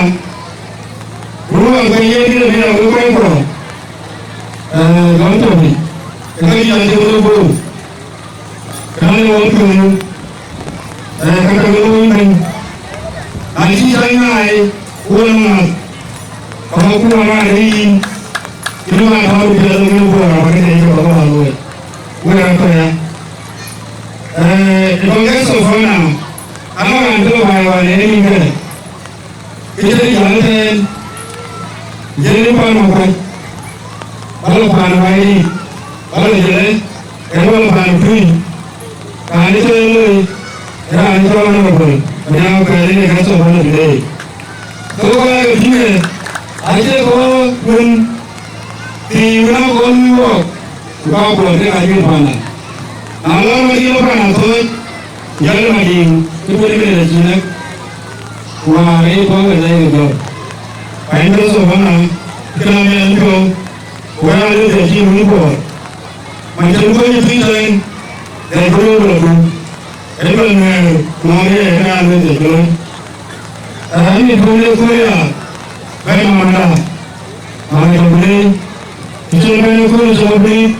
ruɔɔk ke ye kë mia wek kɔc kɔ̈k, ee, lɔ̈ŋ tɔ̈ piny, ë ka yï acï wek bou. Raan ë wɔ piɔ̈ɔ̈th, ee, ka tɔ̈ ke looi mɛn. Raan cï cä ŋaai, wɔ ŋaak, ka wɔ kuɔɔr raan ë yïn, yïn ŋaak ka wɔ piɛth ë ŋiɛc Bor, abä ke tɛ̈i cä bä bä looi. Wek raan tɔ̈ ya. Ee, ë kɔn ke Sofana, ama raan tɔ̈ baai wään ë nïn kënë. Kë cï jäl tɛ̈ɛ̈n, jël ë paan Makuac, bä lɔ paan Maidït, bä lɔ jël ë, kën bä lɔ paan Tuïc, paan ë cï loi, raan cɔl Honorable Manyang Kuɛl ë ke cɔl Honorable Day. Thok aa ke tïŋ ë, acie kɔ̈k wën, thii wën aa kɔn luui wɔɔk. Ku ka kuɔɔr ke ka juëc panda. Na lɔ Madiŋ lɔ panda thɔ̈ɔ̈c, jɔl Madiŋ, ke kuël ëbɛ̈n ë cïn ë, ku waar ë kɔ̈k ë lɛ̈k ë jɔ̈ɔ̈r. Pany Joseph ënɔɔnë, kënë amiɛt piɔ̈u, ku ɣɛn aa lueel tɛ̈ cï wun kuɔɔr. Man cïn kɔc ë piny tɛ̈n, ɣɛn cï röör lɔ tuŋ. Ë bɛ̈n ŋɛɛr, ku ŋɔɔr ë ɣɛn aa lueel tɛ̈ cï looi. Raan ë tuŋ ë kuëër ya, bɛ̈n amanda, man ë tɔ̈ ku leec, të cï bɛ̈n ë kuëër ë tɔ̈ ku leec,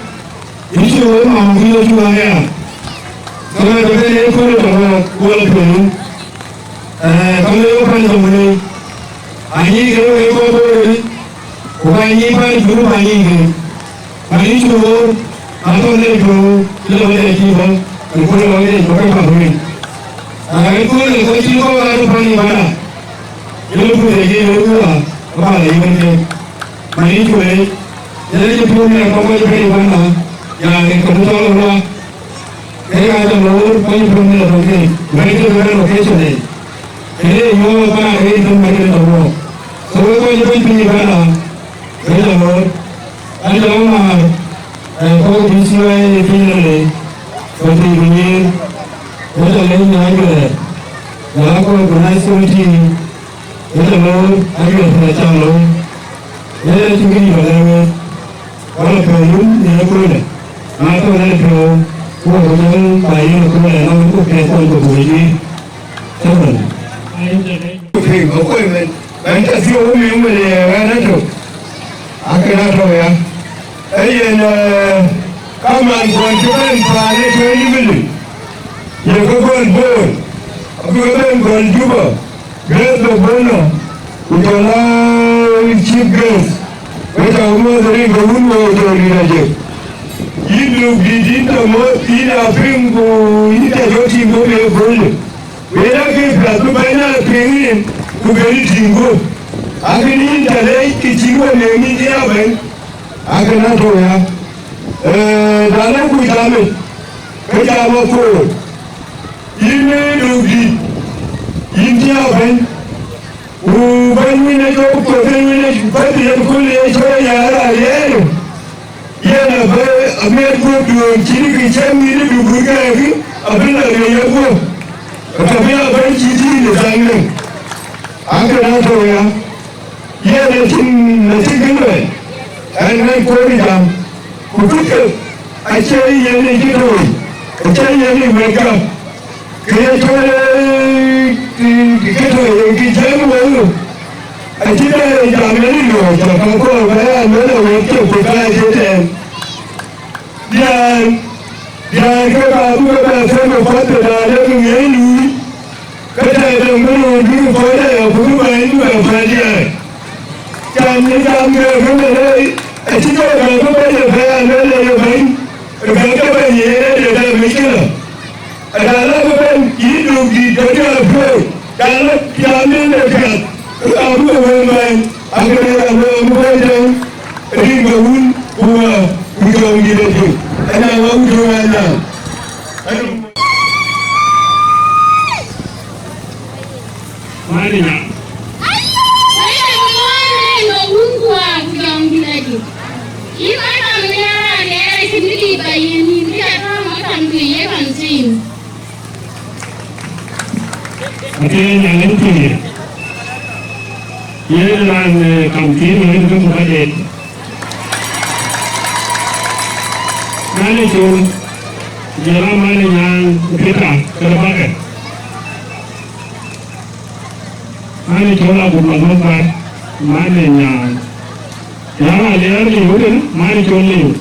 Yïn cï wëu mam, ku yööc wëu aya, ke we bï bɛ̈n ë kööl tɔ̈ wɔɔk, ku wël piɔ̈u. Ee, ka we ye pɛ̈n jɔŋ wëlei, anyïïk ke we kɔc Bor wëlei, ku ka nyïïk pɛ̈n ë Junub anyïïk ke. Ka yïn cï wëu, atɔ̈ në piɔ̈u, cï lɔ wëde cï bɔ̈, ku kööl lɔ wëde cï bɔ̈ ke bäk wël. Ee, kööl ë kɔc cï kɔc aa tɔ̈ pɛ̈n ë bäda, ye lɔ ku de ye lɔ ku wa, ba la ye wël ke. Mari cuëëc, yen ë cï piɔ̈u miɛt kɔ̈k kɔc bɛ̈n ëbɛ̈n na, ya rin ke bï cɔl ë luaak, ke ya jɔ loor kɔc piɔ̈u miɛt kɔ̈k kek, bɛ̈n ke bɛ̈n location yic. Kënë ye nyuɔɔth ëbɛ̈n arëët tën Mari tɔ̈ wɔɔk. So wek kɔc bɛ̈n piny ëbɛ̈n na, ke jɔ loor. An jɔ ŋaar, ee, kɔc bï C I A piny lɔ le, kɔc bï bï nyiëër, ke jɔ lec në ajuɛɛr, jɔ la kɔc ku na security, Ëtɛ̈ɛ̈n, ajuɛɛr tënë cam looi, yen acïn kë yï bä lɛ̈k week, wala piɔ̈u yum në ëköölë, na tɔ̈ në piɔ̈u, ku wok jɔl bä yïn ëköölë, na wën, ku piɛth kɔn ku buk juiir. Shukran. Piŋ, akööl mɛn, bɛ̈ny tɔ thiɔ̈k wok miŋ wël ë ɣɛn atök, akën atɔ̈u ya. Ee yen, ee, kaman gɔl cï bɛ̈n paan ë tɔ̈ Nimule, ye ke gɔl Bor, abï ke bɛ̈n gɔl Juba, guest of honor, ku jɔl aa chief guest, wek ca muɔ̈th rin ke wun wek tɔ̈ rin ajek. Yïn Luk dït, yïn tɔ̈ mɔ̈th, yïn a piŋ, ku yïn ca jɔ tïŋ guöp ye köölë. Wek aa ke piath bï bɛ̈ny a piŋ rin, ku bɛ̈n tïŋ guöp. Akën yïn ca leec, kë cï wën ë ŋic ya bɛ̈ny. Akën atɔ̈u ya, ee, na lɔ ku jam yic, ke jam akoor. Yïn ë Luk dït, yïn cï a bɛ̈ny, ku bɛ̈ny wën ë cɔk, ku bɛ̈ny wën ë bɛ̈ny yen kööl ë cɔk ya raan yen. Yen abï amiɛt guöpduön cïn kë cïn ŋïn ë Luk kɛɛkï, abï lɔ riëëc ë guöp, ka bï a bɛ̈ny cï tïït ë thaŋ nɔm. Akën atɔ̈u ya. Yen acïn, acïn kë luɛɛl, ɛn ŋɛn kuöör ë jam, ku kuc ke acie yen ë cï tooi, acie yen ë wek gam, kë ye cɔl, ee, kë tooi yen kë jiɛɛm wëu, acï bɛ ë jam yen ë luɔɔi tɔ ka kɔɔr bä ya luel awëëk cök ku ka acie tɛɛm. Diäär, diäär ke ka bï ke bɛ them ë kuath de raan ee ŋiɛc luui, ke tɛ̈ dɛ̈ ŋö röör bï ke kɔc aya ku bï bɛ̈ny bï bɛ päl diäär. Can ë jam ke kë mɛn ë, acï ke bɛ bï bɛ̈ny ë pɛ̈i aluel ë ye bɛ̈ny, ë bɛ̈n ke bɛ̈ny ye ë de dɛ mic kënë. Ada la bï bɛ̈n yï Luk dït ke diäär piɔ̈u, da la piath min de piath, ke ka bï ke wël mɛɛn, akënë ya looi bï bɛ̈ny tɛ̈n, rin ke wun, ku wä, ku jɔŋdït ë tök. Aya wä ku jɔŋ aya. Mani nya. Ake nyan en pïïr. Yen raan, eh, kam pïïr wën ke buk adet. Mani col, jɔl a mani nyan Peter Kerebake. Mani col a buk la buk bar, mani nyan. Yɛn a liɛɛr liu tënë, mani col liu.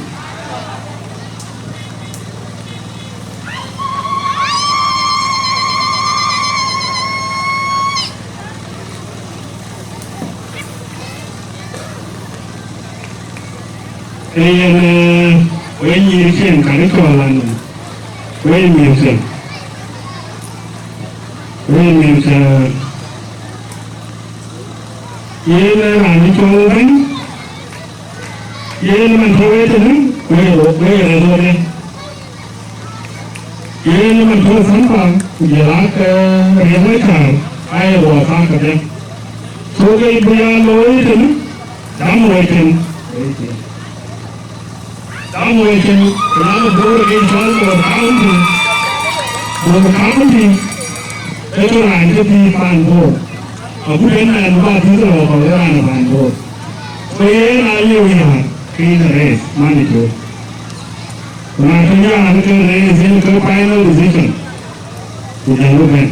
Ee yen, ee, wek nyïïr ciɛɛŋ, kakë cɔl anɔm, wek mïth ciɛɛŋ, wek mïth ciɛɛŋ. Yen ee raan ë cɔl bɛ̈ny, yen ëmën tɔ̈u ëtënë, wek röt, wek rɛ̈th röt ë. Yen ëmën tɔ̈u Thɛmpa, ku jɔl aa ke Riɛk Macar, aa ye luɔk aa kedhie. So ke bï ya looi ëtënë, dam wec tën. Kaŋ wëcin, ku na ke Bor ke cɔl Bor County, Bor County, ee ke raan cï pïïr pan Bor. Agut en mɛn bä pïïr rɔɔk kɔ̈k ë raan ë pan Bor. Ku yen aa liu yäär ke yïn ë race man ë cööt. Ku na cï yäär ke race yen ke final decision. Ku jɔl bɛ̈n.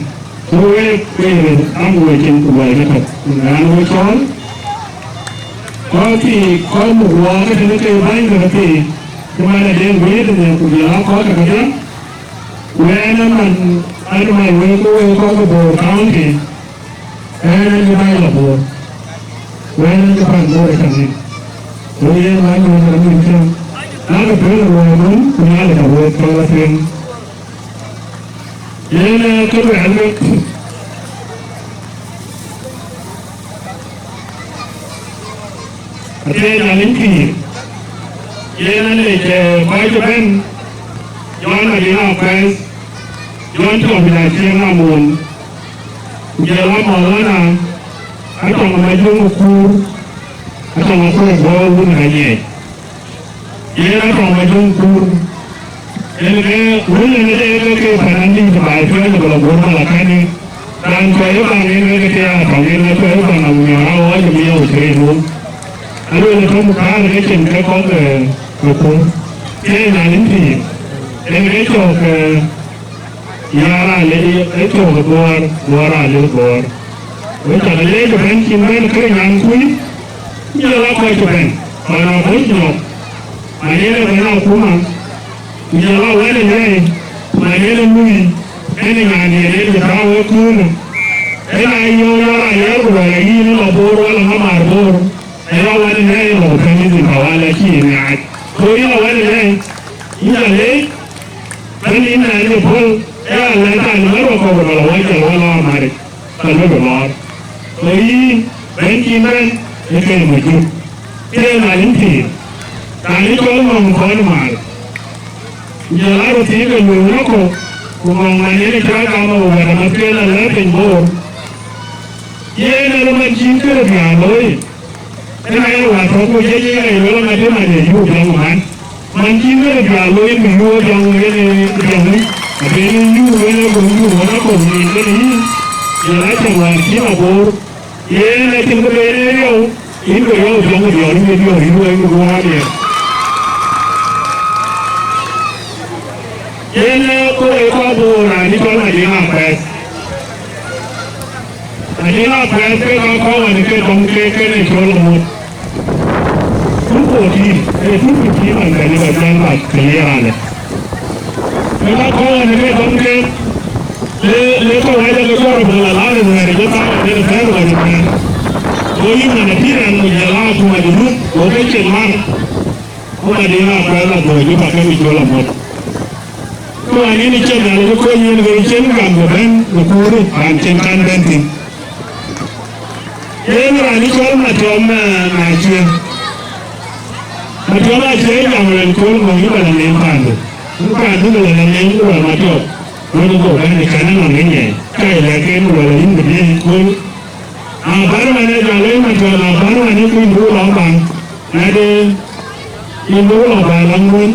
Ku wek, wek röt am wecin ku luɔi ke tök. Raan we cɔɔl, kɔc thii, kɔc muk wɔɔk ke tënë ke bäny ke thii, cï man ë den guiir tënë ku jɔl aa kɔc ke kedhie. Ku ɣɛn ë man, ɣɛn ë man wek, ku wek kɔc ke Bor County, ɣɛn ë bäny lɔ Bor. Ku ɣɛn ë pan Bor ë cäŋ ŋic. Ku yen man wek röt am wecin. Na ke piɔ̈ɔ̈th ë luɔi mum, ku Nhialic ka wek cɔl atueŋ. Yen ee kë luɛɛl wek, athiɛɛi Nhialic pïïr. Yen alec, ee, kɔc ëbɛ̈n, Jɔn Madiŋ Akuɛth, Jɔn Tɔm Nyaciëŋ Amon, ku jɔl a Maulana, Atɔŋ Majuŋ Kuur, Atɔŋ Akuɛth Bɔ̈ wun Ranyɛɛc. Yen Atɔŋ Majuŋ Kuur, en ke wël en ke ke ke panan dït baai piɔ̈ɔ̈c bï lɔ guöör bä lɔ kɛ̈në. Raan cuai ë baŋ en ke ke ke ya Atɔŋ en ke cuai ë baŋ aŋuɔ̈ɔ̈r a ɣɔɔc ë miɔɔc ë rëër wun. Aluel ë tɔ̈ muktaar ke cin ke kɔ̈k, ee, ke kuur. Ke na lïm pïïr, en ke cɔk, ee, Yar aa lec ë cök ë Bor, Bor aa lec Bor. Wek cä ke leec ëbɛ̈n cïn bɛ̈n kërë nyan kuc, ku jɔl aa kɔc cï bɛ̈n, kɔc rɔt kuc nyɔk. Man yen ë bɛ̈n akuma, ku jɔl aa wɛ̈t ë lɛ̈i, man yen ë lui, en ë nyan yen en cï tääu ë köölë. En aa yöök yɔ̈ɔ̈r aa yɛ̈ɛ̈r ku luɛɛl ayï yïn ë lɔ Bor wala ŋa maar Bor, ë ya wɛ̈t ë lɛ̈i ë lɔ ku pɛ̈n yïn thïn ka wal acï yïn ŋaac. Ku yïn ë wɛ̈t ë lɛ̈i, yïn cä leec, Bɛ̈n yïn na ye puɔ̈l, ee alɛ̈th raan ë ŋäth rɔt kɔ̈k ë rɔt awäc jɔl wä lɔ amaric, ka lɔ bï lɔɔr. Ku yïn, bɛ̈n cïn bɛ̈n, ee ke mujur. Ke na yïn pïïr, raan ë cɔl ŋɔ̈ŋ kɔn maar. Ku jɔl aa röt thiëëk ë luööŋ rɔt kɔ̈k, ku ŋɔ̈ŋ man yen ë cï rɔt gam ë wɛ̈t amath ke la lɛ̈k piny Bor. Yen ë rɔt man cïn këde bï aa looi. Ëna ye wäär tɔ̈ ku jec ë yai luel ŋa dï man ye yuu jɔŋ man. Man cïn ŋëde bï aa looi bï yuu jɔŋ yen ë jɔŋ ni. Abënë yuu yen ë gɔ̈ŋ yuu ɣɔn akɔ̈u nïïm yen yïn. Ye la cäŋ wäär cïn abor. Yen acïn kë ben ë riɔu, yïn ke riɔu jɔŋ diɔ̈ɔ̈r yïn diɔ̈ɔ̈r yïn wëi ku duɔ̈ɔ̈r adiɛɛr. Yen ë kɔc ë kɔc bɔ̈ raan cï cɔl Madiŋ Akuɛth. Madiŋ Akuɛth ke ka kɔ̈u ɣɔn ke dɔm ke kënë cɔl ŋot. Two fourteen, ee two fifteen ɣɔn bɛ̈n ë ba jal bak ke ye raan dɛ̈. Ke ka kɔ̈u ɣɔn ke dɔm ke le, le kɔc wac ake jɔt rɔt bï la laar ë nuɛɛr ë jɔ thaar ë ben ë thɛɛr ɣɔn ë nuɛɛr. Go yïn man ë pïïr ɛn ku jɔl aa ku Madiŋ, go ke cin mar. Ku Madiŋ Akuɛth la dhööc ë bak ke cɔl aŋot. Ku an, yïn cïn Nhialic ë kony yïn, ke cïn gam ke bɛ̈n ë kuurë, raan cïn kan bɛ̈n thïn. Yen raan ë cɔl Matiɔm, eh, Aciëŋ. Matiɔm Aciëŋ jam rɛn kööl ŋɔ̈ŋ yï bä lɔ neem paandu. Ku paandu bï lɔ lɔ neem ku lɔ Matiɔm. Wën ë go bɛ̈n ë cän ënɔn ë nyiɛɛi. Ka ye lɛ̈k en ku lɔ lɔ yïn bï diëëc kööl. Na bär man ë jɔ lɔ yïn Matiɔm, na bär man ë kuny bï lɔ baŋ. Na de yïn bï lɔ baŋ lɔ ŋuön.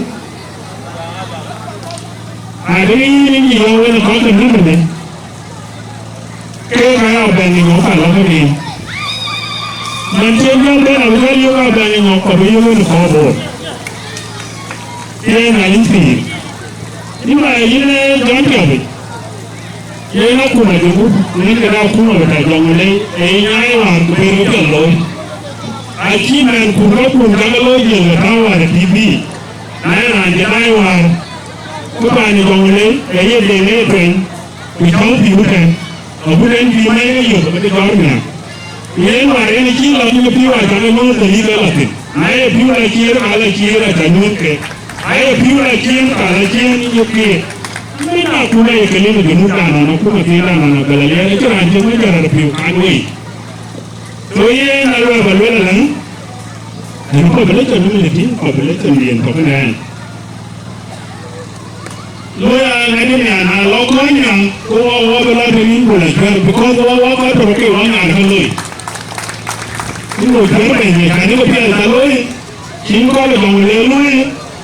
Ade yïn yɔ̈ɔ̈k wën ë kɔc ke bï bï, ke ka ya bɛ̈n ë nyɔk ka lɔ ke nin. Man cï jɔl ben abï jɔl yök abɛ̈n ë nyɔk, kɔc bï yök wën ë kɔc boor. Yen a yïn pïïr. Yïn ba yïn ë jɔn piɔ̈pic. Yen akuma juku, yen këda akuma bï ta jɔŋ lei, ee nyaai wäär ku bï röt piɛth looi. Acï mɛn kun rɔt kun ka ke looi jël ke tääu wäär ë T V. Na ye raan cï daai wäär, ku bäny ë jɔŋ lei, ke ye deŋ ë tueny, ku cɔ̈u pïïu tɛ̈n, agut en bï mɛn ë yök abï ke jɔ̈ɔ̈r nhial. Ku yen wäär en acï lɔ ke pïïu aca ke nyuöth ë lïk ë lɔ thïn. Na ye pïïu la ciëër, ka la ciëër aca nyuöth ke. Na ye pïïu la ciëën, ka la ciëën nyuöth keek. Min akuma ye ke lim ë Junub dan nɔn, akuma thiin dan nɔn, abël aliɛɛr, acïn raan cï ŋö jɔt rɔt pïïu kan wei. So yen aluɛɛl ba luel alɛ̈ŋ, yen population nu në tïŋ, population yen tök në ɛn. Lo ya ŋadï nhial, na lɔ kɔc nhial, ku wɔ, wɔ bï lɔ të yïn ku la cuɛ̈r, because wɔ, wɔ kɔc tök ke wɔ nhial ke loi. Yïn ku cuɛ̈r bɛ̈ny, ye cän yï ku piɛth ca loi, cïn kɔc ë jɔŋ le loi,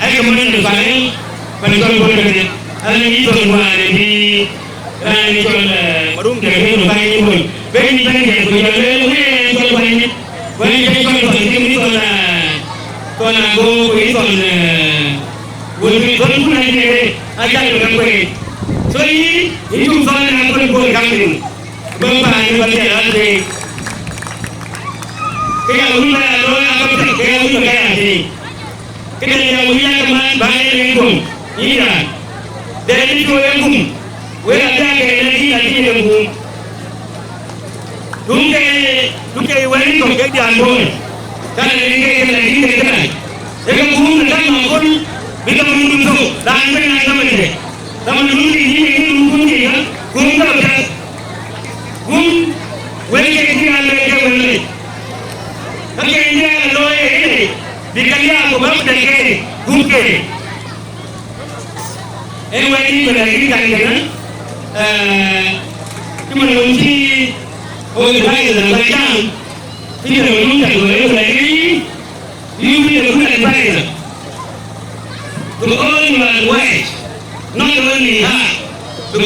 Ai ke mën de pany, pan cɔl Bol kënë, ala yï thon wään ë bï raan ë cɔl, eh, Marum de ke nu ka yï Bol. Bɛ̈ny yï bɛ̈ny de ku jɔl le wëë cɔl pany. Wëë cɔl pany, yï thon, eh, thon ago, ku yï thon, eh, wël bï thon kun a jëë, a jal bï ka kueet. So yï, yï cum thon na kun Bol kam ni. Bï paan ë bä dhiɛl ɣäth piny. Ke ya wïc bä ya looi aa bä piɛth, ke ya wïc bä ka ya tïŋ. Këde ya wïc aa ke maan bä yen en guöm, yïn raan. Dɛ yïn tuɔɔc en gum, wek abï aa ke en yïn adï en gum. Duŋ ke, duŋ ke wɛ̈ɛ̈r yïn kɔ̈k kek diaan booi. Ka na rin ke yen la yïn ke kërac. Ee ke gum në gam akol, bï gam mundun thok, raan bï na gam ënde. Gam mundun ke yïn, yïn mundun ke ya, gum gam piɛth. Gum, wël ke cï ŋa lueel ke wël rɛc. Ka ke yen ë looi ë ënë, bï ka liaak ku bä ku dɛ̈t ke gum ke. En wɛ̈t yïn bï lɛ̈k yïn kan kënë, eh, cï man wën cï ɣok advisor bä jam, cï man wën cak wël ë bï lɛ̈k yïn, you be a good advisor to all your wives, not only her, because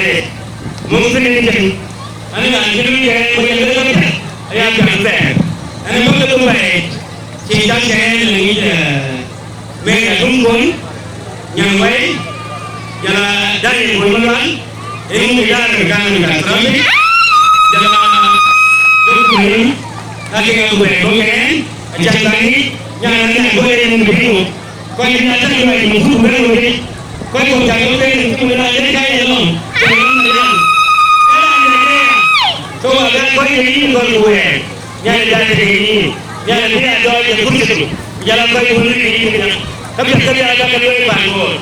arëët. Mumkin en cïn, an, raan cï luui kɛɛr ku jɔl lëk ke piɛth, aya piɛth thɛɛr. An, bäk ke dhum bɛɛc, cï cak kɛɛr në ŋic, eh, Mary Atum Kon, Nyan Wɛi, jɔl a Daniel Bol Malual, en ŋic Dar Gam ka Trump, jɔl a Jok Kuny, ka ke ŋic wɛɛr bɔ̈ kɛɛr, acan ka ŋic, nyan, nyan, bɔ̈ en ŋic bï ŋic. Kɔc ë nya tëk lɔc në thuk bɛ̈n wëëc, kɔc kɔ̈k cak ke bɛ̈n në thuk ë na yen ka ye lɔŋ, ke lɔŋ në yam. Ë raan de ke ya, ke wa bɛ̈n kɔc ke yïn gɔl ku wɛɛr, Nhialic bï a tëk ke yïn, Nhialic bï a dɔɔc ë kurthidu, ku jɔl a kɔc wën ke yïn këdäŋ. Ka piɛth kedhie aa bä ke lueel paan Bor.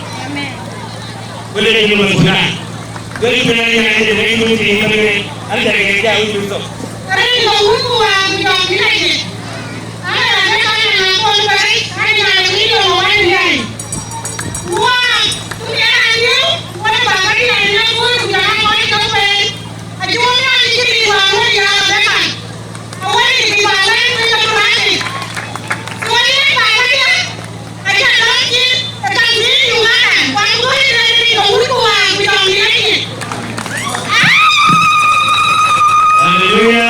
Wël ë yïn wën ku na. Wël ë yïn wën ku na, an, jɛn ke ja wïc bï thok. Rin ke wun ku wa ku jɔŋ bï na ye. Haleluya.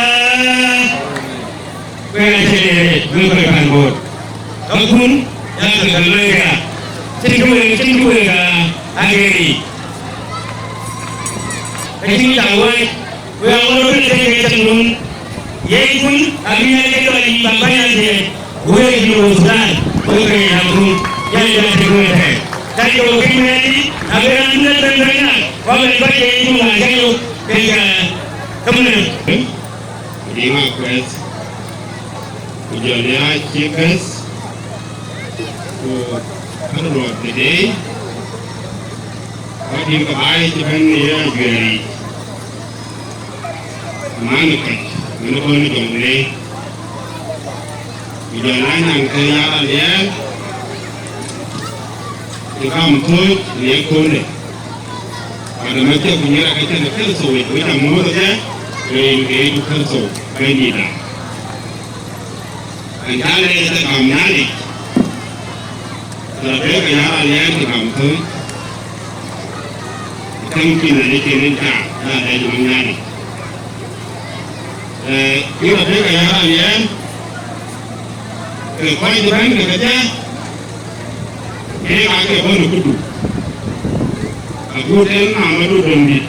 Wek acïn ë rɛɛc, wek kɔc paan Bor. Kakun, yak ke ka lueel këya. Cïn kë wek, cïn kë wek, aa, ageeric. Ka cïn cak wääc, wek aŋot röt ë tëk ke cäk nun. Yeckun, abï Nhialic ke tɔ yic bäk bäny adhiëëth. Wek Junub Thudan, wek ke yen akun. Nhialic bï tëk wek tɛ̈ɛ̈n. Ka jɔ kek wɛ̈ɛ̈t yic, abï raan duëër bɛ̈n bɛ̈n nyan, ku abï kɔc ke Junub Thudan cä yök kek, aa, kämënë. Ku diŋ akuɛth, ku jɔl ya chief guest, ku käril ruɔth tëde, ku adït ke baai cï bɛ̈n ye ajuɛɛr yic, man ë kɔc, man ë kɔn ë jɔŋ le, ku jɔl ya nyan ke ya raan liɛɛr, ke gam thööc në ye köölde. Wada ma cï ku nyïïr ake cïn Kërtho wec, wec amuɔ̈th ëdhie, ke yen ke yecu Kërtho Bɛ̈nydïïtda. Ɛn cä leec ë gam Nhialic, rɔt bɛ̈ɛ̈i ke ya raan liɛɛr cï gam thööc, käŋ cïn ë cïn en caa, ya leec ë Nhialic. Ee, cï rɔt bɛ̈ɛ̈i ke ya raan liɛɛr, ke kɔc cï bɛ̈n ke kedhie, keek aake bɔ̈ në këdu. Agut en Mamadït Döŋdït,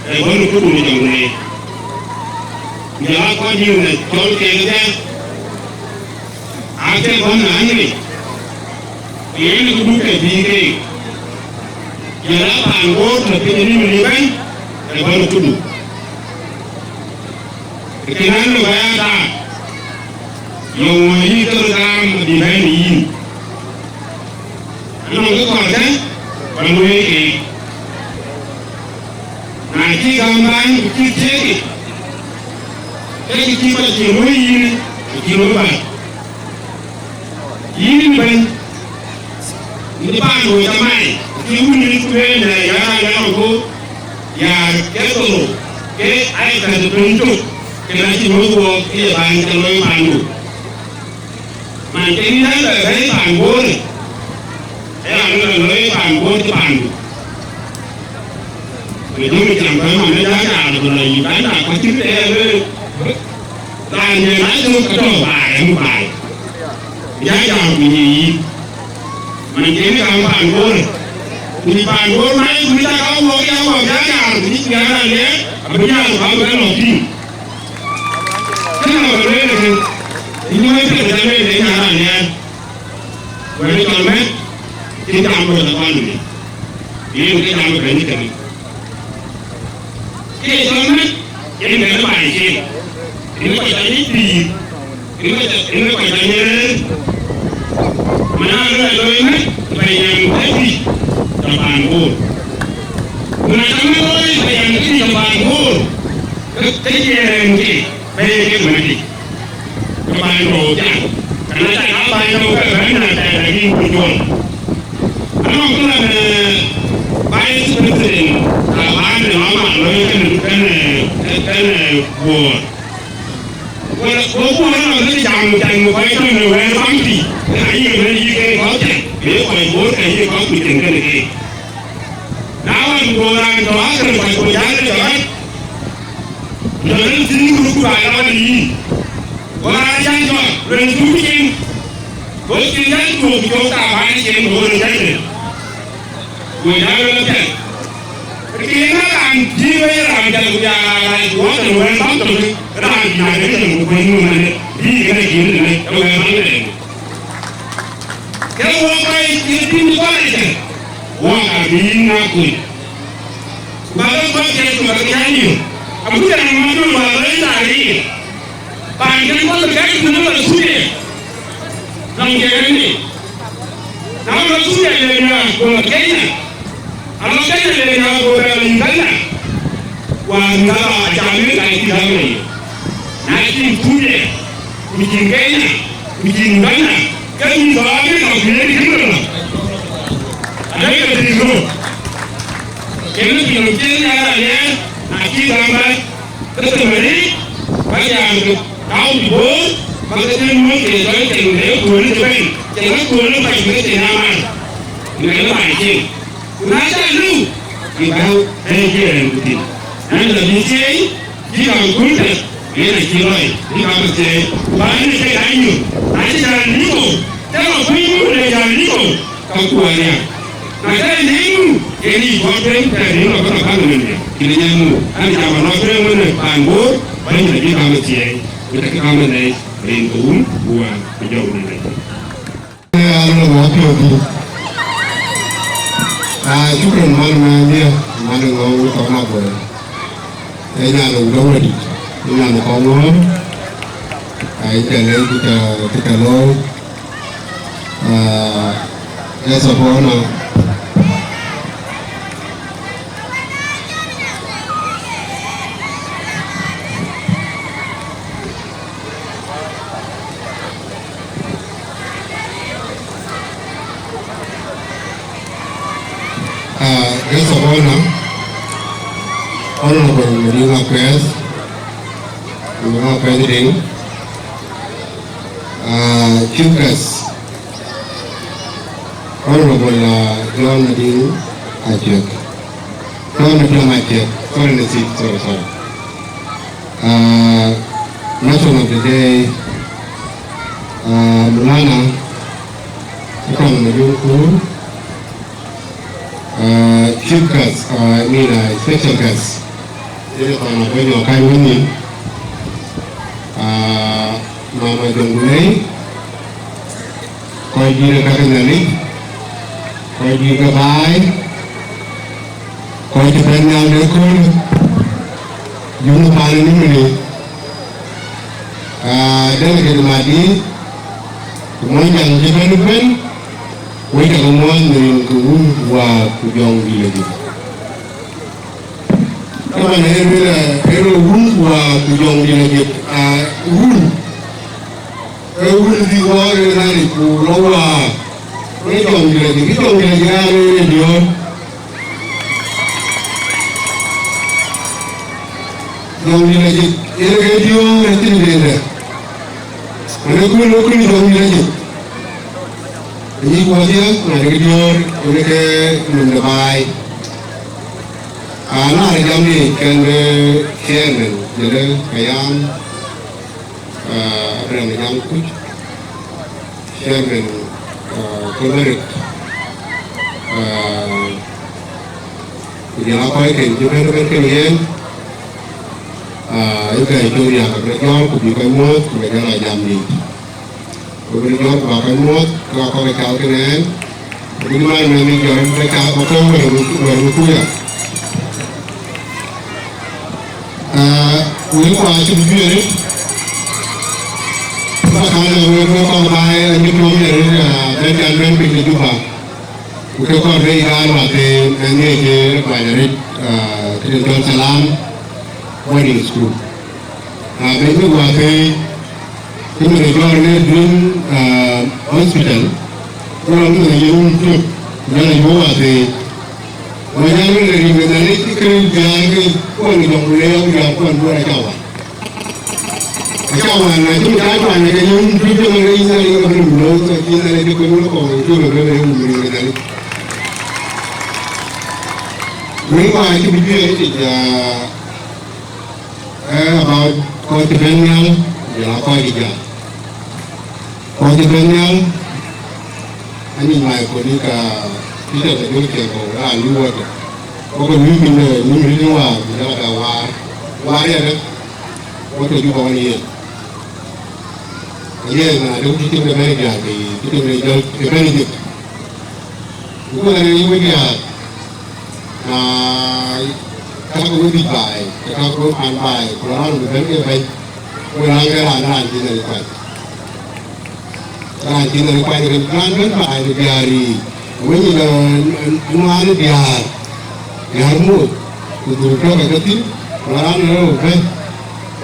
ee bɔ̈ në këdu në Jɔŋlei. Ku jɔl aa kɔc yïn ë cɔl keek ëbɛ̈n, aake bɔ̈ në Aŋic, ku yen ë këdu ke bïï keek. Jɔl aa paan Bor tɔ̈ piny ë nïn ë bɛ̈n, ee bɔ̈ në këdu. Kënë anɔŋ aya taak, yɔŋ wɔ yï kër gam abï bɛ̈n ë yïn. Anɔŋ kë kɔɔrkë bä luɔ̈i keek. Na cï gam bäny ku cï thiëëkë, ke kë cï kɔc cï luɔ̈i yïn, acï luɔ̈i bä. Yïn bɛ̈ny, yïn cï paan wëëc amai, cï wun yïn ku lueel në ya raan ë lɔŋ ku ya ke thou, ke aa ye kɛ̈th ë töŋ cök, ke na cï nyuöth wook ke ye bäny ke looi paandu. Man ke yïn ë bɛ bɛ̈ɛ̈i paan Bor, ee raan ë lɔ looi paan Bor cï paandu. Në jɔ̈ŋ cam bɛ̈ɛ̈i man ë jɔ jaaŋ ku lɔ Uganda, ku cïn tɛɛr ë Raan ye na cök ke tɔ̈ baai, ëmuk baai. Ya jam ku nyi yï. Man cïn kam paan Bor. Ku nyi paan Bor mai, ku nyi tak a wuɔk, ya wuɔk, ya jam, ku nyi ku ya raan ye, abï jam, ku abï ke lɔ tïŋ. Kënë abï lueel ke, nyi wek piɛth ja lueel, ya raan ye. Wek cɔl mɛt, cïn jam bï rɔt kuan nï. Yen ke jam bï bɛ̈n kënë. Ke cɔl mɛt, yen bɛ̈n baai cin. Yen kɔc ca nyic pïïr. Yen kɔc ca, yen kɔc ca nyic rëër. Mana lɔ lɔ mɛt, bɛ̈n yɛn bɛ̈n pïïr. Tɔ paan Bor. Mana ca mɛt lɔ bɛ̈n yɛn pïïr tɔ paan Bor. Ke, ke yen ke, bɛ̈n ke mɛt. Ke baai rou piath. Ka na cak a baai rou ke bɛ̈n na tɛɛr, lakin ku juɔl. Anɔŋ kë lɔ në Vice President, a baai në mama loi kënë, kënë, kënë Bor. Wala, go Bor anɔŋ kë jam, jam kɔc tɔ̈ në wɛ̈ɛ̈r baŋ tï. Ayï ke bɛ̈n yï ke kɔc tɛ̈. Ke kɔc Bor ke yï kɔc ku cïn kënë ke. Na wën, go raan tɔ̈ akër kɔc ku jäl ke jɔt. Jɔl thïn ku ku ba lɔ yï. Go raan jäl jɔt, luel thuk cin. Go cin jäl tuɔɔk ku cɔk thaban cin, go raan jäl de. Go jäl lɔ piɛth. Ke na raan cï wëi raan jäl ku ya raan ku wɔ tɔ̈ wën bäk tɔ̈, raan cï na de cin ku kuëny nu mɛn, bï kënë cin tënë, ë wëi bäk tënë. Ke wɔ kɔc cï tïŋ kɔc ëtɛ̈, wɔ ka bï na kuc. Ku ba ke kɔc kɛ̈ɛ̈c ku ba ke nya yök. Abï jam mat nɔm ba lɔ ë taariik. Paan kën kɔc kɛ̈ɛ̈c ku nɔm lɔ Thuria. Lɔŋ jɛɛrëni. Na lɔ Thuria le nya ku lɔ Kenya. A lɔ Kenya le nya ku lɔ Uganda. Wa nya ba jam ë ka cï jam ë. Na cïn Thuria, ku cïn Kenya, ku cïn Uganda, ke mïth tɔ̈ America ku yek kï lɔ. America tïŋ röt. Kënë piɔ̈u cïn ya raan ë, na cï gam bä, ke thëmëri, ba jam ke tau bï boor, ba ke thël muɔ̈k ke jɔl ceŋ de kuöl ë cï bɛ̈n, ceŋ ë kuöl ë kɔc bï ke ceŋ amat. Në lë baai ceŋ. Ku na cä lëu, ke bä bɛ̈ɛ̈i cï rɛ̈ɛ̈r ku thïn. Ɛn lɔ bï thieei, bï kaŋ kuöl tɛ̈th, yen acï lɔi, bï kaŋ bï thieei. Ku bä yen ë tek anyuöth, na cï jäl nïïm ɣo, ke lɔ piny muk le jäl nïïm ɣo, ka ku ariäk. Na cä nïïm nu, yen yic bɔ̈ tueŋ, ke nïïm lɔ bï lɔ kaŋ ëmën nhial. Cïn ë nyan muk, an, jam alɔ tueŋ wën ë paan Bor, bɛ̈ny lɔ bï kaŋ bï thieei, ku tɛ̈kï kaŋ bï nɛɛc, rin ke Wun, ku Wään, ku Jɔŋdït Lajik. Alo, wa piööth. Ah, shukran, man ma dia, man ngɔu kɔn abɔ̈. Ë nyan wudɔ wadït, ë nyan kɔn ŋɔ̈ɔ̈r. Ai, tɛ̈ lɛc kë ca, kë ca looi. Ah, guest of honor. Uh, guest of honor, Honorable Madiŋ Akuɛth, Madiŋ Akuɛth Deŋ, uh, chief guest, Honorable, uh, John Madiŋ Acuek, John Madiŋ Acuek, sorry, sorry, sorry. Uh, matron of the day, uh, Mulana, Akɔŋ Majur Kur, uh, chief guest, uh, I mean, uh, special guest, Akɔŋ Abonyo Kany Wini, uh, Mama Jongulei, kɔc dït ë ka ke Nhialic, kɔc dït ke baai, kɔc cï bɛ̈n nhial në köölë, yöŋ paan ë Nimule, aa, delegate madït, ku Mɔnyjäŋ cï bɛ̈n ëbɛ̈n, wek cä ke muɔ̈ɔ̈th në rin ke Wun, Wät ku Jɔŋdït Lajik. Taban, ee lueel, ee lueel Wun, Wät ku Jɔŋdït Lajik, aa, Wun. Ee Wun bï wɔɔk ë Nhialic ku lɔ Wät, ee Jɔŋdït Lajik, ee Jɔŋdït Lajik aa rëër ë diöör. Jɔŋdït Lajik, yen ke diöör ë thïn dende. Ënë kuën, ënë kuën Jɔŋdït Lajik. Ë yïk wɔdhia, ŋadï ke diöör, ënë ke nɔm de baai. Aa, na rë jam ni kɛn ke chairman, jëlë Payam, Ah, Abraham Nyaŋ Kuc, chairman, ah, Kolerik, ah, ku jɔl aa kɔcken cï bɛ̈n ëbɛ̈n kën yen, ah, ë bɛ̈ɛ̈i cök riääk abï jɔ̈ɔ̈r ku bï kɔc muɔ̈ɔ̈th ku bï jɔl aa jam yiic. Ku bï jɔ̈ɔ̈r ku bä kɔc muɔ̈ɔ̈th, ku aa kɔc ke cath kenë ɣɛn, ku bï man nɔm ë jɔ̈ɔ̈r bï cath bä kɔ̈u wɛ̈ɛ̈r wïc, wɛ̈ɛ̈r wïc kuc ya. Ah, wël ku acï bï juëëri, ku bä kaŋ lɔ wël ku kɔ̈k bä ë nyuc tuɔm ë rëër, ah, bɛ̈n can bɛ̈n piny de Juba. Ku ke kɔn rëër raan wäthëë ë ŋiɛc ë kuany arëët, ah, këde cɔl Salam Boarding School. Ah, bɛ̈n bï wäthëë, ke mën ë jɔɔr në Dream, ah, Hospital, ku rɔt mën ë yen wun tök, ku jɔl ë yuɔ̈ɔ̈k wäthëë. Ku jɔl wën ë rin ke Nhialic ke biäär ke kuɔn jɔŋ ku le ya ku jɔl kuɔn duɔ̈ɔ̈r acä wan. Acä wan, na cï mïth aa tuany, ke yïn tuc ëmën ke yïn Nhialic ke bï rum looi, ke yïn Nhialic ke bï rum looi, ke yïn Nhialic. Wël ku acï bï juëëric, ah, eh, about kɔc cï bɛ̈n nhial, ku jɔl aa kɔc cï jäl. Kɔc cï bɛ̈n nhial, anyic my colleague, ah, Peter Kajol Kieko, raan lui water. Wok ke lui piny de, lui rin waar, ku jɔl aa bɛ waar. Waar yɛn ë, water Juba ɣɔn yen. Yen na de wut cï tim de bɛ̈n diäär, ke cï tim de jɔl ke bɛ̈n Egypt. Ku ɣɛn ë wek diäär, na kakë wek dhïc baai, ke kakë wek paan baai, ku raan bï bɛ̈n ke bɛ̈ny, ku raan ke raan, raan cïn en kuany. Raan cïn en kuany, raan bɛ̈n baai de diäär yiic, wek nyic de nuaan diäär, diäär muɔ̈th, ku dhuk tɔ̈ ke ke thïn, ku raan ë rou bɛ̈n.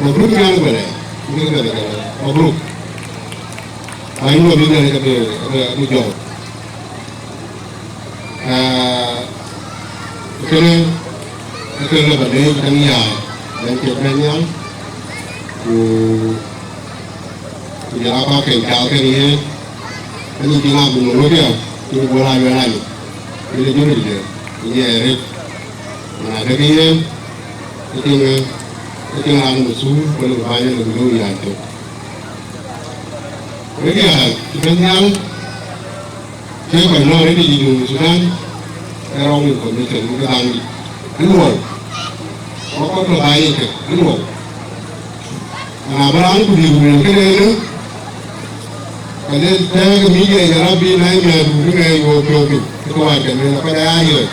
Mabruk nyan guɛlɛ, nyan guɛlɛ, guɛlɛ, mabruk. Ai, muɔ̈th bï Nhialic abï, abï, abï jɔɔk. Ah, kënë, kënë lɔ bä leec tënë ya, bɛ̈n cï bɛ̈n nhial, ku, ku jɔl aa kɔc ke cath kenë yen, anyic cï ŋa bï nɔm wek ya, cï bï guɔl aa luɛl anyï, bï lɔ jɔ̈ɔ̈r de, ku nyiɛɛr arëët. Na dek yen, ke cïn, ke cïn raan methul, ku lëu bä bäny lëu bï ya cök. Wek ya, cï bɛ̈n nhial, ke kɔc nɔ̈k rëër yic Junub Thudan, ee wrong information, ke dhaŋ dït. Aluɔi. Wok kɔc tɔ̈ baai yic kë, aluɔi. Na bï raan ku dït ku lueel kënë ënë, ka le tɛ̈ɛ̈k ë media yic, arap bï na ë mɛ̈ɛ̈rdu, bï mɛ̈ɛ̈r yuɔɔk piɔ̈u piny, ke kë wään cä lueel, kɔc aya riɔ̈ɔ̈c.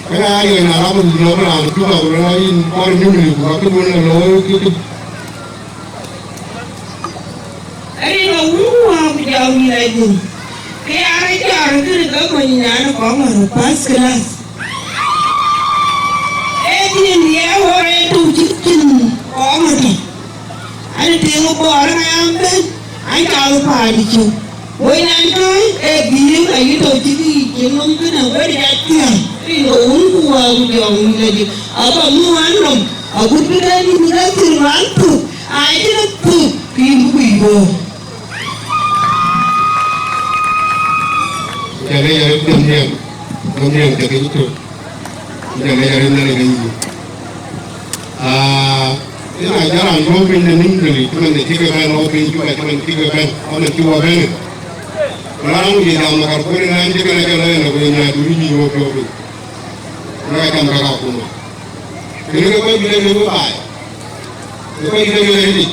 Kɔc aya riɔ̈ɔ̈c, na rap ku dït lɔ bï raan ku cuk ɣɔ̈k, ku lueel ayï kɔɔr nyuŋ liu, ku ka kë duön ë looi, ke kë Rin a wun wäär ku jam yïn a jël. Ke ya rɔt jɔt kënë ke mony nyan kɔŋ ŋɔ̈r first class. Ee dhiën ye ɣɔr ee tɔ̈u cït cïn kɔŋ ŋɔ̈r tɔ̈. An tiŋ bɔɔr ŋa bɛ̈n, an cɔl paan cök. Wëny an tɔ̈i ee dhiën ayï tɔ̈u cït yic cïn nɔm kënë wël jat thiäŋ. Rin a wun ku wäär ku jam yïn a jël. Aba mu an nɔm, agut bï dɛ̈n yïn bï dɛ̈n thïn raan thuk. Ai cïn a thuk, kë yïn bï guic bɔ̈. Jɔl ë ya röt jam riɛm, jam riɛm tëk yï tök. Jɔl ë ya röt Nhialic ë yï. Aa, yen a jɔl raan bɔ̈ piny de Nimule, cï man de cï ke bɛ̈n lɔ piny Juba, cï man cï ke bɛ̈n, ɣɔn cï wɔ bɛ̈n. Raan ye jam makar kuën ë raan cï kɛn a jɔl ë yen, ago yen a duri yï wɔ piɔ̈u piny. Wek a cam kak akuma. Kënë ke kɔc juëc lëu baai. Ke kɔc juëc lëu ëdï.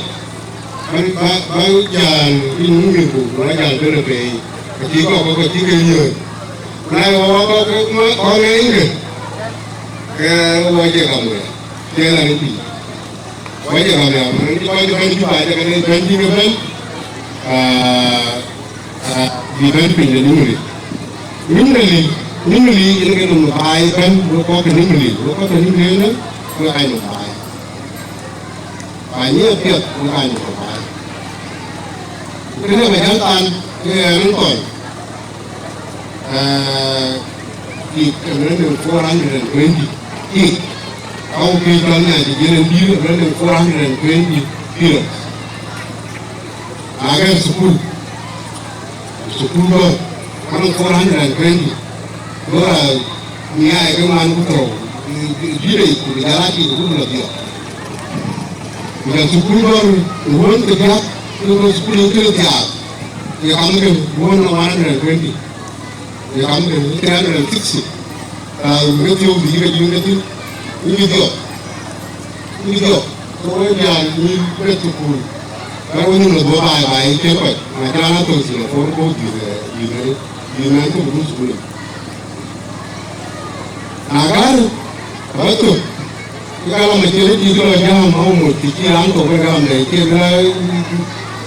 Bä, bä, bä jäl piny muk në buk, bä jäl bërë bei. Ka cï kɔk kɔk ka cï ke yöök. Na ye wɔ kɔk kɔk ke kɔn ë yïnke. Ke wɔ cie gam wëë. Cie ɣɛn ë pïïr. Wɔ cie gam ya, man cï kɔc bɛ̈n cï baai, cï ke bɛ̈n cï ke bɛ̈n. Aa, Ah, bï bɛ̈n piny de Nimule. Nimule, Nimule yen ke nɔm baai ëbɛ̈n, wek kɔc ke Nimule, wek kɔc ke Nimule ënë, wek aa nɔm baai. Baai nyiɛɛr piɛth, wek aa nɔm baai. Ku kënë bä jäl than, ke ɣɛn ë thɔn. Eh, tik ë rɛ̈n four hundred and twenty, tik. Ka wok ke cɔl nya cï jël en dïïr ë rɛ̈n four hundred and twenty pillars. Na ke thukul, thukul bɔ̈, ka nɔŋ four hundred and twenty. Go a nyaai ke man ku thou, dït yic ku jal a tik ku lɔ dhiɔp. Ku jɔl thukul gɔ̈ɔ̈r ë wën ke diäk, ke ke thukul ë kë thiaak, ye kam ke wën one hundred and twenty, ye kam ke three hundred and sixty. Ka wïc ke thiɔ̈k bï ke jïïn ke thïn, wïc bï dhiɔp, wïc bï dhiɔp. Ke wek diäär wïc bï thukul, ka wek nhïïm lɔ bɔ̈ baai baai ë ciɛ̈n kɔc, na cï raan a thou thïn, apuɔ̈u bï, bï, bï, bï nɛn thok ë thukul yic. Na gäär, abä thök, ke galam acïn dït lɔ jääm, au moc, të cï raan thok ke galam de, cï lɔ,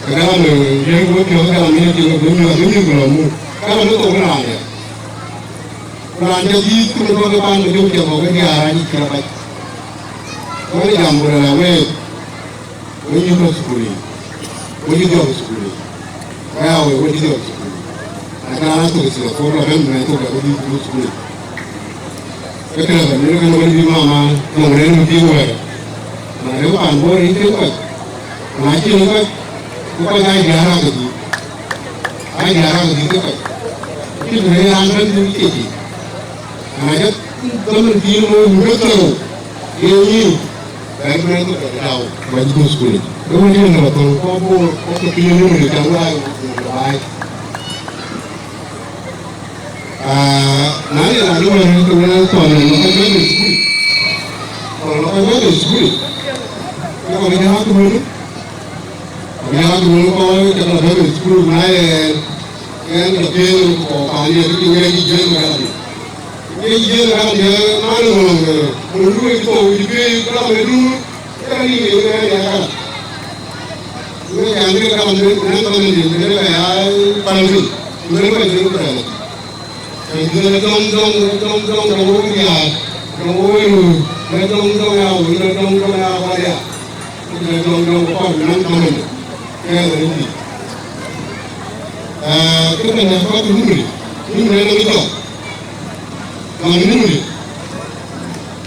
ke galam, eh, riëëc wek piɔ̈ɔ̈th, ke galam yen cïn bï nyuɔɔth, bï nyuɔɔth lɔ muk. Galam ë thok ë raan de. Ku raan cä dhiëth, ku në kɔc ke paan ke jɔŋ cï thok ke diäär raan cï cï rɔt bac. Wek jam ku lɔ la week. Wek cï tɔ̈ thukul yic, wek cï dhiɔp thukul yic, wek aa wek, wek cï dhiɔp thukul yic. Na cï raan a thok thïn, apuɔ̈u lɔ bɛ̈n bï na thok, wek cï dhiɔp thukul yic. Ke tëë bɛ̈n, yen kënë wek bï mama nɔŋ rëër në pïïr wɛ̈ɛ̈r. Na rëër pan Bor yic cïn kɔc, na cïn kɔc, ku kɔc aa diäär aa ke dhiëth, aa diäär aa ke dhiëth ke kɔc. Cïn rëër raan bɛ̈n bï cï dhiëth. Na jɔt dhaman pïïr wek wun ke thou, ye yïn. Bɛ̈n bï nɛn thok bɛ̈n tääu, bɛ̈n thuk thukul yic. Ke wën yen lɔ thöŋ kɔc Bor, kɔc ke pïïr ë media cam wek aa baai. Aa, na ye raan ë wɛ̈ɛ̈r ke wën thɔn lɔ kɔc bɛ̈n thukul. Thɔn lɔ kɔc bɛ̈n thukul. Ke kɔc bï jɔt wënë. Kɔc bï jɔt wënë kɔc ke lɔ bɛ̈n thukul, na ye ɣɛn ke piëëth kɔc paan ye ke piŋ ë jiël ë raan. Ke jiël ë raan de man ë ŋɔ̈ŋ, eh, ŋɔ̈ŋ duëër cï thou cï piëëc, ke raan ë duur, ke raan ë ŋic ë raan ë kalam. Wek jam ke kalam de, na kalam de, ke de ka ya pal piny. Ku de ka jël ku rɛɛl. Ka jël jɔŋ, jɔŋ, jɔŋ, jɔŋ, jɔŋ wo diaar, jɔŋ wo nu, jɔŋ, jɔŋ ya wo, jɔŋ, jɔŋ ya wo ya. Ku jɔŋ, jɔŋ, jɔŋ kɔc nan kalam de. Ke ya rin di. Eh, ke ka na kɔc Nimule, Nimule na jɔŋ. Jɔŋ Nimule.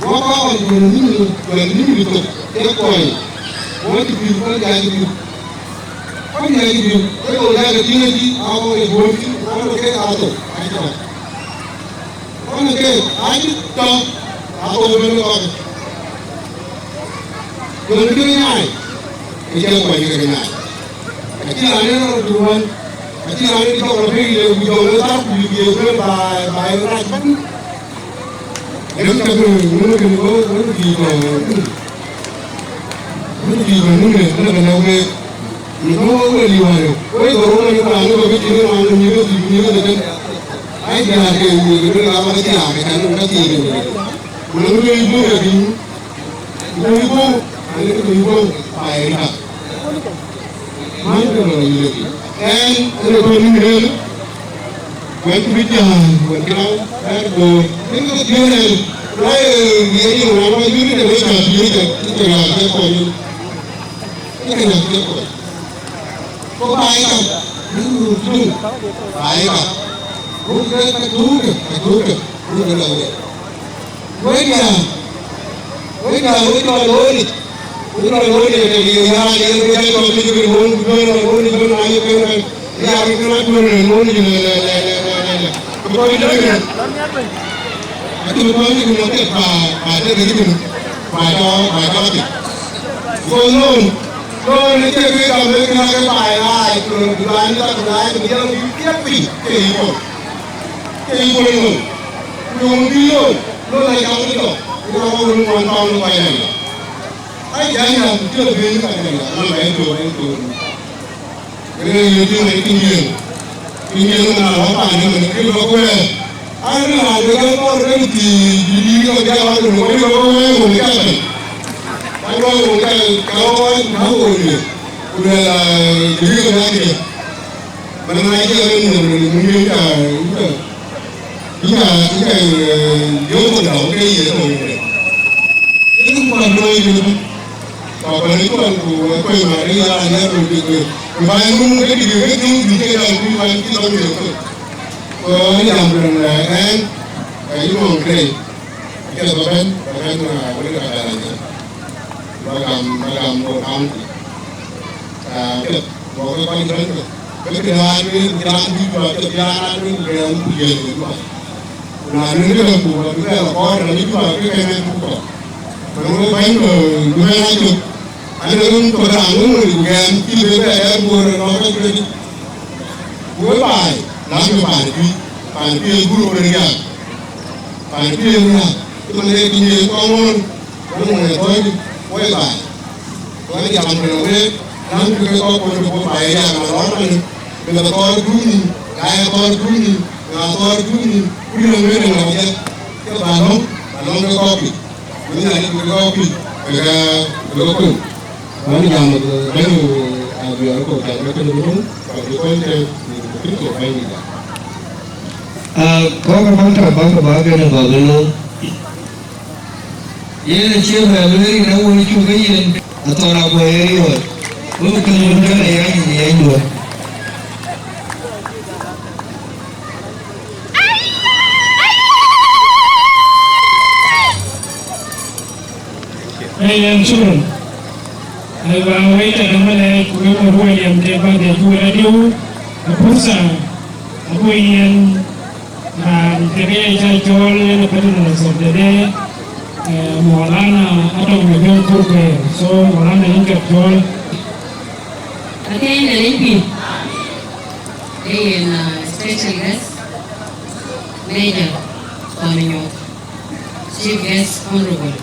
Wok aa ɣɔn jɔŋ Nimule, jɔŋ Nimule thok, ke kɔc. Wok cï pïïr, kɔc diaar cï pïïr. Kɔc diaar cï pïïr, ke kɔc diaar ke tïŋ acï, aa wok ë juöör cï, kɔc ke aa thok, acï tɔ̈. Kɔc ke acï tɔ̈, aa thok wën ë kɔc. Jɔŋ cï nyaai, ke cï kɔc ke nyaai. Acï raan ë rɔt tuɔɔn, acï raan ë jɔk rɔt piny le, ku jɔŋ ë thar ku bï ye bɛ̈n baai, baai rac bɛ̈n. Yen ka bï ŋun kën bɔ̈, ŋun bï bɔ̈, ŋun bï bɔ̈, ŋun bï bɔ̈, ŋun bï bɔ̈, ŋun bï bɔ̈. Ŋun bï bɔ̈, ŋun bï bɔ̈, ŋun bï bɔ̈. Wek dhorou ëmën, raan ë bɔ̈ ke cïn raan ë nyïïr ke thïn, nyïïr ke thïn. Ai, diäär ke nyïïr ke thïn, raan ë bɔ̈ ke cïn raan ke cän, ka thïn ke nyïïr. Ku na ŋun bï bɔ̈ ke piny, ku bï bɔ̈, ani ke bï bɔ̈, ai, ka. Man ke lɔ yïlë. Ɛn, ënë kɔc Nimule, wɛ̈t bï jääl, wɛ̈t kë rau, wɛ̈t Bor. Yen ke piɔ̈ɔ̈r ɛn, na ye, ye yïn raan wä yïn de wek cä piɔ̈ɔ̈r cä, cä raan cä kɔc yïn. Cä raan cä kɔc. Ko baai ka, yïn nu tuŋ, baai ka. Wok ke ka tuuke, ka tuuke, wok ke lɔ wek. Wënda, wënda, wënda lori, wënda lori, ya, ya, ya, ya, ya, lori, lori, lori, ya, ya, ya, lori, lori, lori, lori. Ko ni lori. Ati ko ni ko ke pa, pa te ke ni, pa to, pa to ke. Ko no, no, ni ke ke ka me na ke pa ya, ko ni ka ni ka ni ya, ya, ya, ke ko. Ke ko no. Ko ni yo, no na ka ni ko. Ko ni ko ni ko. Ai, ya, ya, ku cï lɔ piny ka cä ya, na ba en tuɔɔc, en tuɔɔc. Kërɛɛc ye tïŋ, en tïŋ yen. Tïŋ yen, na lɔ paan ëmën, kë lɔ kuɛɛr. Ai, na raan bï jɔl kɔɔr ke thiëëc, bï dïït ke bï jɔl aa lɔ, wek lɔ wek wun cä bɛ̈n. Wek lɔ wun cä, cä wek wek na wun ye. Ku luɛl, aa, dïït ke na kë. Bä na cï ɣɛn nɔm në mum yen ka, ïkä, ïkä, ïkä, eh, yöök kɔc dau ke ye tɔ̈u ëmënë. Yen ku bä looi ëmënë. Ku bä looi kuan ku, eh, kuany ma rëër ya, ya röt dït wek. Ku bä en mum ke dït wek, ke tïŋ dït ke ya, ku bä en cï tɔ̈u ëmënë. Ku ë jam rɛn, eh, ɛn, eh, yï mɔ̈ŋ kërɛɛc. Apiɛth bä bɛ̈n, bä bɛ̈n, ah, wek ë Kabarak. Bä gam, bä gam Bor County. Ah, apiɛth, bä wek kɔc bɛ̈n bä. Wek kë raan wek, raan wïc bä, apiɛth bï raan wek, bï raan wïc bä. Ku na wën, kë däŋ ku bä, bï bɛ lɔ kɔɔr, raan wïc bä, bï kɛn en ku kɔɔr. Ku wek bɛ̈n bä, bï bɛ raan cök. Ane ŋun kɔc raan ŋun ŋun ku gɛm cï bɛ bɛ ɛ guöör ë nɔm rɔt rëdï. Ku wek baai, na bï paan ë Tuïc, paan ë Tuïc ë guur wën riääk. Paan ë Tuïc ë riääk, cï man ee piny ë kɔŋ ŋuɔ̈n, wën ŋuɔ̈n ë thɔ̈ɔ̈c, wek baai. Wën jam rëër wek, na bï ke kɔc kuɔ̈n bï guöp baai ë riääk na lɔɔr man, bï ke thɔɔr guum nïïm, na ye thɔɔr guum nïïm, na thɔɔr guum nïïm, ku riääk wek ë ŋɔ̈ɔ̈th jɛ, ke ba lɔ̈ŋ, ba lɔ̈ŋ ke kɔc kuc. Wën ŋa yïn ke kɔc kuc, ke ka, ke ka kuc. Wën jam, eh, bɛ̈ny, eh, abiɔl kɔ̈k jam ke kënë bï röŋ, kɔc bï kɔc tɛ̈n, bï kɔc tɛ̈n, bɛ̈ny dït. Ah, kɔc ke bäk tɔ̈, bäk ke bäk ke në bäk ke looi. Yen acï bɛ lueel rin awuɔ̈c cuk ke yen, athɔɔr aguɔ ye riɔ̈ɔ̈c. Wek ke looi tɛ̈n ë yac, ë yac duɔ̈ɔ̈r. Ee, yen shukran. Aywa, wek cä däŋ ëlɛɛc, ku wek Mut William ke bäk de juëc radiu, ë pursa, ago yen raan ke ke ye cä cɔɔl yen ë patronus of the day, eh, Maulana Atɔŋ Majöŋ Kurkuer. So, Maulana, yïn cä cɔɔl. Atëëŋ de rin pï, ee yen, uh, special guest, Major Thɔn Nyok, Chief Guest, Honorable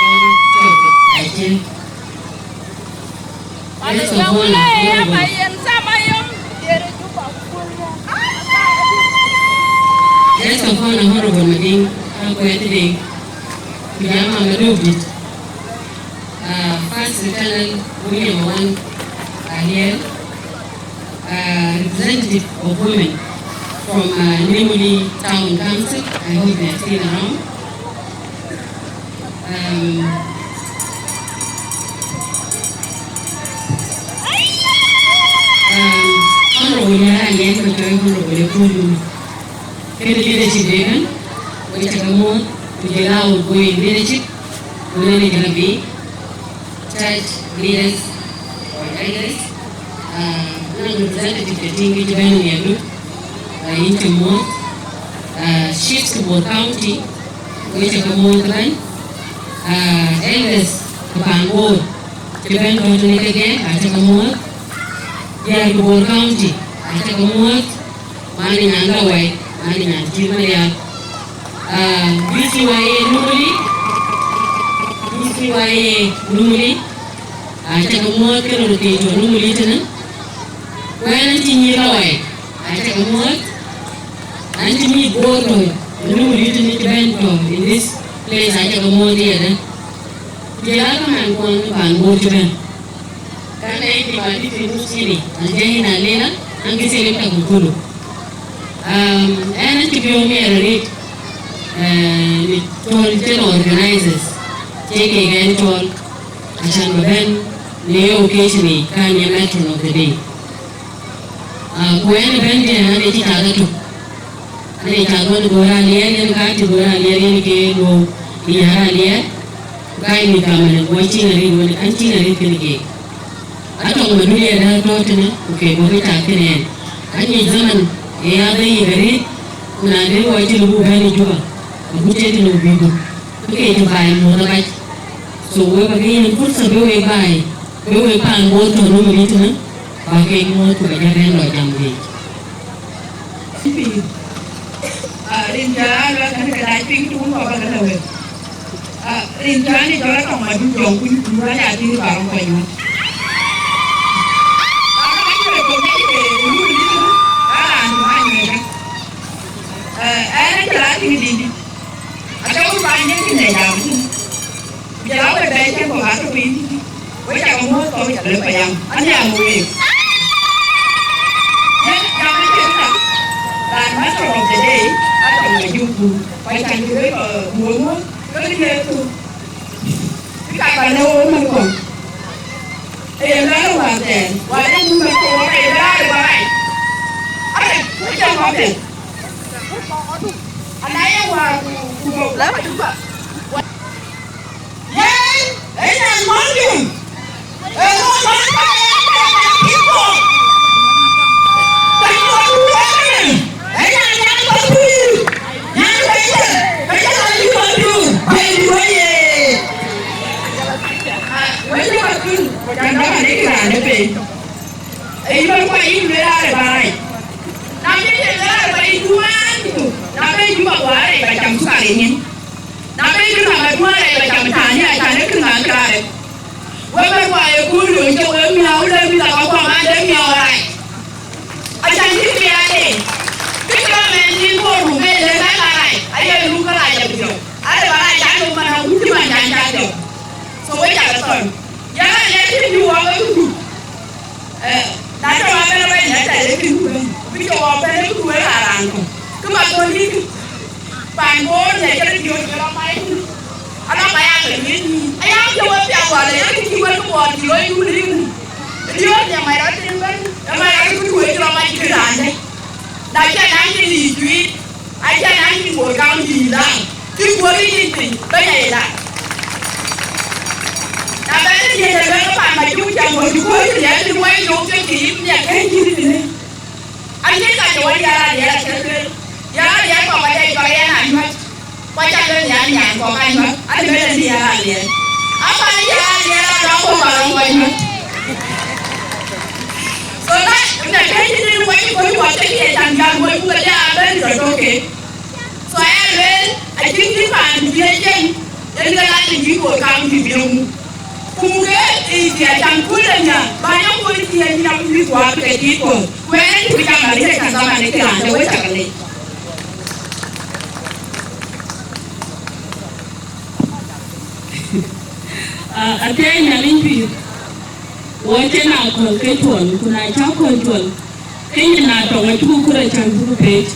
John Tokek Ajiël. Guest of honor, Honorable. Guest of honor, Honorable Madiŋ Akuɛth Deŋ. Ku jam Mama Duk Dït. Uh, First Lieutenant William Awang Alier, uh, representative of women from, uh, Nimule Town Council. I hope they are still around. Um, um, Honorable Yara Alier, Honorable Ekulu, kën leadership de kan, wek cä ke muɔ̈th, ku jɔl a outgoing leadership, ku leadership de church leaders or elders, uh, na representative ke tiŋ ke cï bɛ̈n miɛtdu, uh, yïn cä muɔ̈th, uh, chiefs ke Bor County, wek cä ke muɔ̈th ëbɛ̈n, uh, elders ke paan Bor cï bɛ̈n tɔ̈ tënë kedhie, acä ke muɔ̈th, diäär ke Bor County, acä ke muɔ̈th, man ë nyan Lawai, man ë nyan Cït Marial. Ah, B C Y A Numuli, B C Y A Numuli, ah, cä ke muɔ̈ɔ̈th ke röt ke tɔ̈ Numuli tënë. Ku ɛn, ɛn cï nyïïr Lawai, ah, cä ke muɔ̈ɔ̈th. Ɛn cï mïth Bor tɔ̈ Numuli tënë cï bɛ̈n tɔ̈ in this place, ah, cä ke muɔ̈ɔ̈th yedë. Ku jɔl a kaman kuɔn paan Bor cï bɛ̈n. Kan ë yïn bï bä dït piny nus cïnë, al jai yïn alëla, an, kë cï rim tak kulu. Um, ɛn, an cï biööŋ miɛt arëët, eh, në cɔl cïn organizers, cï kek ɛn cɔl, acan bä bɛ̈n në ye occasion yic, kan ye matron of the day. Ah, ku ɛn ëbɛ̈n diɛn, an, ë cï cath atök. An, ë cath wën Gɔ̈ɔ̈r Aliɛɛr, yen ka cï Gɔ̈ɔ̈r Aliɛɛr, yen ke luɔ̈u ë Yäär Aliɛɛr. Ku ka yïn mïth kaman, ku acïn arëët wën, an, cïn arëët kën keek. Atɔŋ Madut yɛn ë tɔ̈ tënë, ku kek wɔ ke cath kënë ɛn. Aŋic zaman ë ya dhëëŋ yic arëët, ku na de wɔ cï lëu buk bɛ̈n ë Juba, agut cï tënë ku bï gup. Ke ke cï baai muɔ̈th abac. So, wek bä ke yiɛ̈n fursa bï wek baai, bï wek paan Bor tɔ̈ Numuli tënë, bä kek muɔ̈th ku bä jɔ bɛ̈n lɔ jam keek. Piny. Ah, rin cä luɛk kën ke dac piny tuun kɔ̈k ke lëu wek. Ah, rin cä ni jɔl Atɔŋ Madut Jɔŋkuny, ku raan ya tïŋ ba rɔm kɔc ŋuɔt. Ah, ka cï recognize ke Numuli tënë, ka raan du anyuɛɛkä. Eh, ɛn cä la tïŋ dït. Aca wun ba nyin kï nɛ jam tïŋ. Ku jɔl a wek bɛ̈ɛ̈i cäŋ kɔ̈k atök piny tïtï, wek cä ke muɔ̈ɔ̈th kɔ̈k cä lëu payam, aniaŋ week. Yen jam ë cï röt tak, raan matron of the day, Atɔŋ Majöŋ Kuur, ku acan cï wek, eh, muɔ̈ɔ̈th muɔ̈ɔ̈th, ke kë ye thök. Bï ka bä lëu ë mën kɔ̈k. Ee yen lɔ wäär thɛɛr, wäär ë mën kɔ̈k, ee lɔ ë wäär. Arë, wek cä kɔ̈k thɛɛr. Ana ye wäär ku, ku, ku, la, yen, ë nyan Mɔ̈lbï, ë ŋö man ka ë nyan Mɔ̈lbï? Ka Mɔ̈lbï ë nyan, ë nyan, nyan Mɔ̈lbï, nyan Bɛ̈nyde, ë nyan Mɔ̈lbï, Bɛ̈nyde wëye. Ah, wëye Ee, yïn bä kuany yïn lueel arëk bä rac. Na bï yïn lueel arëk bä yïn duan, na bï yïn bä kuany arëk bä cam thukar ë nyin. Na bï yïn bä duan arëk bä cam tani, a can ë kën ŋa kërɛɛc. Wek bä kuany ë kuur looi cï wek miäu, lë mïth aka kuaŋ an, lë miäu rac. Acan cï piaade, kë cï rɔt mɛn cïn Bor rum ke lëk ë barac, aye rum barac abï jɔk. Ade barac an, ë man awut cï man can ca jɔk. So we cak ë thɔn. Yɛn raan yɛn cïn bï wɔk ë këdu. Eh, na cä wa bɛn rɔt yɛn ca ye këdu bɛn. Bï cä wɔk bɛn ë këdu ë raan raan kɔ̈k. Kë ma thon yïn kë. Pan Bor në cï röt yööc ke rɔt mac. Ala ka ya ke ŋic. Aya ke we piath wala ya ke cï wek ke Bor cï looi ku rin. Diööc ya mac rɔt tïŋ bɛ̈n, ya mac rɔt ku tuöc rɔt mac kë raan dë. Na cä naŋ cï liic juiir, acä naŋ cï Bor kaŋ dïït laŋ. Cï Bor ë yic piny, bɛ̈ny aye laŋ. Na bɛ̈n ë diëëc ëbɛ̈n ke pan mac cï ku cam Bor cï kuöc riɛl cï muɔc yök ke cï yï miɛt kën cï tënë. Acïn ka cï wä diäär aliɛɛr acie lueel, diäär aliɛɛr kɔ̈k adɛc kɔ̈k yɛn anyuäc, ku acä lueel nhial nyan kɔ̈k anyuäc, adï lueel ë diäär aliɛɛr. Apan diäär aliɛɛr arɔ̈k ku arɔ̈k ku anyuäc. So na, na kën cï tënë wec ë kɔc wä ke cï ye can jäl wec ku ke diäär abɛ̈n tɔ̈ tɔ̈ keek. So aya lueel, acïn cï paan bï ë cen, yen ke la cïn cï Bor County bï ë muk. Ku muk ë ë thiëëc can kul ë nya, bä nya Bor ë thiëëc nya ku bï kuaar ke cï Bor. Ku ënë cï bï jam arëët ë can dhaman ë kë raan de wek cak lec. Ah, athiɛɛi Nhialic pïïr, wɔ cïn akɔ̈l ke cuɔl, ku na cä akɔ̈l cuɔl, ke nyin na tɔŋ acuk kɔɔr acan buk peec.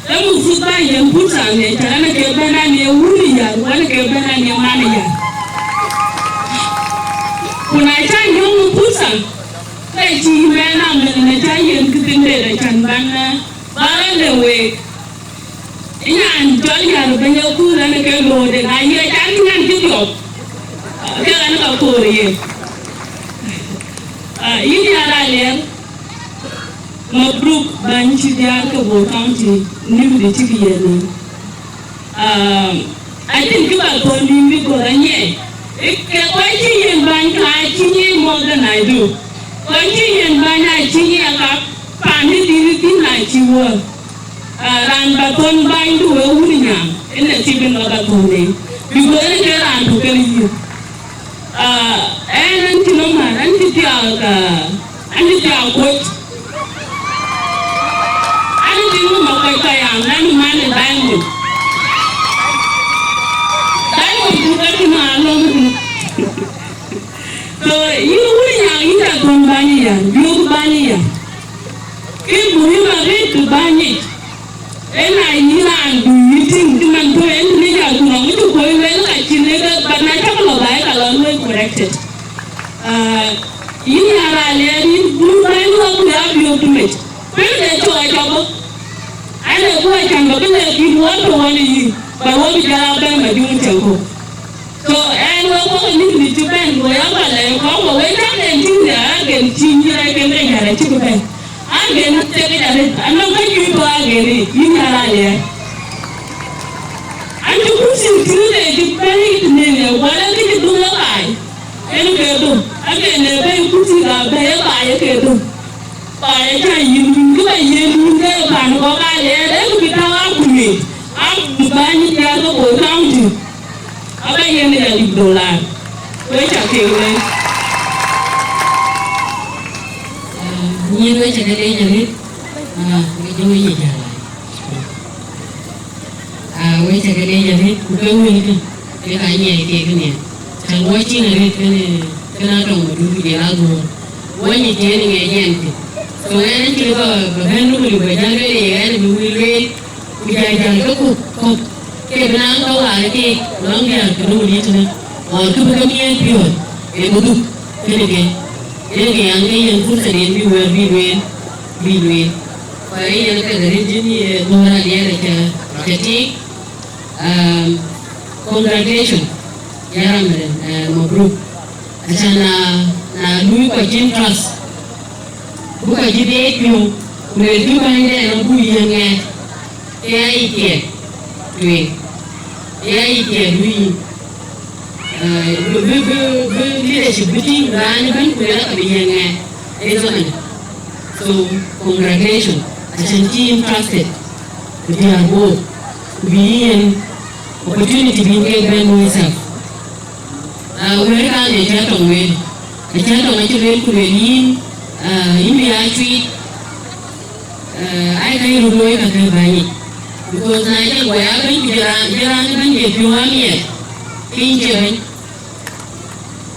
Ee mufudh ba yen pursa ŋiɛc, tɛ̈ ɣɛn ake bɛ̈n an ye wun ë yär, wën ake bɛ̈n an ye man ë yär. Ku na cä yöŋ pursa, ke cï mɛn amɛn na cä yen këthiin dɛ̈t acan ban, eh, ba rɔt lëu week. Nyan cɔl yär bɛ̈ny ë kuur ɣɛn ake loode, na ye can nyan cï dhiɔp, ke ɣɛn ka koor yen. Ah, yïn yär aliɛr. Mabruk bäny cï diäär ke Bor County, nimde cïk yen nïïm. Ah, I think kë ba thɔ̈n nïïm bï gɔ̈ɔ̈r anyiɛɛi. Ke kɔc cï yen bäny ka cï nyiɛɛi more than I do. Kɔc cï yen bäny a cï nyiɛɛi ka paan ë dït ë thïn a cï wöör. Ah, raan ba thɔ̈n bänydu ë wun nyaŋ, ënë cï bï lɔ ba thɔ̈n en. Because ënë ke raan tök kën yï. Ah, ɛn, ɛn cï nɔm mär, ɛn cï thiaak, ah, ɛn cï thiaak kuöc. Ɛn cï nɔm akuɔc kɔc yam, ɛn man ë Diamond. Diamond ku ka cï nɔm alɔm ku. So, yïn wun nyaŋ, yïn ca thɔ̈n bäny ya, yök bäny ya. Kë muhim arëët bï bäny yic. Ëna yïn raan du yï tïŋ cï man tɔ̈ en tënë ya ku nɔŋ cï kuöc lueel ka cïn ë ke, but na cäk lɔ baai ka lɔ luöi corrected. Ah, yïn ya raan lɛɛr yïn du bäny wä ku ya biöök tëmec. Kuël de cɔk acɔk bɔ̈. An ë ku acan bä bï lɛɛr yïn wä tɔ̈ wän ë yïn, ba wä bï jal a bɛ̈n ba juŋ cäŋ kɔ̈k. So, ɛn wek wok ë mïth mïth cï bɛ̈n, wek aa ba lɛ̈k kɔ̈k, wek wek cäk den tïŋ de agen cï nyïïr ë ken ke nyär acï bï bɛ̈n. Agen thek arëët, anɔŋ ka juëc tɔ̈ agen ë, yïn nyär aliɛɛr. An cï kursi tïŋ de cï bɛ̈n ë nene, wala kë cï dhuk ë baai, en ke dhuk. Agen ë bɛ̈n kursi ka bɛ̈n ë baai ë ke dhuk. Baai acä yïn, kë ba yiën yïn ke pan kɔ̈k aliɛɛr, ee kë bï tääu akut yic, abï bäny diäär ke Bor County, aba yiën ya dït dollar. Wek ca kek wek. Ah, nyin wek ca ke leec arëët, ah, wek jɔ wek ye jäl. Ah, wek ca ke leec arëët, ku ke wëlkë, ke ka nyiɛɛi kek ënhial. Cän wɔ cïn arëët kënë, kënë atɔŋ madun ku jël agoor. Wɔ nyic yen ŋiɛc yɛn thïn. So, ɣɛn acï bä, bä bɛ̈n luk luk bä jäl lueel, ye ɣɛn bï wïï lueel, ku jäl jäl ke kɔ̈k, kɔ̈k, ke bï naŋ tɔ̈ waar keek, lɔ̈ŋ diäär ke luk lic tënë, or kë bï ke miɛɛl piɔ̈ɔ̈th, ee bï dhuk, kënë ke, kënë ke yan ke yen fursa den bï wɛ̈ɛ̈r bï lueel, bï lueel. Ku ee yen ke gäri jin ye dhöör aliɛɛr aca, aca tik. Um, congratulation, ya Ramadan, eh, mabruk. Aca na, na lui kɔc cin trust, bï kɔc cï deet piɔ̈u, ku luelkï bäny dɛn abuk yiëk ŋɛk, ke ya yic kiɛɛt tueŋ, ke ya yic kiɛɛt lui yic. Eh, bï, bï, bï, bï leadership bï tïŋ raan ëbɛ̈n, ku lueel aka bï yiëk ŋɛk, ee zaman. So, congratulations. Acän cï yïn trusted. Ku diäär Bor. Ku bï yïn opportunity bï yïn kek bɛ̈n luɔi serve. Ah, wëër kan ë cä tɔŋ lueel. Ë cä tɔŋ acï lueel ku lueel yïn, ah, yïn bï ya cuiit, ah, ai ka yï röt looi ka ke bäny yic. Because na jël guɔ ya bɛ̈ny ku jël raan, jël raan bɛ̈ny bï piɔ̈u amiɛt, ke yïn cie bɛ̈ny.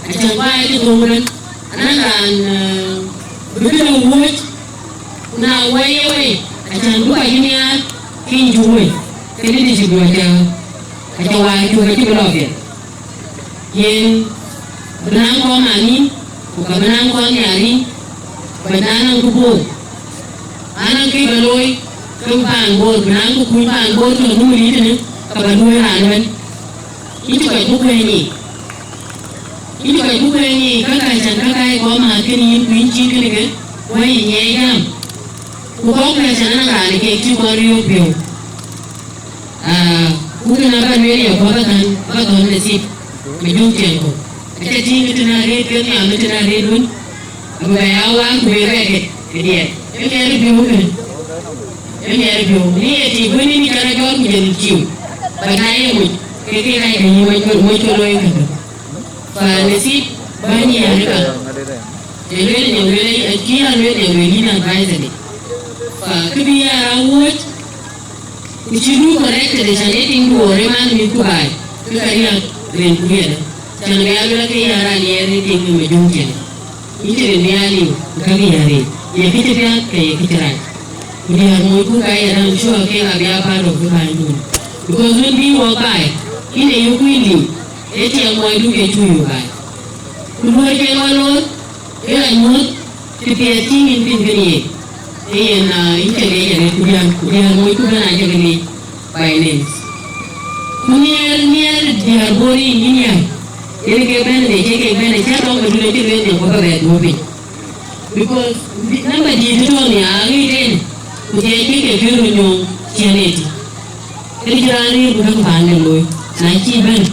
Acän guɔ ya cï thöŋ ëbɛ̈n. Anɔŋ raan, ah, bï këde wuɔ̈c, ku na wɛi ye wei, acän bï kɔc yï nhiaar, ke yïn cuk wei. Këdï dï cï guɔ cä, acä waai cuk acï bï lɔ piɛth. Yen bï naŋ kɔn maa nïn, ku ka bï naŋ kɔn nhiaar yïn, bä naŋ kë Bor. Anaŋ kë bä looi, kë paan Bor, bï naŋ kë kuny paan Bor tɔ̈ nu mït tënë, ka bä luöi raan ëbɛ̈n. Yïn cï kɔc bï kuɛ̈ny yiic. Yïn cï kɔc bï kuɛ̈ny yiic, ka ka cän ka ka ye kɔn maa kënë yïn, ku yïn cï kënë ke, wä yï nyiɛɛi jam. Ku kɔ̈k ka cän anaŋ raan ë keek cï kɔn riöök piɔ̈u. Ah, ku kën abä lueel ya, ku abä thɔ̈n, abä thɔ̈n nasib, Majöŋ Tiɛŋ kɔ̈u. Aca tïŋ ë tënë arëët, ke nhiam ë tënë arëët wën, abï bɛ ya waar ku bï rɛɛk ë, ë diɛt. Ë miɛt ë piɔ̈u kënë. Ë miɛt ë piɔ̈u. Ni ye tik wën, ni cä rɔt jɔt ku jël ciu. Bä na ye moc, ke ke rac ke yï moc, moc ke looi kënë. Fa nasib bäny ya rika. Ë lueel ya, lueel, ë kï ya lueel ya, lueel yïn advisor de. Fa kë bï ya ra wuɔ̈c, ku cï du corrected, cän ee tiŋdu ɣɔn ë man mïthku baai, ke ka riääk rin ku riɛl. Cän bï ya luel ke ya raan ye rin tiŋ ë Majöŋ Tiɛŋ. Yïn cï rin bï ya liu, ku ka bï ya rin. Ye kë cï piath, ke ye kë cï rac. Ku diäär moc ku ka ye raan cua ke ka bï ya part of the baai dun. Because wën bï wɔ baai, yïn ee yök yïn liu, ee tiɛɛm mɔcdu ke cu yök baai. Ku luɔi ke wɔ looi, ee rac muɔ̈th, të piɛth tïŋ yïn piny kënë ye. Ee yen, ah, yïn cä leec arëët, ku diäär, ku diäär moc ku bɛ̈n acä ke leec by names. Ku nhiɛɛr, nhiɛɛr diäär Bor yïn, yïn ya. Yen ke bɛ̈n de, cï ke bɛ̈n de, cä tɔŋ ke dun acï lueel nhiam ku bä bɛ duɔ̈ɔ̈p piny. Because number dïït tɔ̈ nhiaar ɣet en, ku thiɛɛc ke ke kën röt nyuɔɔŋ ciɛ̈n ëtï. Kënë cï raan rëër ku däŋ paan de looi, na cï bɛ̈n,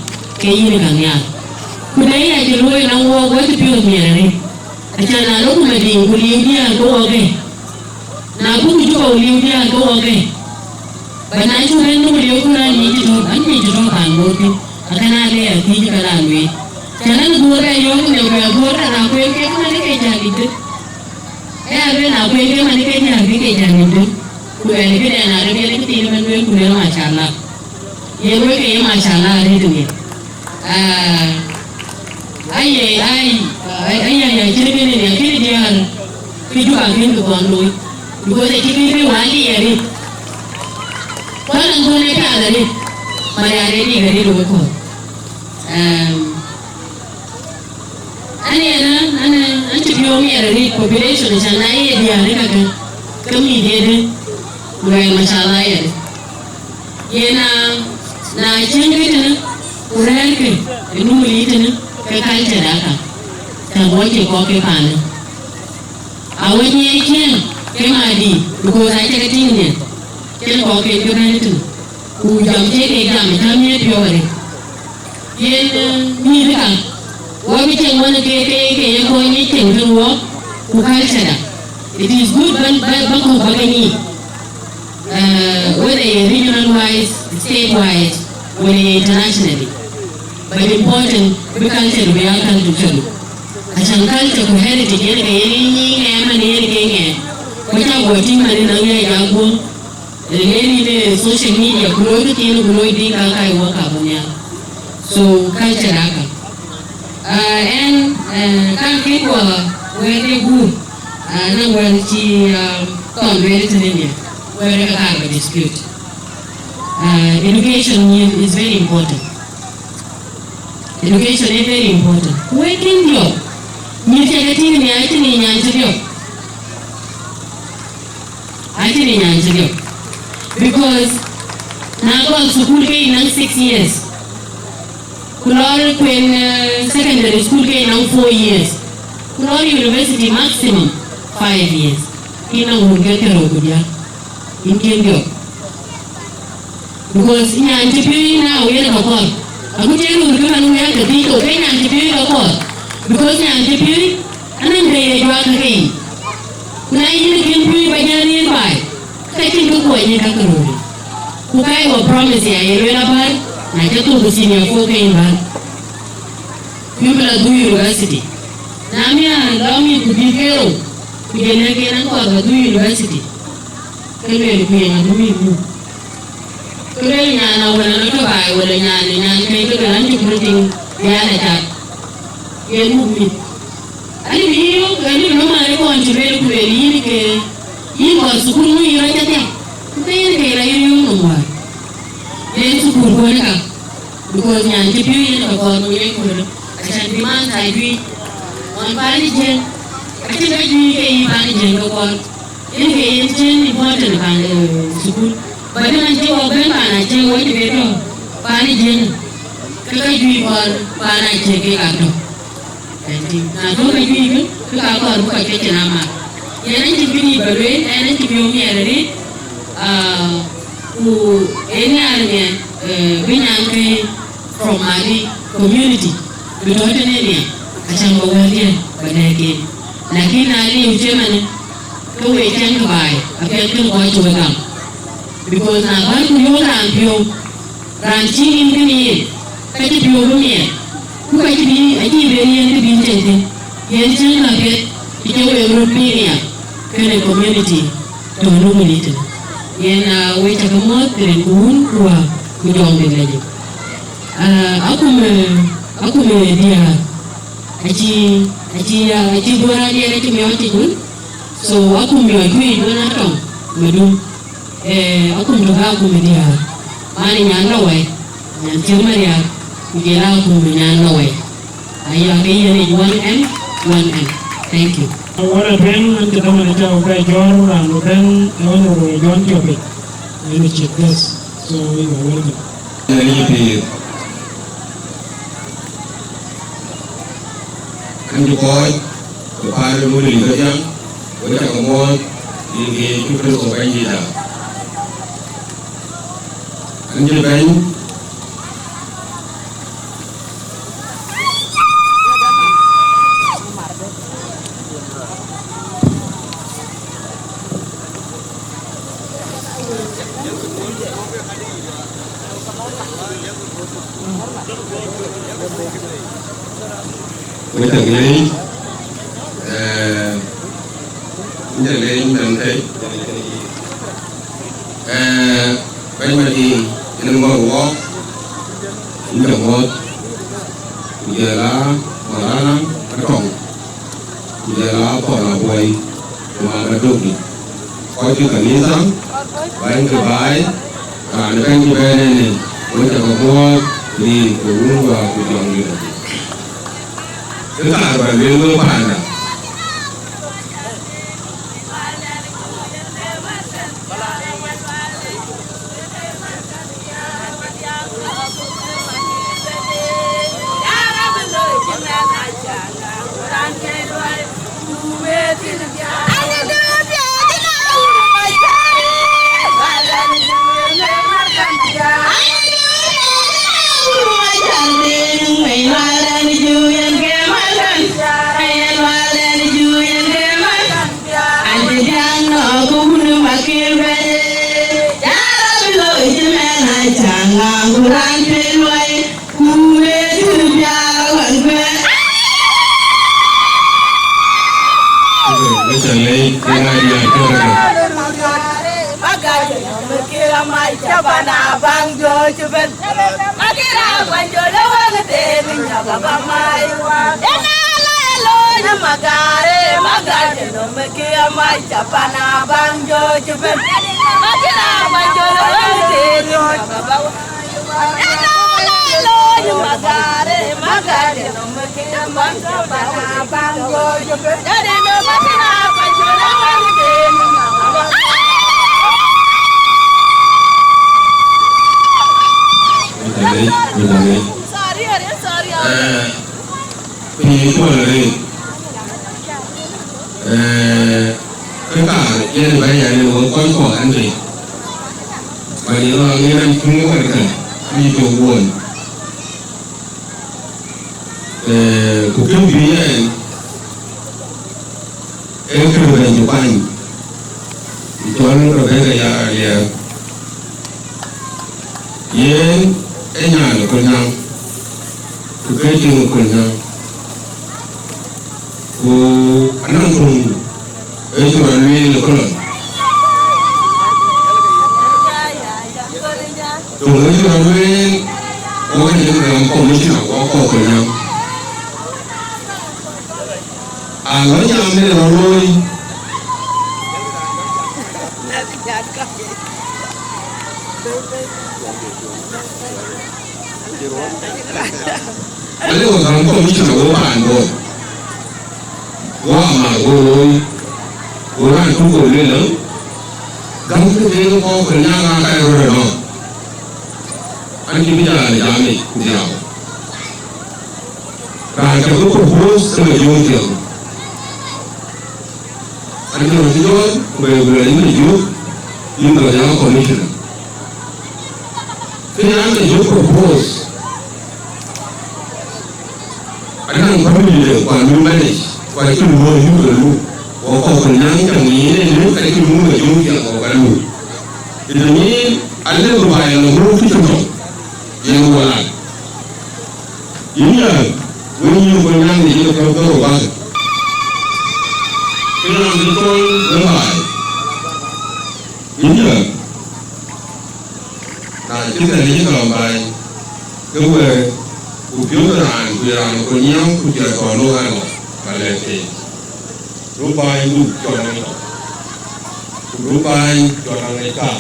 ke yïn ë ka nhiaar. Ku de ya cï looi nɔŋ wɔɔk, wɔ cï piɔ̈ɔ̈th miɛt arëët. Acan na lok ku Madiŋ ku liu diäär ke wɔɔk ë. Na buk ku cuk liu diäär ke wɔɔk ë. Ba na cuk en lok liu ku raan nyic tɔ̈, an nyic tɔ̈ paan Bor thïn. Akën aa le ya thiëc ka la lueel. Can an Bor ë yɔ̈ɔ̈k nhiam ku ya Bor ka na kueer kek man ë ke jäl yic thïn. Ë ya lueel na kueer kek man ë ke jäl ke ke jäl yic thïn. Ku luɛɛl këdɛn arëët, luɛɛl këthiin ëmën lueel, ku lueel mashallah. Ye lueel ke ye mashallah arëët ëmën. Ah, aye, ai, ai, ai, ai, ai, cïn kënë ya, kënë diäär, kë Juba kën kë kɔn looi. Because acï kën kë wali arëët. Kɔn an kɔn ë piath arëët. Mari arëët dik arëët wek kɔn. Um, An yen, an, an, an cï piɔ̈u miɛt arëët population, can na ye diäär ë kakë, ke mïth ye dë, luɛɛl mashallah ye dë. Yen na, na cieŋ kë tënë, ku rɛ̈ɛ̈rkë ë nu mïth tënë, ke culture da ka, tɛ̈ bɔ̈ cï kɔ̈k ke paanë. Awek ŋiɛc ciëën, ke Madi, because acä ke tïŋ nhial, cïn kɔ̈k ken ke bɛ̈n tënë. Ku jam cï kek jam, cä miɛt piɔ̈u arëët. Yen, eh, mïth ë ka, wɔ bï cieŋ wën ke, ke, ke ye kɔc nyic cieŋ tënë wɔ, ku culture da. It is good bä, bä, bä kɔ̈k bä ke nyic. Eh, whether ye regional wise, state wise, wala ye internationally. But important, bï culture bï ya culture cɔl. Acan culture ku heritage yen ke yen nyic ŋɛɛm, man yen ke ŋɛɛm. Ku cä guɔ tïŋ man ë naŋ ŋɛɛc a guɔ̈m. Leni në social media, ku looi këthiin, ku looi dï ka kai wɔ ka bɔ̈ nhial. So, culture aka. Ah, ɛn, eh, kan kë kua wɛ̈ɛ̈r de guur, ah, na wɛ̈ɛ̈r cï, ah, thɔn lueel tënë nhial, wɛ̈ɛ̈r ka kaar ba dispute. Ah, education is very important. Education is very important. Ku wek kën diɔ̈k, mïth cä ke tïŋ nhial cïn ë nyan cï diɔ̈k. Acïn ë nyan cï diɔ̈k. Because na gɔl thukul ke yï naŋ six years, ku lɔɔr kuen, eh, secondary school ke yï naŋ four years, ku lɔɔr university maximum five years, yïn naŋ wun ke kërou ku diäk, yïn kën diɔ̈k. Because nyan cï piööc na wël ka kɔɔr. Aku tëë röör kë man wël ka thiëc thok, ke nyan cï piööc ka kɔɔr. Because nyan cï piööc, anɔŋ kë ye juak ke yic. Ku na yïn kën pïïr ba jäl yen baai, ka cïn kë kuɔny yïn ka ke rööric. Ku ka ye wɔ promise ya, ye lueel abär, na cä thok ku senior four ke yïn bär. Ku yïn bï la dhuk university. Na miäk lɔ̈ɔ̈m yï ku bï ke rou, ku jël lɛ̈k yen an kɔɔr ba dhuk university. Ke lueel ku ye ŋa bï mïth muk? Ke lueel nyan awën anɔ̈ tɔ̈ baai, wala nyan, nyan kɛ̈c ke lueel an cï pur tiŋ, bï an acath. Ye muk mïth. Ani bï yï yök, ani bï nɔm an ë kɔn cï lueel ku lueel yïn ke, yïn kɔɔr thukul ŋö yï rɔt cä thiäk? Ku ke yen ke la yïn yöŋ nɔm wäär. Yen thukul kuɔ̈n ë ka. Because nyan cï piööc yen ka kɔɔr ku yen kuɔ̈n. Acan bï man thai juëc. Ɣɔn paan ë Jiëŋ. Acïn ka juëc ke yï paan ë Jiëŋ ke kɔɔr. Yen ke yen cïn important paan, eh, thukul. But man cï wɔ bɛ̈n paan Aciëk wɔ cï ke tɔ̈ paan ë Jiëŋ. Ke ka juëc kɔɔr paan Aciëk ke ka tɔ̈. Ëntï, na tɔ̈ ke juëc kë, kë ka kɔɔr bï kɔc ke cïn amat. Yen acïn bï dït ba lueel, yen acïn yöŋ miɛt arëët, ah, ku ë nhiaar ë miɛt, eh, bï nyan ke from Madi community, bï tɔ̈ tënë miɛt, acan ba wɛ̈ɛ̈r yɛn ba dɛɛk en. Lakin na liu cï ëmënë, ke we cɛn kë baai, apiɛth kën kɔc cï we gam. Because na bär ku yöök raan piɔ̈u, raan cï ŋïn kënë yen, ka cï piɔ̈u bï miɛt, ku ka cï bï, acï ben yen kë bï cɛn thïn, yen cïn ka piɛth, cï cï wek röt piŋ ya, kënë community tɔ̈ Lomit tënë. Yen, ah, wek cä ke muɔ̈th rin ku wun ku wäär ku jɔŋ de lɛc. Ah, akum, eh, akum, eh, diäär, acï, acï, ah, acï dhuɔ̈ɔ̈r adiɛɛr acï miɔɔc yic wun, so akum miɔɔc ku yic wun atɔŋ, madun. Eh, akum tök akum ë diäär, man ë nyan lɔ wɛ̈i, nyan cïk Mariaar, ku jël akum ë nyan lɔ wɛ̈i. Ayɔ ke yen ic one M, one M. Thank you. Wala ben an cï dhamën cä wek jɔ̈ɔ̈r raan ben ë Honorable John Tiopec, yen ë chief guest. So you are welcome. Yen ë pïïr. Kën cï kɔc, ke paan ë Lomit ke jam, wek cä ke muɔ̈ɔ̈th, yïn ke cuk tënë kɔc Bɛ̈nydït da. Kën cï bɛ̈ny. Wek cä leec, eh, wek cä leec nɔm tei. Eh, bɛ̈ny Madiŋ, yen ŋɔ̈ɔ̈r wɔɔk, wek cä muɔ̈ɔ̈th, ku jɔl a Maulana Atɔŋ. Ku jɔl a Paul Abuɔi, ku mama Dogdi. Kɔc ke kanitha, bäny ke baai, raan ë bɛ̈ny cï bɛ̈n ënë, wek cä ke muɔ̈ɔ̈th, rin ke wun wäär ku jɔŋdït adï. Kë kaar ba lueel wek paanda. Sorry, sorry, sorry. Eh, piny kuɔl arëët. Eh, kë kaar yen bä ya yen wek kɔc kɔɔr ɛn tei. Bä yen lɔ ŋiɛn ɛn cuŋ wɛ̈t kän, bï cök wuɔ̈n. Eh, ku kën bï yɛn, Ee kënë bɛ̈ny cï kuany, cɔl Rebeka Yar Aliɛɛr. Yen ee nyan ë Kolnyaŋ, ku ke tiŋ ë Kolnyaŋ. Ku anɔŋ töŋ ë cï rɔt lueel ë Kolon. Töŋ ë cï rɔt lueel, wok ë cï gam commissioner, wok kɔc Kolnyaŋ. Alɔ jam ë rɔt looi. Alë wok gam commissioner, wok paan Bor. Wok amar wok looi. Wok raan tök wok lueel lɔ. Gam kë ke kɔc Kolnyaŋ aa ka rɔt ënɔɔnë. An cï bï jal jam yic ku dhiau. Raan cä bï propose ë Majöŋ Thiäŋ. An cï rɔt jɔl ku bɛ ku lɔ yïn Majöŋ, yïn bä ya commissioner. Kënë an Majöŋ propose. Anaŋ family de ku anu manage, ku acï luɔi yïn bä lu. Wɔ kɔc Kolnyaŋ cä ŋic ënë ka cï lu Majöŋ Thiäŋ wɔ ka lu. It mean, alë bï baai lɔ röör kë cï nɔm. Yen wala. Yïn ya, wën yïn Kolnyaŋ de yïn piɔ̈u ke rou bäk. Kë nɔm bï thɔ̈n wën baai. Yïn ya. Na cï kɛn yïn nɔm baai, ke wëë, ku piɔ̈u raan, ku ye raan Kolnyaŋ, ku jɔt kɔn nu ɣɛn ŋɔ̈, ka lɛ̈k keek. Röt baai nu cɔl aŋic tɔ̈. Ku röt baai cɔl aŋic kaar.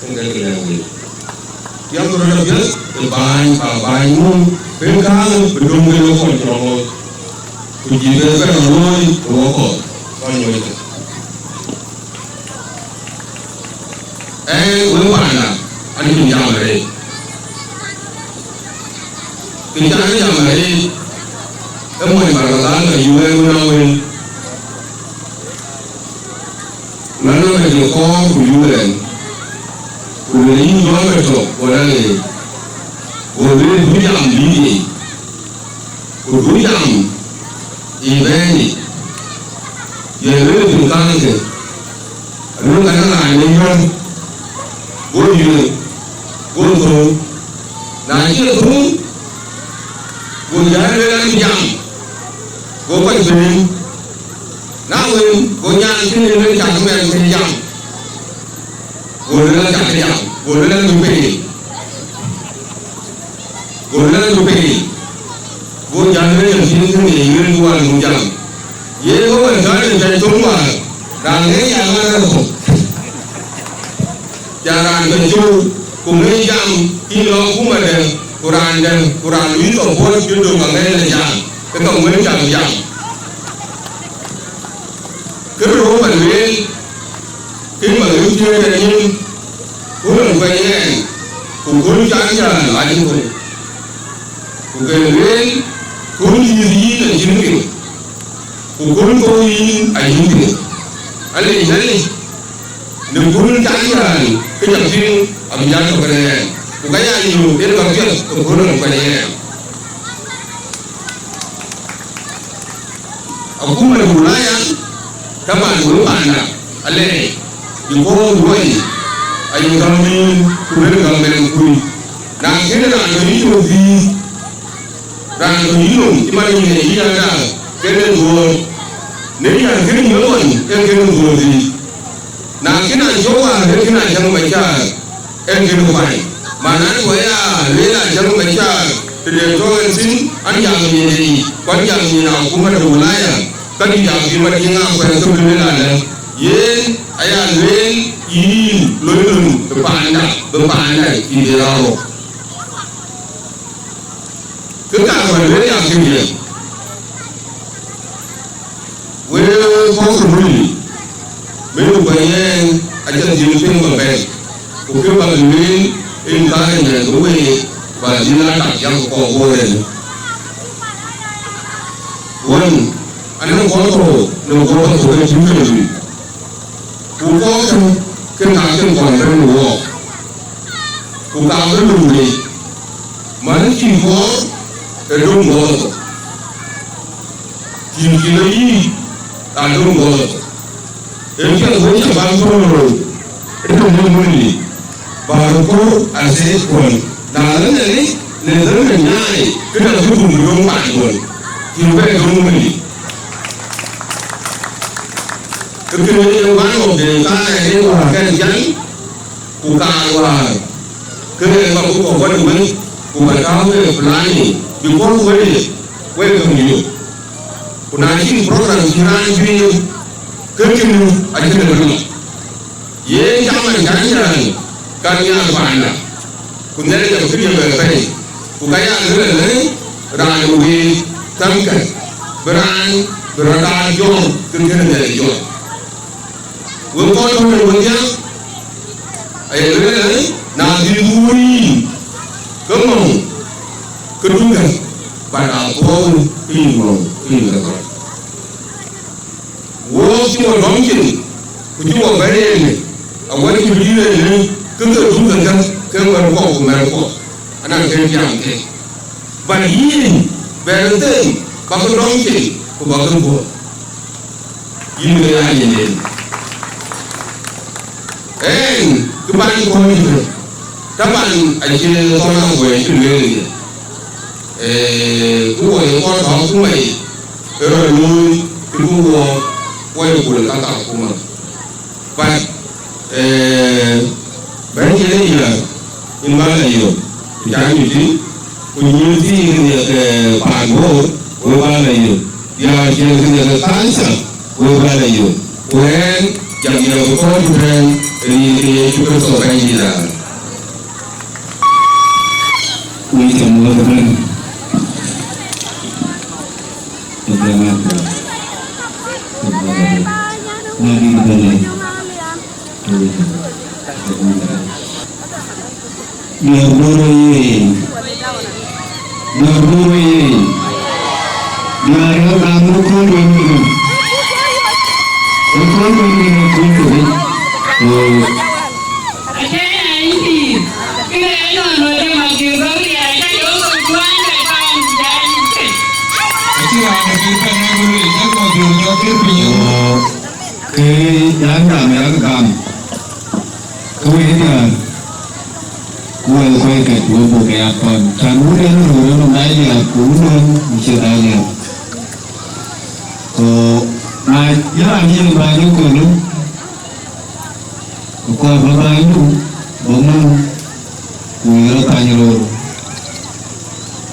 Ënë ke lɛ̈k wek. Tiɛm röt apiɛth ë baai, ba baai nu ben kääŋë bï döŋ ben wek kɔn cï rɔt looi. Ku jï ben bɛ̈n rɔt looi ë wok kɔc, kɔc nyuɔɔc thïn. Ee, wek panda, an cïn jam arëët. Kë cän jam arëët, ee mony Barkadhal ka yök ë wën awën. Na nɔŋ kë cï kɔɔr ku yök ɛn, ku lueel yïn jɔl bɛ tök, wala ɣeet. Go lueel bï jam bï yic. Ku du jam ë bɛ̈ɛ̈i, ye lueel piny kääŋë, alueel ka raan ë yɔ̈ɔ̈k, go yöök, go thöŋ. Na cï thöŋ, go jäl lueel an, jam, go kɔc bɛ̈n. Na wën, go nyan cï lueel cak mɛn cï jam, go lueel cak jam, go lueel an, bï piny. Go lɛ̈k ë pei, go jäl ë yɛn cïn kë ŋic wël wään nu jam. Ye ke wën jäl ë jai thöŋ wäär, raan ŋic ya ŋa rɛ̈ɛ̈r thok. Ya raan bɛ cöu, ku ŋic jam, yïn lɔ kumadɛ̈, ku raan dɛ̈, ku raan luui thok puɔ̈l cï döŋ aŋɛɛn ë jam, ke ka wën jam jam. Kë röör bä lueel, kën bä lueel thiëëc ë nyin, ku nɔn kuɛny ɛn, ku kööl can jäl acïn thöŋ. Ku ke lueel, kööl yïth yïn acïn piŋ, ku kööl thou yïn acïn piŋ. Alec, alec, në kööl can jäl, kë ca piŋ abï jäl tɔ̈ kënë ɛn, ku ka ya liu yen ka piɛth ë kööl nɔn kuɛny ɛn. Akuma de Ulaya, taban wek panda, alɛɛc, because woi, aye gäm yïn, ku ben gäm ben kuc. Na kënë raan tɔ̈ yï cök dhïïth, raan tɔ̈ yï nɔm, cï man yïn ë yïn adaŋ, kënë dhuɔ̈ɔ̈r. Në yɛn kënë yï ɣɔn, ee kënë dhuɔ̈ɔ̈r dhïïth. Na kën a jɔ̈k wäär, ee kën a jäŋ Macar, ee kën kuany. Mana ku aya lueel a jäŋ Macar, tëde tɔ̈ en thïn, an jam nyin ë yic, ku an jam nyin akuma de Ulaya, ka dï jam bï Madiŋ Akuɛɛr thok lueel alë. Yen aya lueel yïn loi lon bï paanda, bï paanda yï de rɔɔr. Kë kaar bä lueel ya kë diɛ̈. Wek kɔc ke Muli, mënu bä yɛn acä dhil piŋ bä bɛ̈n, ku kë bä lueel en kaar nyan bï week bä dhil a tak yak kɔk bɔ̈ en. Wën, anɔŋ kɔc tɔ̈ në guɔ̈p athok ë cïn ke luui. Ku kɔc kën, kën ka kën kɔn bɛ̈n në wɔɔk. Ku ka bï lum leec, man cï kɔɔr ë döŋ guɔ̈ɔ̈r thok. Cïn cï lɔ yiic, Adöŋ gɔ̈ɔ̈r. Ë piɛth wën cä bäk thɔ̈ɔ̈r röt, ë tɔ̈ në Murili, bä röt kɔ̈u atheek kuɔ̈n. Na lë Nhialic në dhël në nyaai, këdäŋ abï dum bï döŋ paan kuɔ̈n, cï bɛ döŋ Murili. Ë kënë ë one of the kaarɛɛc ë wäär kɛn jäl, ku kaar wäär, ke ë bä bï kɔ̈k wadï wën, ku bä tääu ke planning, because wël ye, wek käŋ yök. Ku na cïn program cï raan juëër, ke kënë acïn ë bï lɔ. Yen caman cän jääl, ka nhiaar paanda, ku Nhialic abï këdiɛ̈ bɛ pɛ̈i, ku ka ya lueel ëlë, raan ë week thämkë, bï raan, bï rɔt aa jɔ̈ɔ̈r, kën kënë Nhialic jɔ̈ɔ̈r. Wek kɔc tɔ̈ në wëndiɛ̈, aye lueel ëlë, na bï wuur yïn, ke ŋɔ̈ŋ, ke duŋkë, but aa thuɔɔu ke yïn ŋɔ̈ŋ, ke yïn ke thɔ̈n. Wok cï wɔ dɔm cin, ku cï wɔ bɛ̈n ënë, awär cï bï dït ënë, ke ke dum ke gäk, ke wɛ̈ɛ̈r kuɔk ku mɛ̈ɛ̈r kuɔk, anaŋ kën tiaam ke. But yïn, bɛ̈ɛ̈r them, bäk dɔm cin, ku bäk buɔ̈ɔ̈th. Yïn ke ya yen en. Ɛn, kë ban kɔn yï, taban acï thɔn aguɔ cï lueel yï. Ee, ku wɔ ye kɔn tɔŋ ku mai, ë rɔt looi, ku wɔ, wɔ ye kul ka ka kuma. But, ee, bɛ̈ny yen ya, in ba la yök, ku ca nyuc thïn, ku nyuc thïn, ee, paan Bor, we ba la yök. Ya cieŋ kë ye ke cancer, we ba la yök. Ku ɛn, jam ya ku kɔn ku tɛ̈n, rin ke Yecu Kërtho Bɛ̈nydït. Wek cä muɔ̈th ëbɛ̈n. Ëbɛ̈n ëbɛ̈n. Ëbɛ̈n ëbɛ̈n. Na dït ëbɛ̈n ë. Diäär Bor oyee! Diäär Bor oyee! Diäär ë gam ë kööl wën ë gam. Ë kööl wën ë gam, ë kööl wën ë gam. Ee. Acä ya yïn pïïr. Kënë ë nɔn wël de Mabior Bäk Rial, acä jɔ thok tuany de paan Jai Mukë. Acï raan ë pïïr ka nɛ̈k wël, acä Mabior jɔ kër piny. Ke yan gam, yan gam. Ke wek diäär, ku wek kɔc kɛt, wek buk ya kɔn. Cän wut en röör en dai liɛp, ku wut en cie dai liɛp. Ku na yïn raan yen bäny ëköölë, ku kɔɔr bä bänydu, bä mum, ku yïn rɔt thany röör.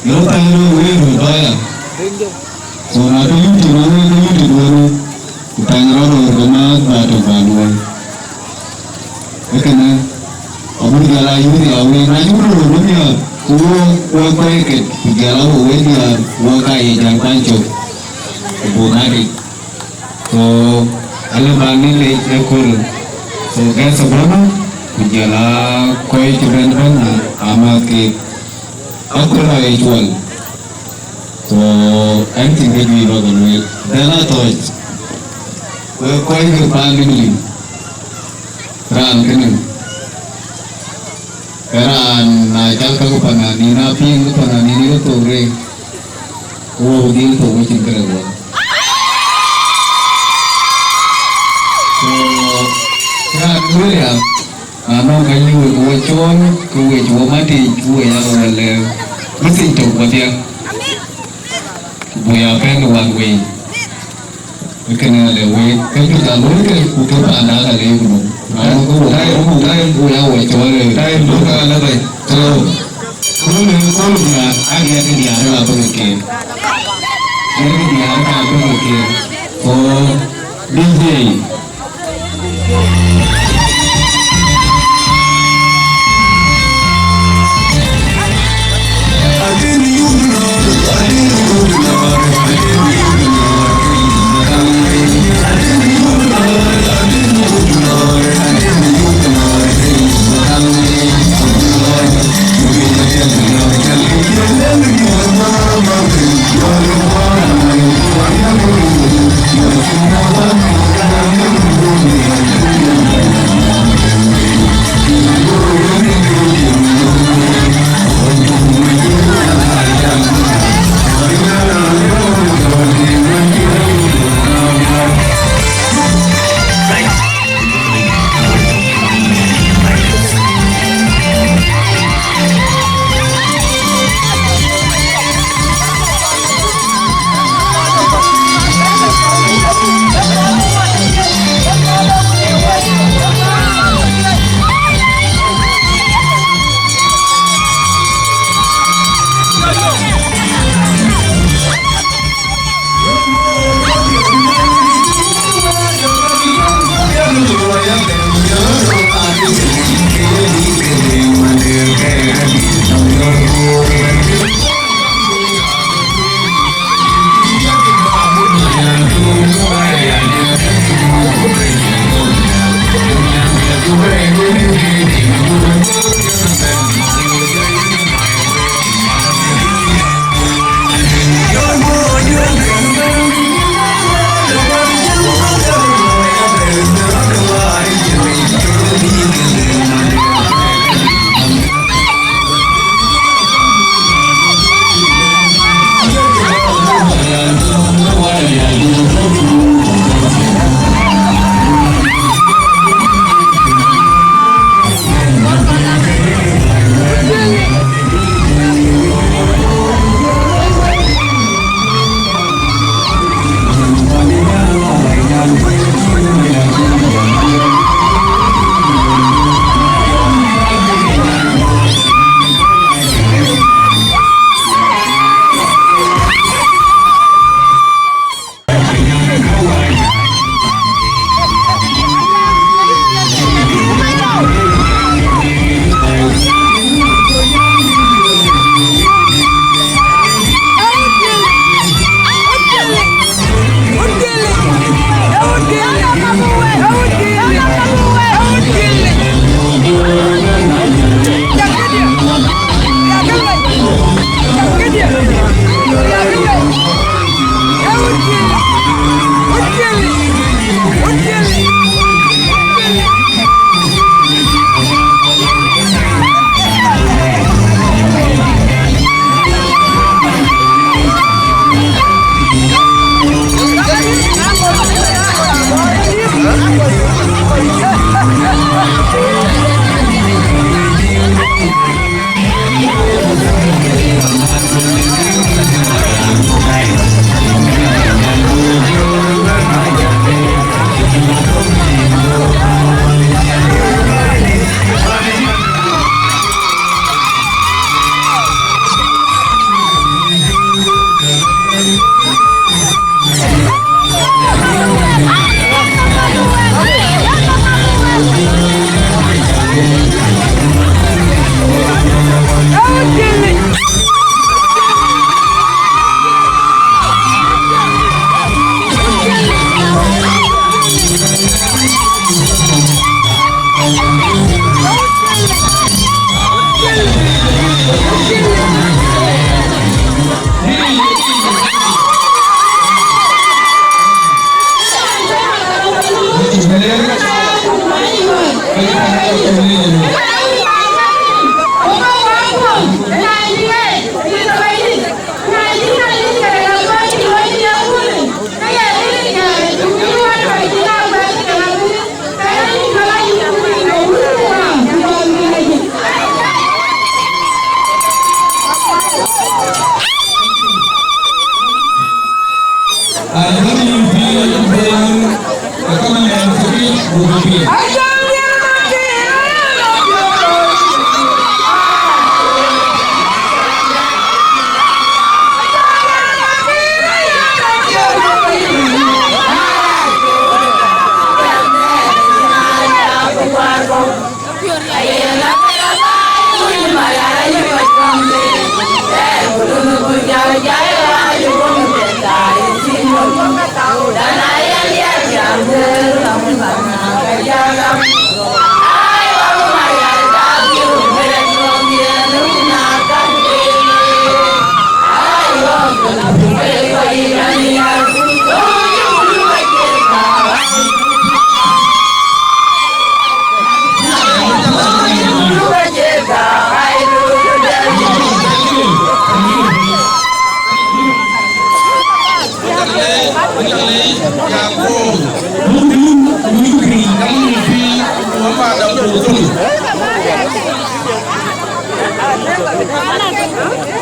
Yïn rɔt thany röör, wek röör bä ya. So na tɔ yïn tïŋ, na wek ke yïn tïŋ wënë, ku thany rɔt röör bä määth bä tök bä luɔi. Ee kënë, abuk jɔl aa yööth ya wek, na cï wut röör wën ya, ku wok, wek kɔc kɛt, ku jɔl aa wok wek diäär, wok ka ye jäl kuany cök, ku buk ŋatic. So, alë bä ŋic lec ëköölë. So, guest of honor, ku jɔl aa kɔc cï bɛ̈n bɛ̈n, amääth keek. Aköl aa ye cuɔl. So, ɛn tïŋ ke juëc bä ke lueel. Bɛ̈n a thɔ̈c. Wek kɔc ke paan Nimule. Raan kënë. Ke raan na cal ka ke pananin, na piŋ ke pananin ke thok rek. Ke wok dhil thok wecin kërɛk wok. So, raan wël ya, na nɔŋ ka yï wek wo cɔɔl, ke wec wo matic, ke wec ya wal, eh, message tök wadhia. Ku buk ya pɛ̈n one way. Kënë le wek, ke jur ka looi ke, ku ke panda ka le ku. Raan ke wo, time, time, ku ya wo cɔɔl, eh. Time, ku ka la bai. So, Kɔn ë kɔn diäär, agiɛt diäär ka bï ke. Agiɛt diäär ka bï ke. For D J.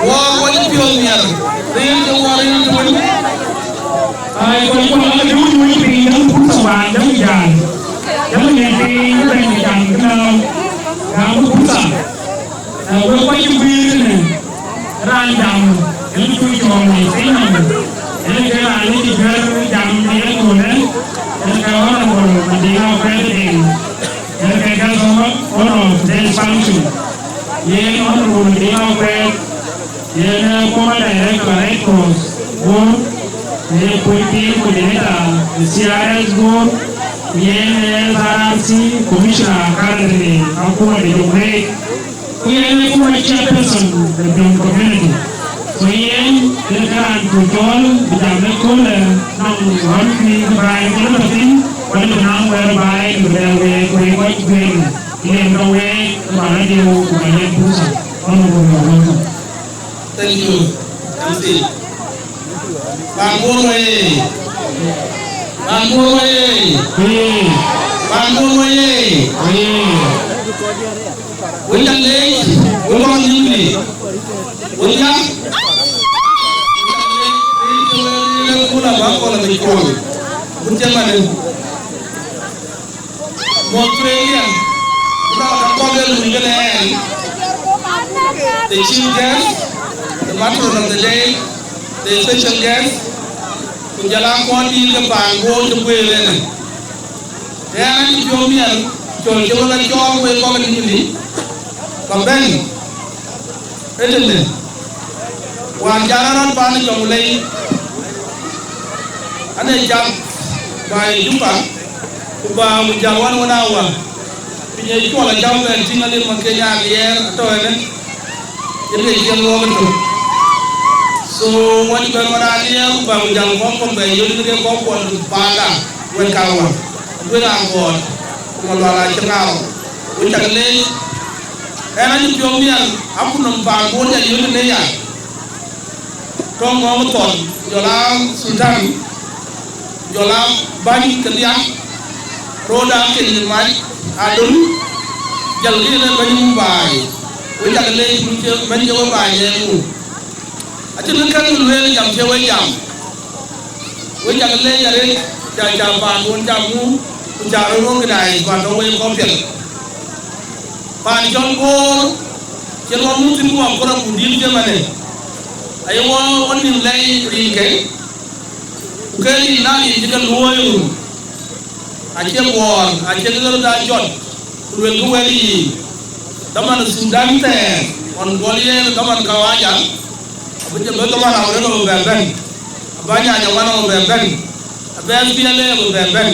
Wɔ, wɔ cï piɔ̈ɔ̈th nhial, rëër cï wɔ rëër tëwën. Ai, kɔc kuɔn aa jɔ̈ɔ̈ny wec piny, däŋ pursa wään, däŋ jäl. Däŋ yen piny, bɛ̈ny jam kënë, gam pursa. Ee, wek kɔc cï guiir tënë, raan jam, yen cuk cɔɔl në piny nɔm. Yen ke raan ë cï juɛ̈r jam në ye köölë, yen ke Honorable Madiŋ Akuɛth Deŋ. Yen ke guest of honor of today's function. Yen Honorable Madiŋ Akuɛth, yen ee former director Red Cross Bor, yen ee political coordinator në C R S Bor, yen ee S R R C commissioner currently, akuma de Jonglei. Ku yen ee former chairperson de Biom community. So yen, yen ke raan cuk cɔɔl bï jam ëköölë, nɔŋ ɣɔn kï bï baai ke lɔ tɔ̈ thïn, wala bï naŋ wɛ̈ɛ̈r baai, bï lɛ̈k week, week kɔc guiir, yen tɔ̈ week, ba lɔ diu, ku ba lɛ̈k pursa. Honorable, you are welcome. Thank you, M C. Paan Bor wei! Paan Bor wei! Wei! Paan Bor wei! Wei! Wek ca leec, wek kɔn nyuŋ ni. Wek ya. Wek ca leec, wek ca leec, wek kula ba kɔn la cuɔl. Wek ca leec. Australia, ku na ka kɔn ke luny ke lɛɛr, the chief guest, the matron of the day, the special guest, ku jɔl a kɔn dïït ke paan Bor cï guëër ënë. Ɣɛn acï piɔ̈u miɛt, cɔl cï wek a cɔɔl wek kɔc ë Nimili, ba bɛ̈n. Ëtënë, wään jal a rɔt paan ë Jɔŋlei, ane cath baai ë Juba, ku ba ku jal wan wan awa, piny ë cuɔl acä bɛ̈n tïŋ, alim ma Kenya aliɛɛr atɔ̈ ënë, yen ke cï luɔk ëtök. So, wɔ cï bɛ̈n wan aliɛɛr, ku ba ku jal kɔ̈k kɔ̈k bɛ yöt ke kɔ̈k kuɔn paanda wɛ̈t ka wä, ku raan gɔɔt, ku ma lual acï ŋaau, ku cak leec. Ɣɛn acï piɔ̈u miɛt, akutnhom paan Bor jal yöt ënë ya. Tɔŋ Ŋɔŋ Thɔn, jɔl a Sultan, jɔl a bäny ke diäk, röördä ke nyin mac adöl, jal ke yen ë bɛ̈ny muk baai. Wek cak leec, muk cï bɛ̈ny ke we baai ë muk. Acïn kë kɛ̈k lueel jam cï we jam. Wek cak leec arëët, ca, ca paan wun ca muk, ku ca röt organize, paan tɔ̈ wek kɔ̈k piɛth. Paan cɔl Bor, cïn wɔ muk thïn, ku wɔ kɔɔr abuk dïït cï ëmënë. Aye wɔ, wɔ nïm lɛi rinke, ku ke rin na rin cï ke luɔ̈ɔ̈i run. Acie guɔɔr, acie ke ɣer da jɔt, ku luelkï wɛ̈t yiic. Dhaman Thudan thɛɛr, ɣɔn guɔl yen dhaman kawaja, abï jɔ bï dhaman Awërek abï bɛ bɛ̈n, abï Anyanya Wan abï bɛ bɛ̈n, abï S P L A abï bɛ bɛ̈n.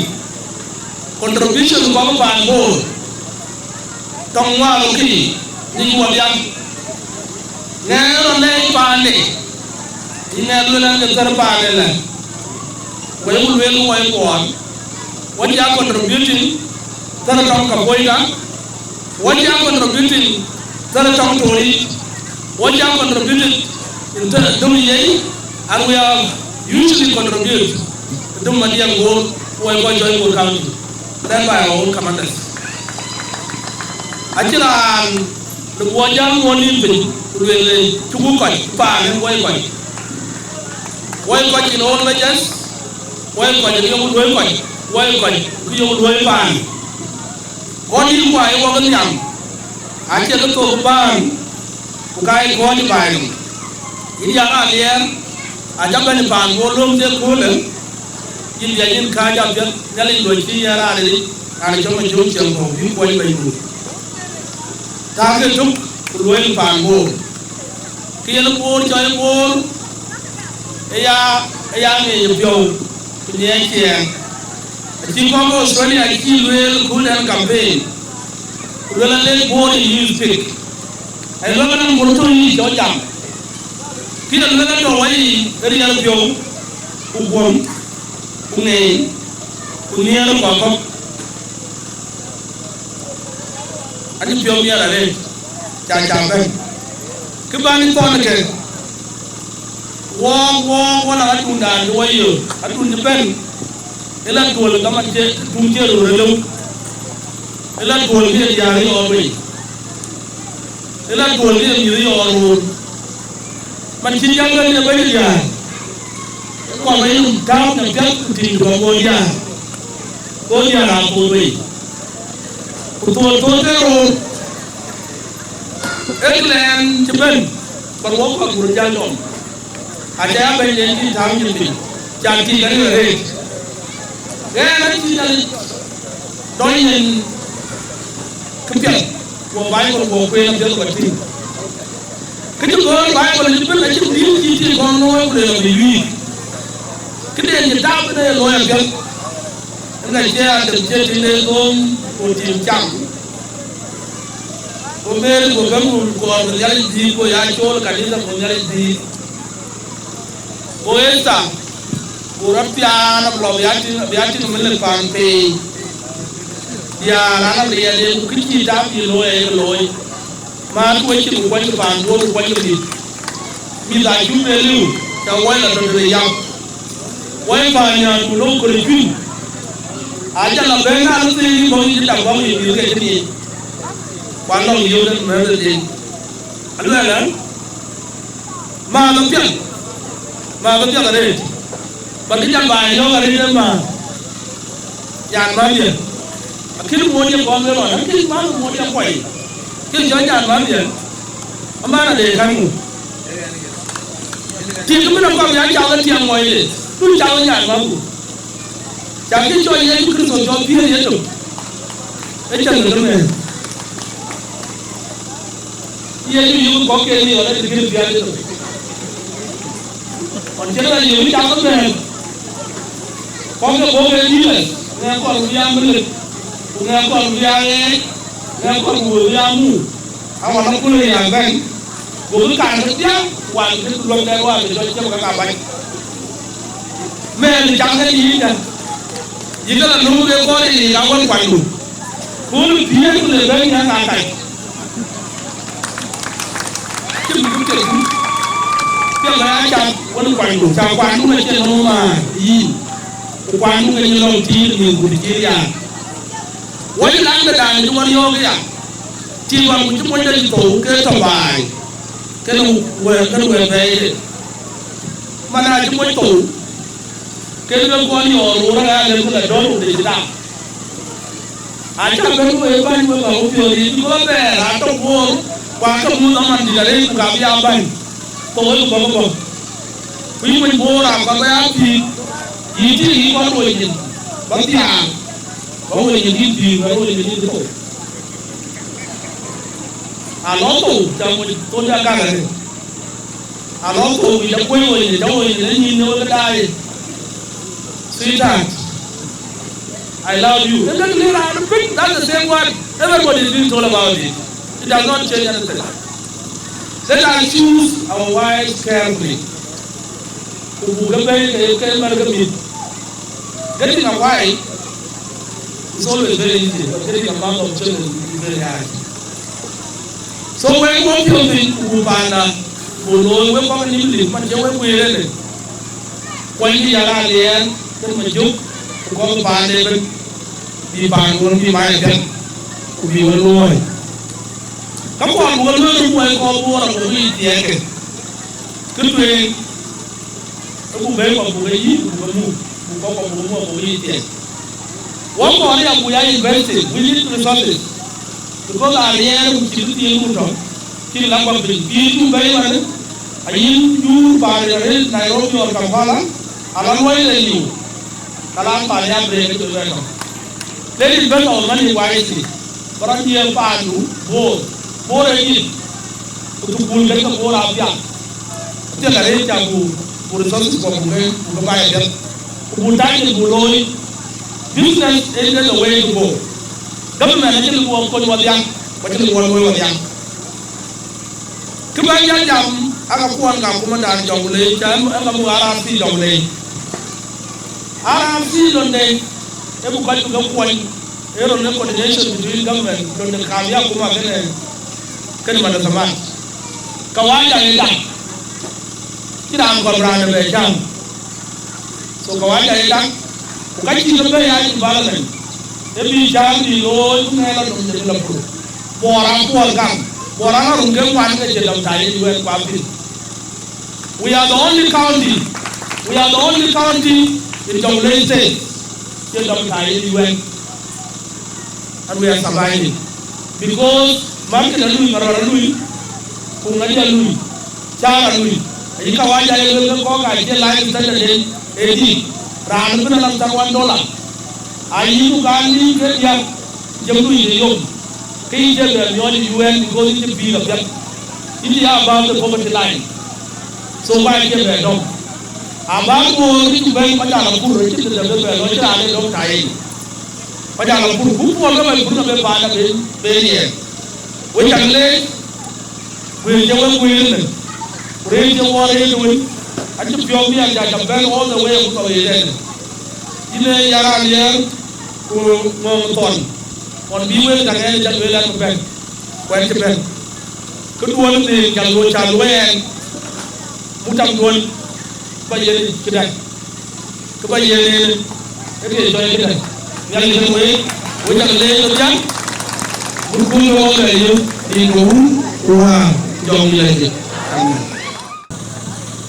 Contribution kɔ̈k paan Bor, tɔŋ ŋuan röt kï, ŋic wɔ biak. Ŋɛɛr rɔt lɛɛc paande, yïn ŋɛɛr luel an, ke thär paande lɛ. Wɛ̈i ku lueel wɛ̈i kuɔɔn, Wɔ cï a contributing thɛɛr tɔŋ Kapoeta, wɔ cï a contributing thɛɛr tɔŋ Torit, wɔ cï a contributing in thɛɛr dum yei, and we have usually contribute dum Madiang Bor, wɔ kɔc jɔi Bor County, led by our own commanders. Acïn raan lëu bï wɔ jam wɔ nïïm piny, ku lueel, cuku kɔc paan ë wɔ kɔc. Wɔ kɔc in all measures, wɔ kɔc in yök luɔi kɔc, wɔ kɔc ku yök luɔi paan. Kɔn dït kuai wɔ ke nhiam, acie ke thok paan, ku ka ye kɔc baai nɔm. Yïn yak aliɛɛr, aca bɛ̈n paan Bor lööm thie köölë, yïn bï yïn kääc apiɛth, Nhialic luɔi cï yɛn raan ë, raan cɔl Majöŋ Ciɛŋkɔ̈u, bï kuɔny bɛ̈nydu. Tääkë tök, ku luɔi paan Bor. Kë yen Bor cɔl Bor, ë ya, ë ya ŋiɛc ë piɔ̈u, ku ŋiɛc ciɛɛŋ. Acï kɔc ke Australia cï lueel kul ɛn campaign, ku lueel alek Bor in you speak. Ai lueel anɔŋ Bor tɔ̈ yï cɔl jam. Kïn a lueel atɔ̈ wɔ yï ë riɛl piɔ̈u, ku guɔ̈m, ku ŋeeny, ku nhiëër kɔc kɔ̈k. Acï piɔ̈u miɛt arëët, ca ca bɛ̈n. Kë bän thɔn ke, wɔɔk, wɔɔk, wɔ la atun daan cï wɔ yök, atun cï bɛ̈n, ë la tuöl kaman cie, tuŋ cie röör ë lëu, ë la tuöl kë ye diäär ë yɔɔr bei, ë la tuöl kë ye mïth ë yɔɔr röör. Man cï jam bɛ̈n ye bɛ̈ny diäär, kɔn bɛ̈ny nɔm tääu në piath ku tïŋ tɔ̈ go diäär, go diäär aa thol bei. Ku thol thol ke röör, ee lɛɛn cï bɛ̈n, bä ruɔk kɔc bur jäl dɔm. Aca ya bɛ̈ny den cï tääu nyin piny, ca tïŋ arëët arëët. Ɣɛn acï Nhialic dɔny nyin këpiɛth, guɔ Baibol guɔ kueen apiɛth bä tïŋ. Kë cï gɔ̈ɔ̈r Baibol ëbën acïn dhil cï tik kɔn looi ku le lɔ bï yuiir. Këden cï tap ënë ye looi apiɛth. Ëŋa cie Adam cie tïŋ de dhööm ku tim cam. Ku Meri ku bɛ̈n ku kɔɔr ku Nhialic dhïït ku ya cool kanitha ku Nhialic dhïït. Ku Esta, ku rɔt piaan abï lɔ bï ya tïŋ, bï ya tïŋ ë melik paan piny. Diäär an, aliɛɛt en, ku kë cï tap yï looi ayek looi. Maan ku wecin ku kuɔny paan Bor ku kuɔny mïth. Mïth acuk be liu, ca woi la tɔ̈ tëde yam. Woi paan nyan ku lok kɔ̈r ë cuïn. Aca la bɛ̈n na lɔ thëëi bɔ̈ yï cï dap bɔ̈ yï mïth ke cï miic. Ku anɔŋ yöök en mɛ̈thëden. Aluɛɛl ɛn, maath apiɛth, maath apiɛth arëët. Bä kë jam baai yɔ̈ɔ̈k arëët ë maath. Nyan mäthdiɛ̈, akïn muɔɔc ye kɔn ke lɔn, akïn mäth muɔɔc ye kuɔi. Kïn cɔl nyan mäthdiɛ̈, aman ade kän ŋu? Tiëŋ kë bï na kɔn ya cath ë tiɛŋ muɔɔcde, du cath ë nyan mäthku. Ca kïn cɔl Yecu Kërtho cɔl piëër yetök, ë cäŋ ë kemɛɛr. Yecu yökë kɔ̈k ke riɔl ë të kën piath ë tök. Ɣɔn cïn rɔt yök cak ëbɛ̈n, kɔ̈k ke bɔ̈ ke dïït, ŋɛk kɔn bï aa melik, ku ŋɛk kɔn bï aa ɣɛɛc, ŋɛk kɔn ku bï aa muk. Aɣɔn akul ë ya bɛ̈n, gokï kaar ke thiäŋ, wan kë luɔm dɛ̈t wäär ke cɔl cï ka ka bac. Mɛɛn cak ke dïït, yïkë la löŋ ke kɔɔr ë yic awën kuanydu. Kööl piëëth ku le bɛ̈n nya ka kac. Cï bï piɛth, piɛth aya cath wën kuanydu, ca kuanydu ŋa cïn nɔm maa yïn, ku kuanydu ŋa cïn lɔŋ tiit mïth ku cï riaak. Wɔ cï laŋ de daai cï wɔ riɔ̈ɔ̈k ya, tik wan ku cï monyde cï thou ke tɔ baai, kënë wɛ̈ɛ̈r, kënë wɛ̈ɛ̈r bɛ̈ɛ̈i de. Man acï moc thou, ke luel kɔn yɔɔr röör aya lem ke la dɔ̈ɔ̈r ku de cï dap. Acä bɛ̈n wek bäny wek aɣöö piɔ̈ɔ̈th yiic, bï kɔn bɛ̈ɛ̈r aa tɔ Bor, ku aa ke muk dhaman dït arëët, ku ka bï aa bäny, thou ë bɔ̈ ke bɔ̈. Ku yï mony Bor aa kɔn bä ya pïïr, yï tik yï kɔn woi nyin, bä thiaak, bä woi nyin dït pïïr, bä woi nyin dït thou. Alɔ thou, ca mony thou ya gak arëët. Alɔ thou, ca kuöny woi nyin, ca woi nyin ë nyin në wek daai. Sweetheart, I love you. Ënë kë raan ëbën, that's the same word. Everybody is being told about it. It does not change anything. Let us choose our wives carefully. Ku buk ke bɛ̈i ke, ke mär ke mïth. Getting a wife It's always very easy, but getting a lot of children is very hard. So wek wɔ piɔ̈u piny ku buk paanda, buk looi wek kɔc ë Nimule, man cï wek guiir ënë. Kuany bï ya raan liɛɛr, kën Majök, ku kɔc paande ëbën, bï paanduɔn bï mac apiɛth, ku bï wek luɔ̈ɔ̈i. Ka kuɔn buk wek luɔ̈ɔ̈i, kuany kɔc Bor abuk yic thiɛɛk. Kë tueŋ, ë buk bɛ̈ɛ̈i kɔc buk ke yïk, buk ke muk, buk kɔc kɔc buk ke muk abuk yic thiɛɛk. Wɔ kɔɔr ya ku ya invested, we need resources. Because a riɛɛr ku cï bï thiin ku tɔ̈, cï la kɔc piny. Pïïr cu bɛ̈ɛ̈i ëmën, ayïn jur baai arëët Nairobi or Kampala, ala luɔi le liu, ka la pan ya break ë cï bɛ tɔ̈. Let it invest our money wisely. Bä rɔt yiëë paandu Bor, Bor ë dït, ku thukul kën ke Bor apiath. Athiek arëët ca ku, ku resources kɔ̈k buk ke, buk ke baai apiɛth. Ku buk tac buk looi. Business is the way to go. Government acï lëu buk kony wadhiaŋ, ku acï lëu buk looi wadhiaŋ. Kë bä jal jam, aka kuɔn ka kumadan Jonglei, ca ɛn ka buk R R C Jonglei. R R C londe, ë buk kɔc bï ke kuɔny, ë rɔt në coordination between government, londe kam ya kuma kënë, kënë manasamat. Kawaja ë dak, cï raan kɔ̈r bï raan ë bɛ jam. So kawaja ë dak, ku ka cï ke bɛ̈ɛ̈i aa development, ë bï jam bï looi, ku ŋɛɛr la dom de bï la pur. Bor apuɔl gam, Bor ala rum ke ŋuan ke cï dɔm tai ë U N ku apil. We are the only county, we are the only county in Jonglei State, cï dɔm tai ë U N. And we are surviving. Because market alui, marɔr alui, ku ŋadi alui, caar alui. Ayï kawaja ye luel ke kɔ̈k acie life standard den ë dït. Raan bï na lam thar one dollar. Ayï ku kan ni ke diak, jëm lui de yom. Ke yï jël bɛ miɔɔc ë U N because yïn cï pïïr apiɛth. Yïn cï ya above the poverty line. So why cï bɛ dɔm? Abak Bor cï bɛ̈n kɔc ala pur, cï bï dɛm bɛ bɛ lɔ cï raan ë dɔm tai. Kɔc ala pur, ku puɔl ke bɛ̈n pur ke bɛ paan abë, bë riɛɛr. Wek cak leec, guëër cï wek guëër ënë, ku rëër cï wɔ rëër wën, acï piɔ̈u miɛt ja cam bɛ̈n all the way ku tɔ̈u ye tɛ̈në. Yïn ee ya raan liɛɛr, ku ŋɔ̈ŋ thɔn, ɣɔn bï wek daŋ ɛn jal wek ɛn bɛ̈n, ku ɛn cï bɛ̈n. Këduɔ̈n ë dhil jal luɔi ca luɔi ɛn, muk tamduɔ̈n, ba yen këdäŋ. Kë ba yen ë ke cɔɔc këdäŋ. Nhialic ë wek, wek cak leec ë thiäŋ, bï kuöc wɔ bɛ yök, rin ke Wun, ku Wäär, Jɔŋ Lɛ̈cdït. Amen.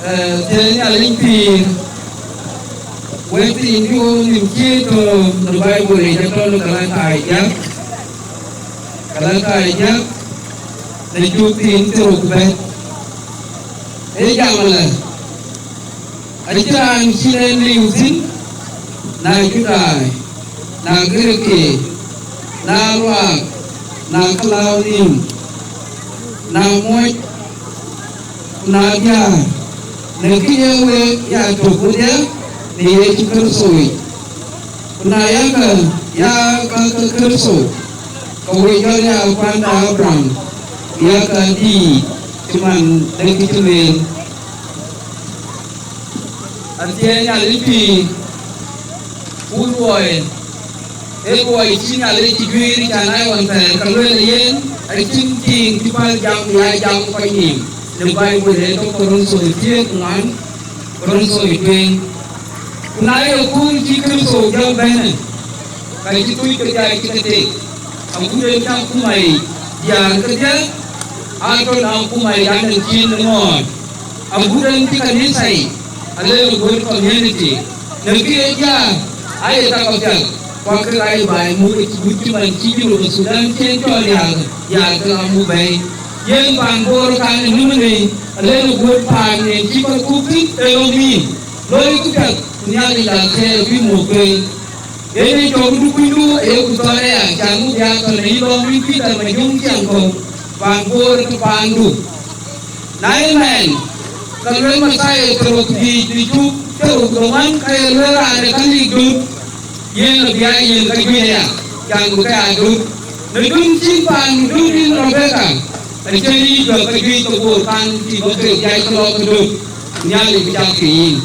Eh, thiëëc Nhialic pïïr, wek thiin cï wok nïm cï tɔ̈ në Baibul yic, atɔ̈ në Galatia jäk, Galatia jäk, në cuk thiin thiërrou ku bɛ̈t. Ee jam ëlä, acïn raan cïn en liu thïn, na Judai, na Giriki, na luaak, na kë lääu nïïm, na moc, ku na diäär, në kë ye wek ya tök wedhie në Yecu Kërtho yic. Ku na yakë ya ka ke Kërtho, ke wek jɔl ya kuanda Abraham, yakë adïït cï man de kë cï lueel. Athiëëc Nhialic pïïr, ku luɔi, ee luɔi cï Nhialic cï juëër can aa ɣɔn thɛɛr, ka lueel yen, acïn tiiŋ cï päl jam, ya jam kɔc nïïm, në Baibul ee tök Korintho ë thiëëk ŋuan, Korintho ë tueŋ. Ku na ye kööl cï Kërtho jɔl bɛ̈në, ka cï tuc kedhie cï ke tek, agut en cï akuma yic diäär kedhie, aa tɔ̈ në akuma yic anɛn cin ë ŋɔ̈ɔ̈r, agut en cï kanitha yic, alëu ë guöt community, në kë ye diäär, aye tak apiɛth, ku akek aye baai muk ë gut cï man cï Junub Thudan cï en cɔl riääk, diäär kek amuk bɛ̈ɛ̈i. Yen paan Bor kan ë Nimule, alëu ë guöt paan en cï kɔc kuk thïn ë lɔ mïïm, looi këpiɛth, ku Nhialic la thɛɛr bï muk tueŋ. Yen ë cɔk dukunydu ayeku thɔ̈l aya, can muk ya thɔ̈l në yï lɔ̈ɔ̈m yïn Peter Majöŋ Ciɛŋkɔ̈u, paan Bor ë paandu. Na ye mɛɛn, ka luel Mathayo thiërrou ku dhïc në cuk thiërrou ku dhoŋuan, ka ye luel raan ë ka lik döt, yen abï ya yen ka juëc aya, can bï ke ya döt. Në döŋ cïn paandu döt yïn Rebeka, acïn yï juäk ka juëc ke Bor kan cï bä ke jai ke lɔ ke döt, Nhialic bï cak ke yïn.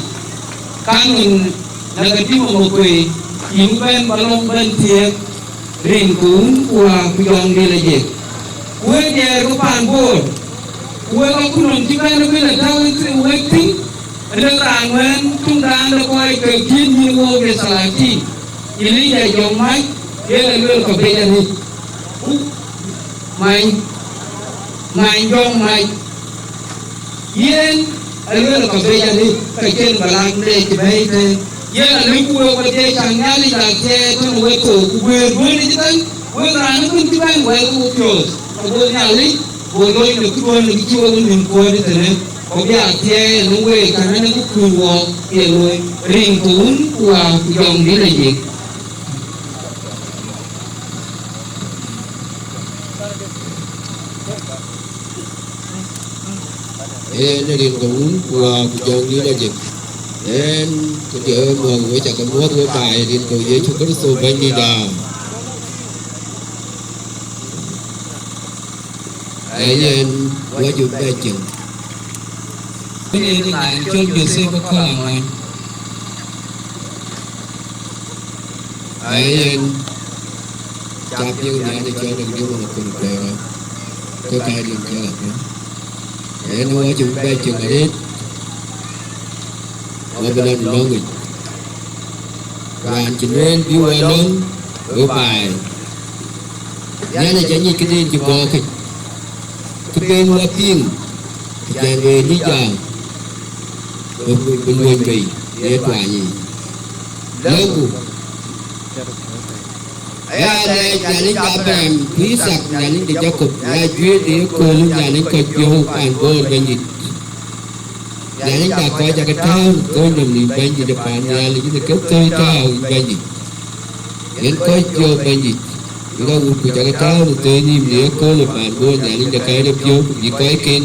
Kanun Negative ë Makuei, yïn bɛ̈n ba lɔ̈ŋ bɛ̈n thiëëk, Rin ku wun ku wäär ku jɔŋdït ajek. Ku wek diɛɛr ke paan Bor, ku wek akutnhom cï bɛ̈n ëbën ë tääu ë wek thïn, ënɔŋ raan wën tuŋdan de kɔc ke tiët nyin wook ye thalatin, Elija Jɔŋ Mac, yen ë luel kɔ̈k bec arëët. Ku many, many Jɔŋ Mac. Yen ë luel kɔ̈k bec arëët, ka cïn bä lak de cï bɛ̈ɛ̈i tëën. Yen alëu ku wek wedhie, cäŋ Nhialic la thiɛɛi tënë wek thook, ku guëër duöönë cï bɛ̈n, wek raan ëbën cï bɛ̈n, wek ku piɔ̈ɔ̈th, ago Nhialic, go looi në këduön në kë cï wek nïm kuɔ̈ɔ̈t tënë, ku bï a thiɛɛi në week, kän në kë kuc wɔɔk ye looi, rin ku wun ku wäär ku jɔŋdït ajek. Yen rin ke wun ku wäär ku jɔŋdït ajek. Yen këdiɛ̈ wek muɔ̈th, wek ca ke muɔ̈th wek baai, rin ke Yecu Kërtho Bɛ̈nydït aa. Ee yen, wɔ cuk bɛ cieŋ. Yen ë raan cɔl Joseph Akol Aŋuan. Ee yen, ca piŋ Nhialic cɔl ë Juma Akol Kuɛɛr, ke ka rin cɔl Akol. Yen wɔ cuk bɛ cieŋ arëët, wɔ bï lɔ në lɔ̈ŋ yic. Raan cï lueel bï wɔ lɔ̈ŋ, wek baai. Nhialic anyic këden cï gɔɔk yic, kë ben wɔ piŋ, cän wek Elija, bï, bï luɔny bei, ye tuany yiic. Lɔ̈ŋku, aya lɛɛc Nhialic de Abraham, ku Ithak, Nhialic de Jakop, aya juëc de yeköölë, Nhialic kɔc piɔ̈u paan Bor Bɛ̈nydït. Nhialic da kɔc ca ke tääu në thööc nɔm nïïm Bɛ̈nydït ë paan Nhialic, yïn ë ke thööc tääu yïn Bɛ̈nydït. Yen kɔc piɔ̈u Bɛ̈nydït, yïn ka wut ku ca ke tääu në thööc nïïm në yeköölë paan Bor, Nhialic de kɛ̈ɛ̈c de piɔ̈u, bï kɔcken,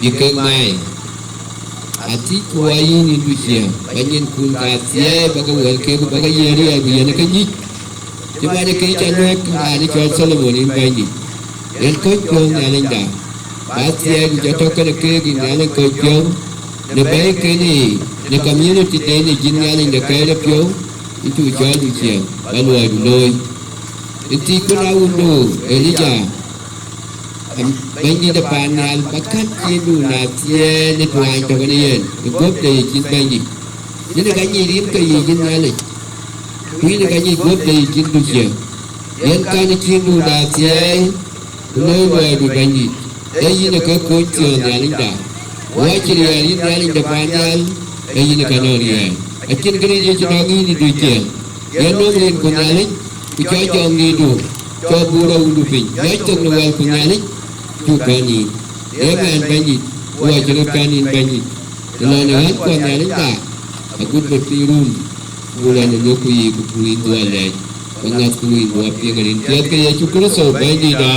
bï kek maai. Athiëcku wɔ yïn, yïn du ciëŋ, ba nyinkun ka thiɛɛi, ba ke wɛ̈l kek, ba ke yiëër riɛl, ku yen ë ke nyic. Cï man ë kë ca luɛ̈k raan ë cɔl Tholomon yïn Bɛ̈nydït, yen kɔc piɔ̈u Nhialicda, ba thiɛɛi ku jɔ tɔ̈ kënë keek yïn Nhialic kɔc piɔ̈u, në bɛ̈ɛ̈iken ë, në community den ë yïn Nhialic de kɛ̈ɛ̈c de piɔ̈u, yïn cuk cɔl du ciëŋ, ba luɔidu looi. Ë thiëcku na wundu Elija, Bɛ̈nydït ë paan nhial, ba kän ciëëŋdu na thiɛɛi në tuany tɔ̈ kenë yen, ë guöp de yic yïn Bɛ̈nydït. Yïn ë ka nyic rin ke yic yïn Nhialic, ku yïn ë ka nyic guöp de yic yïn du ciëŋ. Yen kän ciëëŋdu na thiɛɛi, ku looi luɔidu Bɛ̈nydït. Ee yïn ë ke kony thiɔ̈ɔ̈ŋ Nhialicda. Wɔ cï riɛl yïn Nhialic de paan nhial, ee yïn ë ka nɔŋ riɛl. Acïn këriëëc ë cï nɔŋ yïn ë du ciëŋ. Yen nööm rinku Nhialic, ku cɔl jɔŋdïïtdu, cɔl buur awundu piny, miɔc thok në wɛlku Nhialic, cuk kän yïn. Amen Bɛ̈nydït, ku acï röt kän yïn Bɛ̈nydït. Të lɔ në ɣänkuɔ Nhialicda, agut bï piny rum, ku lɔ në luökku yiic, ku bï yïn dhuɔl lɛɛc, ku ŋäthku yïn bï wɔ piŋ rin piɛth ke Yecu Kërtho Bɛ̈nydïtda.